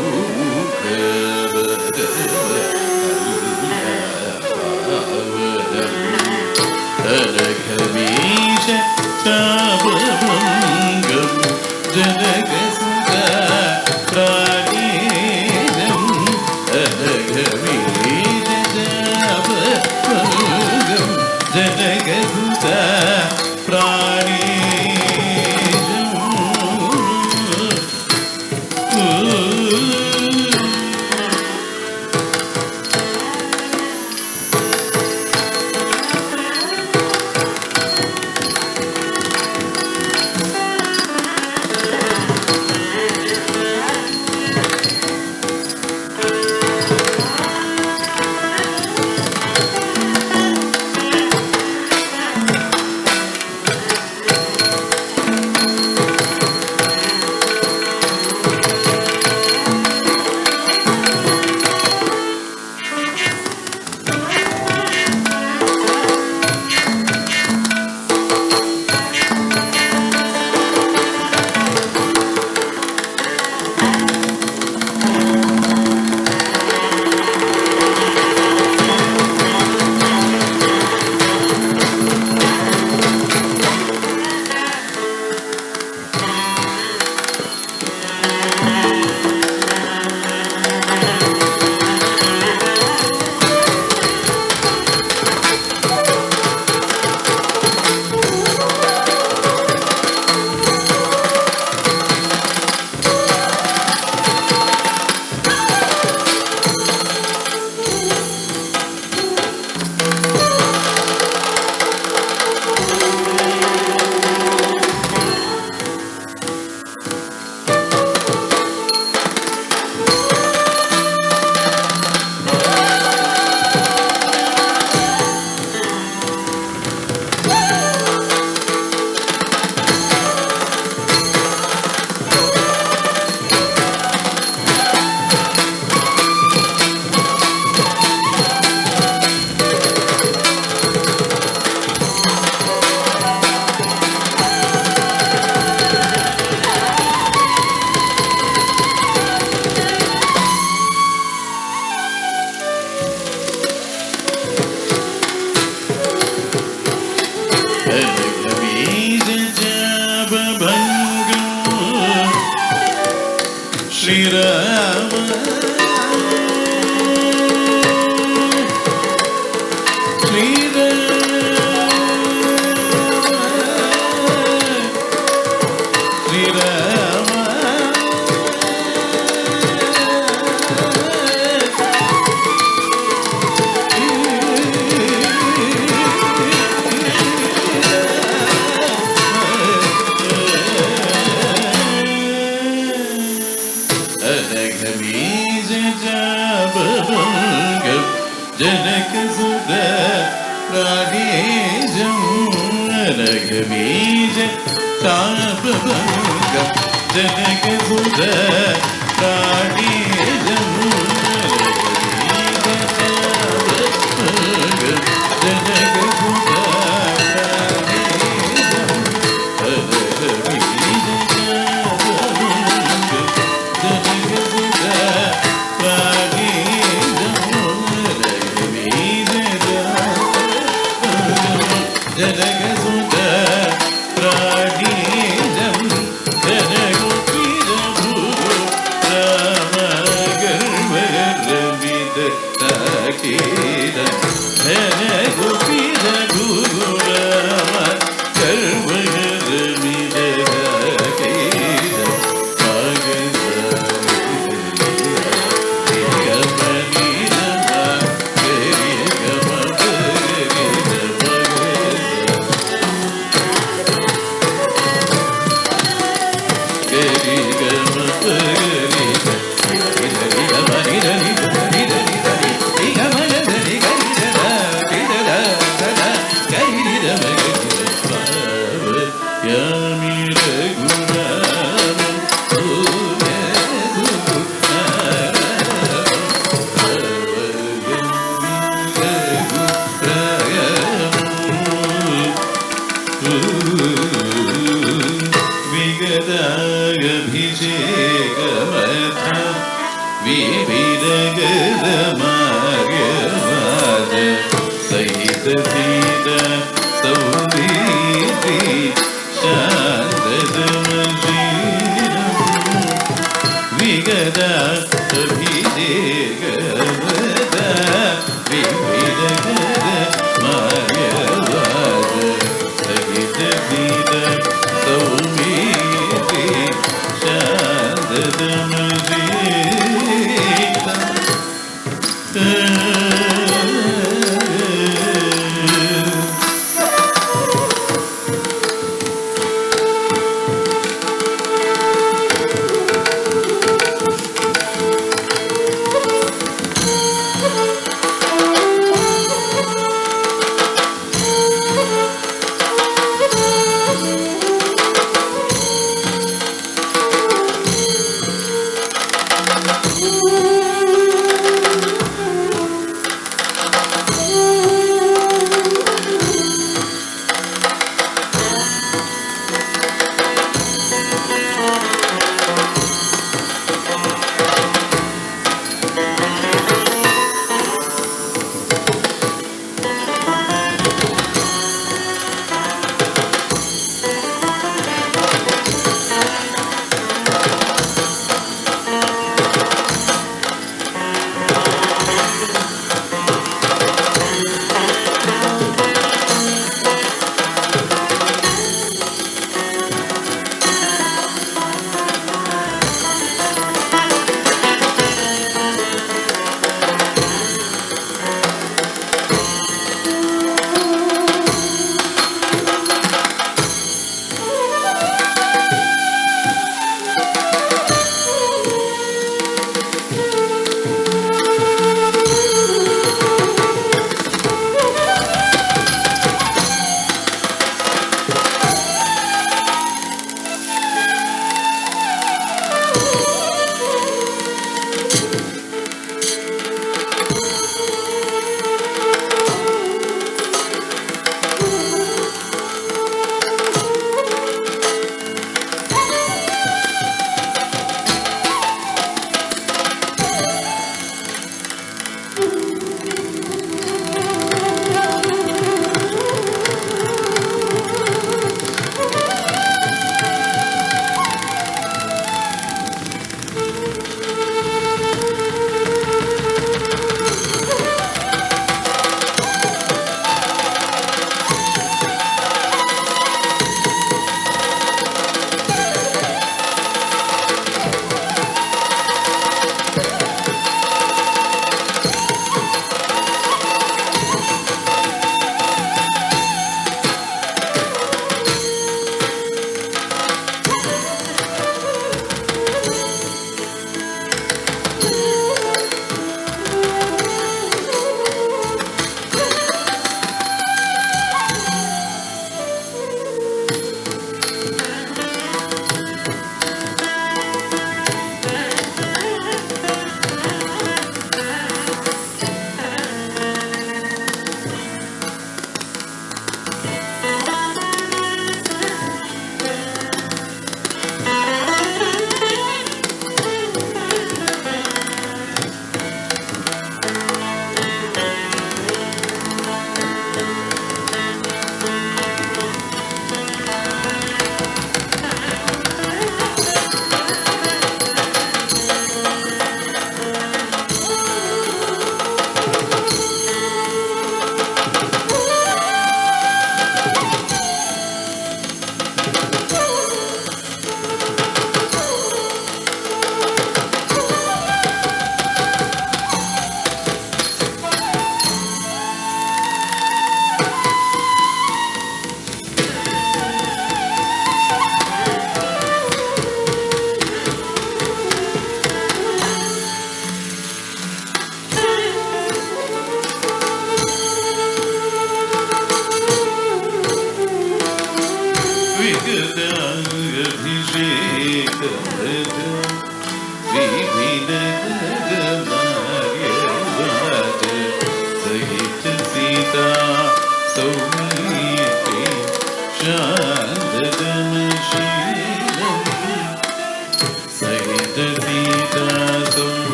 रघवीश चापभङ्गं जनकसुता प्राणेनं रघवीश चापभङ्गं जनकसुता प्राणेनं। श्री राम। अनघबीज चापभङ्गं जनकसुत प्राणेशं अनघबीज चापभङ्गं जनकसुत प्राणेशं जनकसुत प्राणेशं अनघबीज चापभङ्गं जनकसुत प्राणेशं अनघबीज चापभङ्गं जनकसुत प्राणेशं जनगोपीरभू रामगर्भरविदताकीर जनगोपीरभू रामगर्भरविदताकीर विगदाभिषेकमथ विविधगदमार्यवाद सहित सीत सौमीति शारदमजीरम् विगदा अभिषेकमथ विविधगदमार्यवाद सहित सीत सौमीति शारदमजीरम्.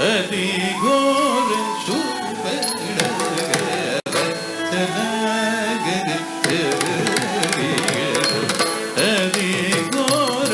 अति घोर अति घोर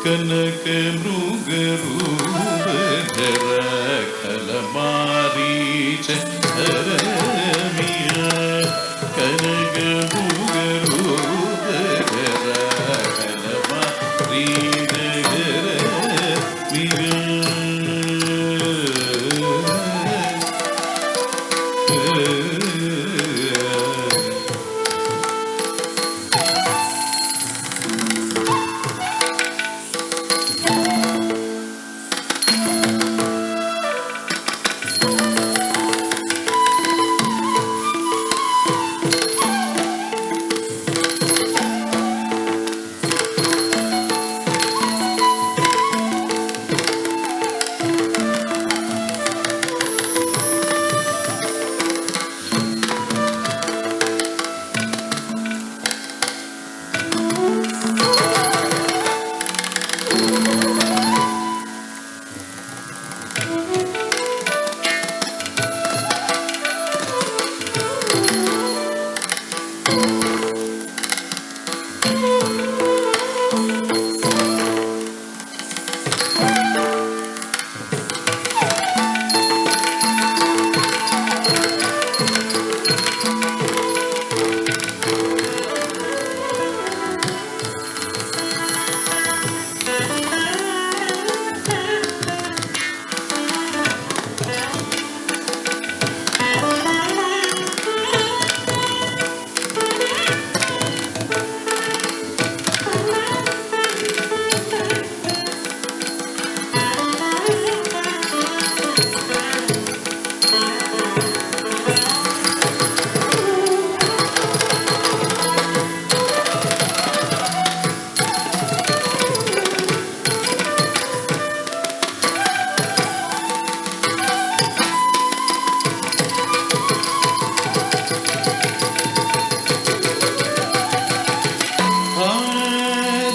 कनक मृग रूप धर खल मारीच रमिया कनक मृग रूप धर खल मारीच रमिया।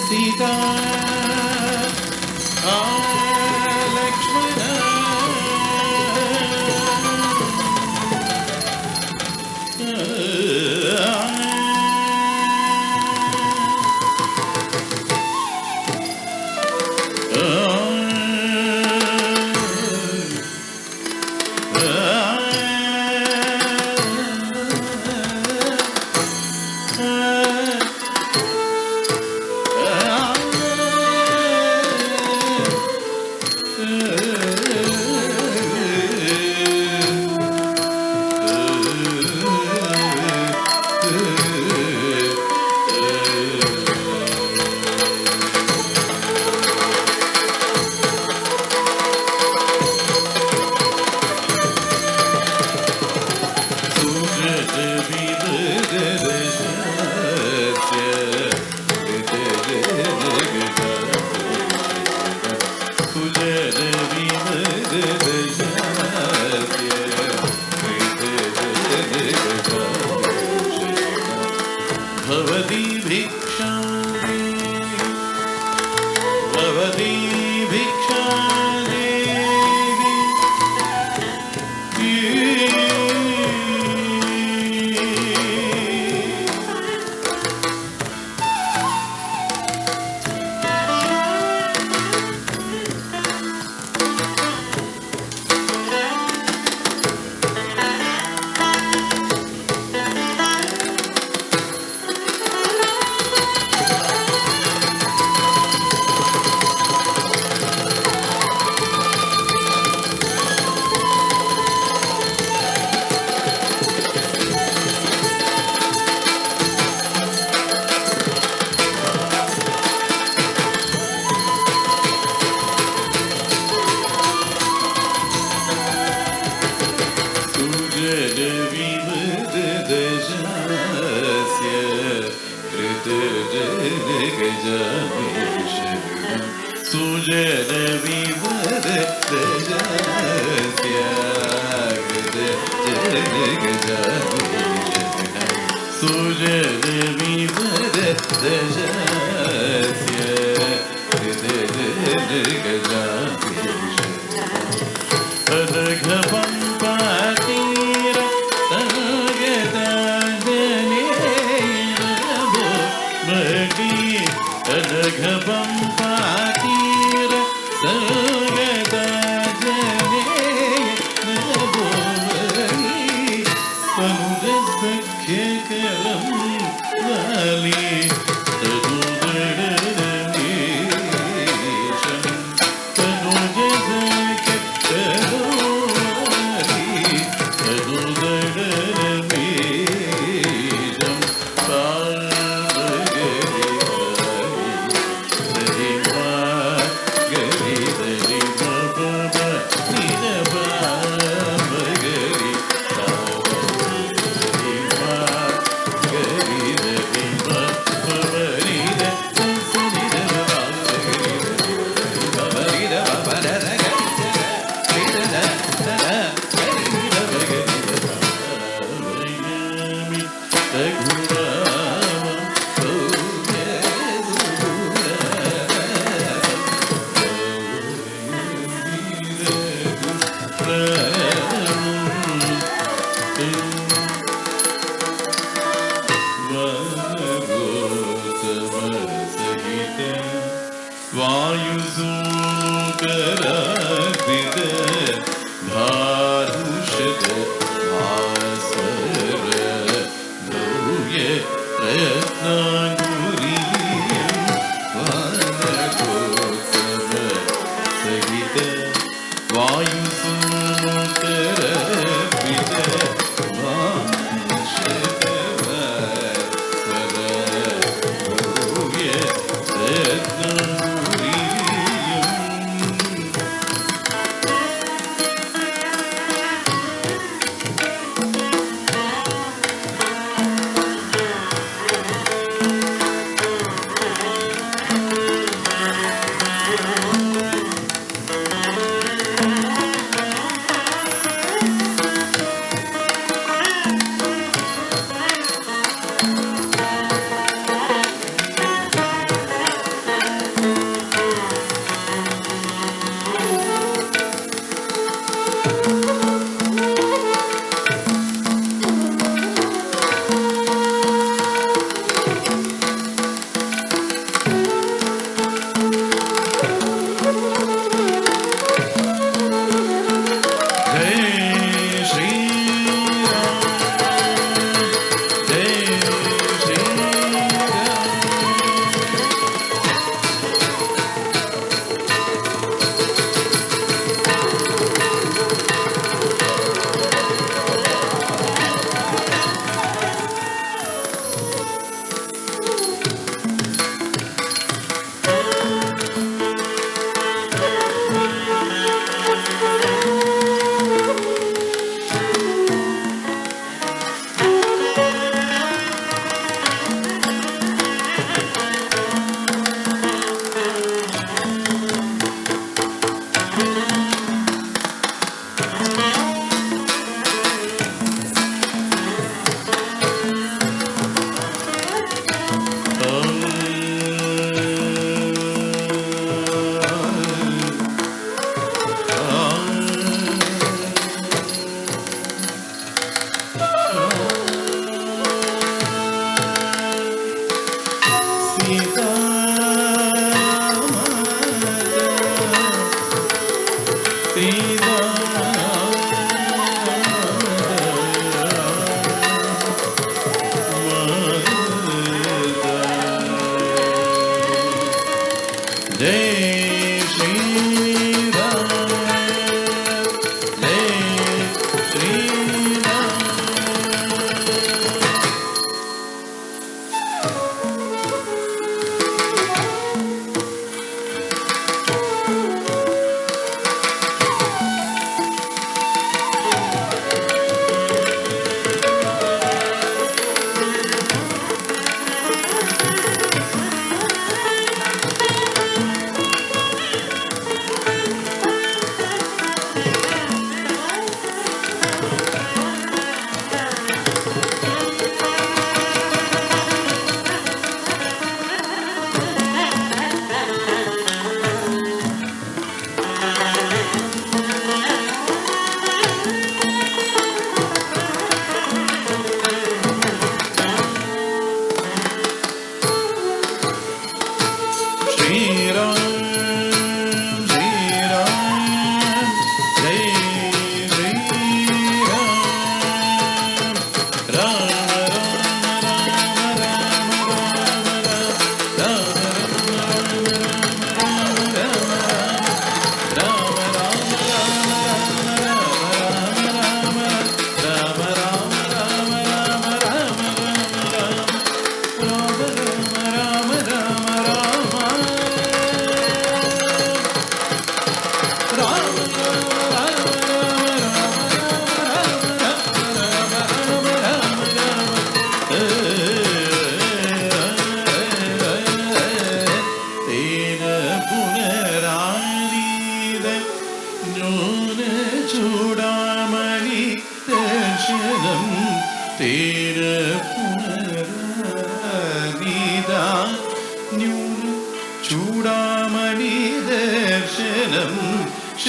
सीता लक्ष्मण भवती भिक्षा भवती भिक्षा देवी।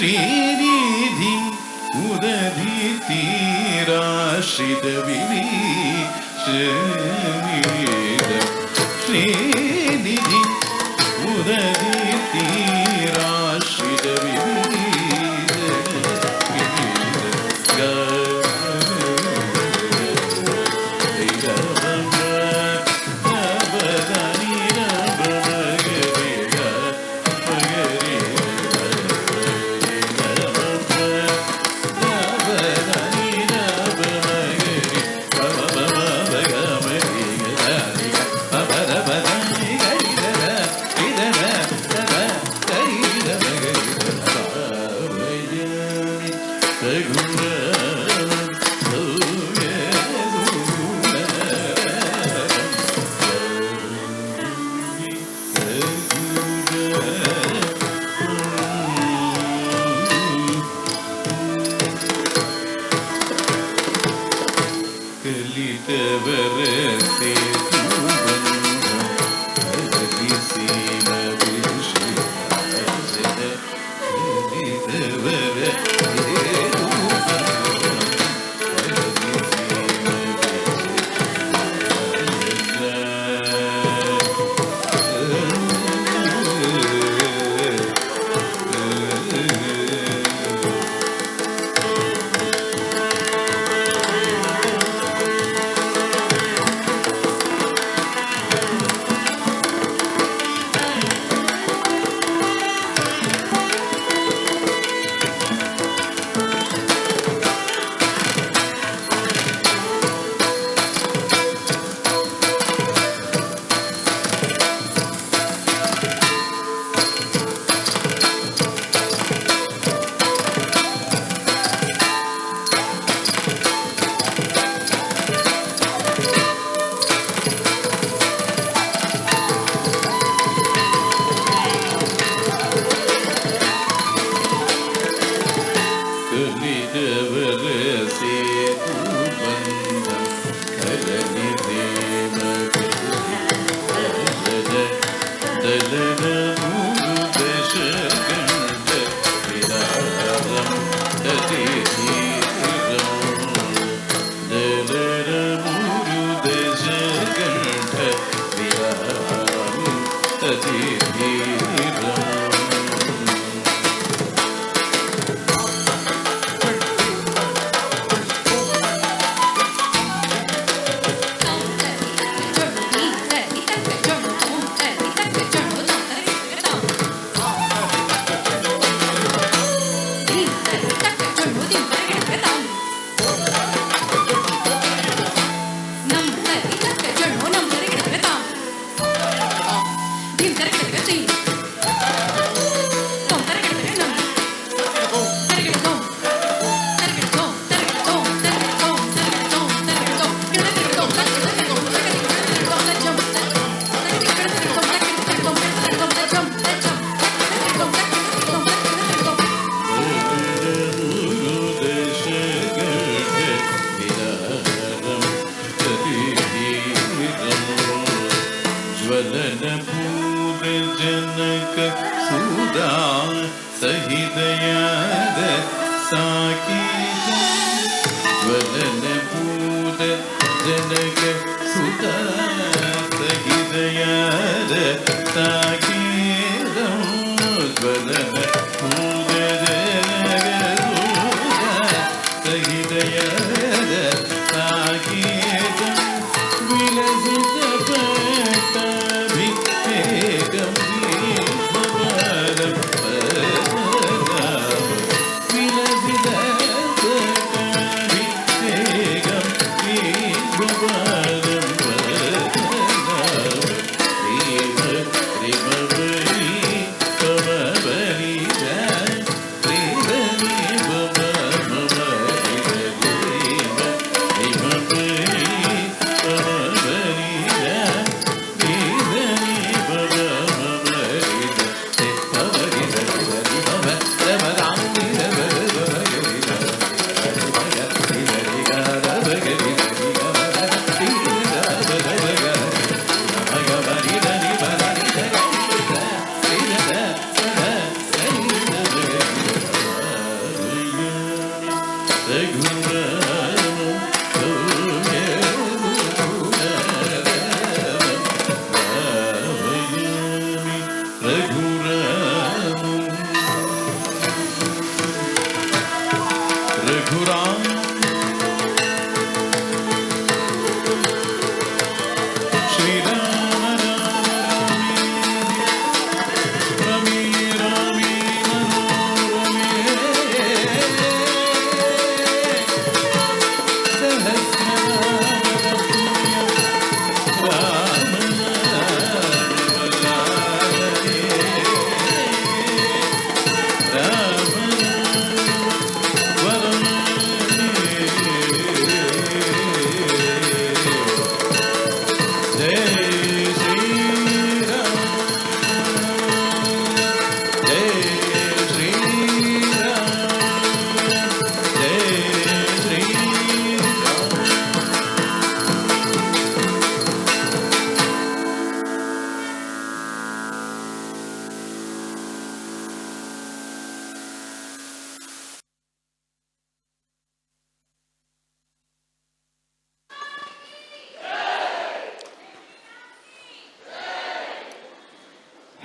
श्रीनिधि उदधितीराश्रित विभीषणीद श्रीनिधि उदधितीराश्रित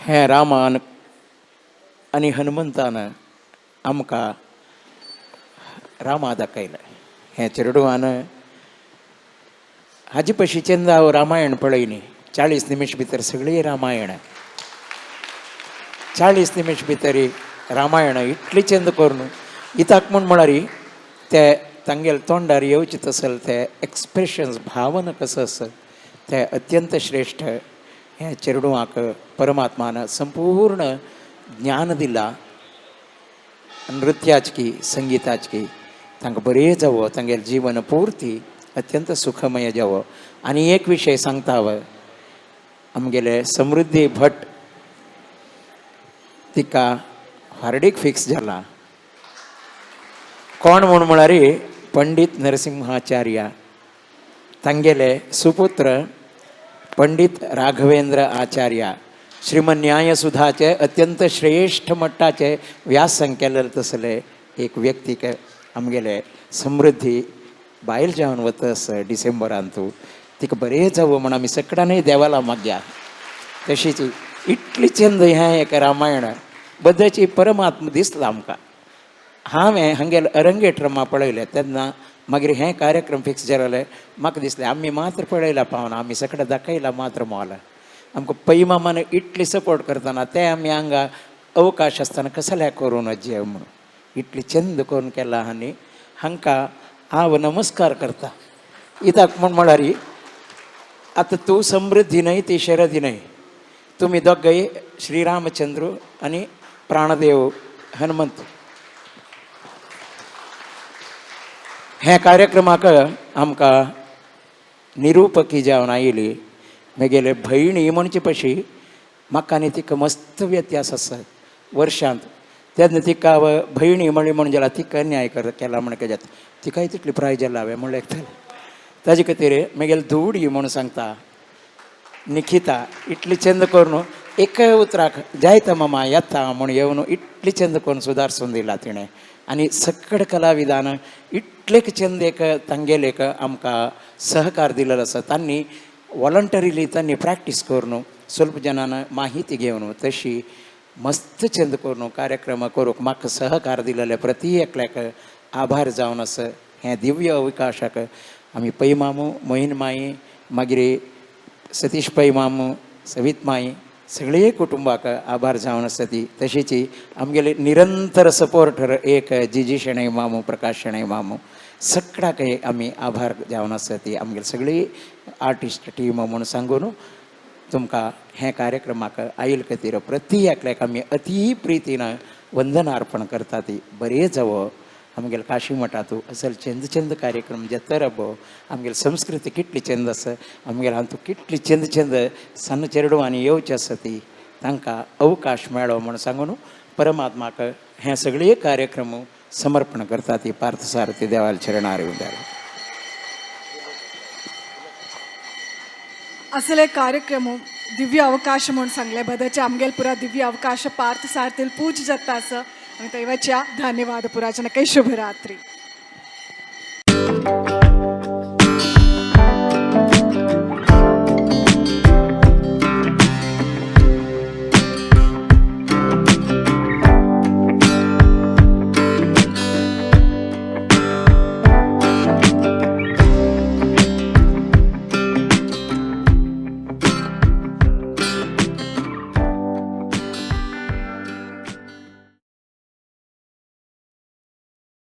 हें रामान आनी हनुमंतान आमकां रामा दाखयलें. हें चेरडुवान हाजे पशी चेंद हांव रामायण पळय न्ही, 40 निमिश भितर सगळी रामायण, 40 निमिश भितर रामायण इतली चेंद करून इताक म्हूण म्हळ्यार ते तांगेले तोंडार येवचे तसल ते एक्सप्रेशन्स भावना कसो आसत ते अत्यंत श्रेश्ठ. हें चेरडुवाक परमात्मान संपूर्ण ज्ञान दिलां, नृत्याचकी संगीताचकी. तांकां बरें जावो, तांगेलें जीवन पुर्ती अत्यंत सुखमय जावो. आनी एक विशय सांगता हांव, आमगेले समृद्धी भट तिका हार्डीक फिक्स जाला. कोण म्हूण म्हळ्यार पंडीत नरसिंहाचार्य तांगेले सुपुत्र पंडीत राघवेंद्र आचार्य श्रीमन्यायसुधाचे अत्यंत श्रेष्ठ मट्टाचे व्यासंग केलेले तसले एक व्यक्तीक आमगेले समृद्धी बायल जावन वता आसा डिसेंबरांतू. तिका बरें जावं म्हूण आमी सगळ्यांनी देवाला मागया. तशीच इतली चंद हें एक रामायण बद्दची परमात्मा दिसला आमकां. हांवें हांगेले अरंगेट्रमा पळयलें तेन्ना मागीर हें कार्यक्रम फिक्स जालें. म्हाका दिसलें आमी मात्र पळयला पावना, आमी सगळें दाखयला मात्र मोल. आमकां पै मामान इतली सपोर्ट करतना ते आमी हांगा अवकाश आसतना कसल्या करूं जेव म्हणून इतली चंद करून केला. आनी हांकां हांव नमस्कार करता. कित्याक म्हूण म्हळ्यार आतां तूं समृद्धी न्हय ती शरदी न्हय, तुमी दोगांय श्रीरामचंद्र आनी प्राणदेव हनुमंत. हे कार्यक्रमाक आमकां निरुपकी जावन आयली म्हगेले भयणी म्हणचे पशी म्हाका आनी तिका मस्त व्यत्यास आसा वर्षांत. तेन्ना तिका भयणी म्हणली म्हणून जाल्यार तिका अन्याय केला म्हण कितें जाता, तिकाय तितली प्राय जाला हांवें म्हणलें. ताजे खातीर म्हगेले धुवडी म्हणून सांगता निखिता इतली चंद करून एका उतराक जायता मामा येता म्हूण येवन इतली चंद करून सुदारसून दिला तिणें. आनी सगळे कलाविदान इतलेक चंद एक तांगेले एक आमकां सहकार दिलेलो आसा. तांणी वॉलंटरीली तांणी प्रॅक्टीस करून स्वल्प जणान माहिती घेवन तशी मस्त चंद करून कार्यक्रम करूंक म्हाका सहकार दिलेले प्रती एकल्याक आभार जावन आसा. हें दिव्य अवकाशाक आमी पै मामू, मोहीन माई, मागीर सतीश पै मामू, सवीत माई, सगळे कुटुंबाक आभार जावन आसा ती. तशीच आमगेले निरंतर सपोर्टर एक जिजी शेणै मामू, प्रकाश शेणै मामू, सगळ्याक आमी आभार जावन आसा ती आमगेले सगळी आर्टिस्ट टीम म्हूण सांगून तुमकां हे कार्यक्रमाक आयल खातीर प्रती एकल्याक आमी अती प्रितीन वंदना अर्पण करता ती. बरें जावो आमगेले काशी मठांतू असल चंद चंद कार्यक्रम जेतर अबो. आमगेले संस्कृती कितली चंद आसा, आमगेले हातूंत कितली चंद चंद सन्न चेरडुवांनी येवचे आसा ती तांकां अवकाश मेळो म्हूण सांगून परमात्माक हे सगळे कार्यक्रम समर्पण करता ती पार्थसारथी देवाल चरणार येवन. असले कार्यक्रम दिव्य अवकाश म्हूण सांगले बदचे आमगेल पुरा दिव्य अवकाश पार्थ सारथील पूज जाता असं आमी तैवाच्या धन्यवाद पुराच्या नक्की. शुभरात्री.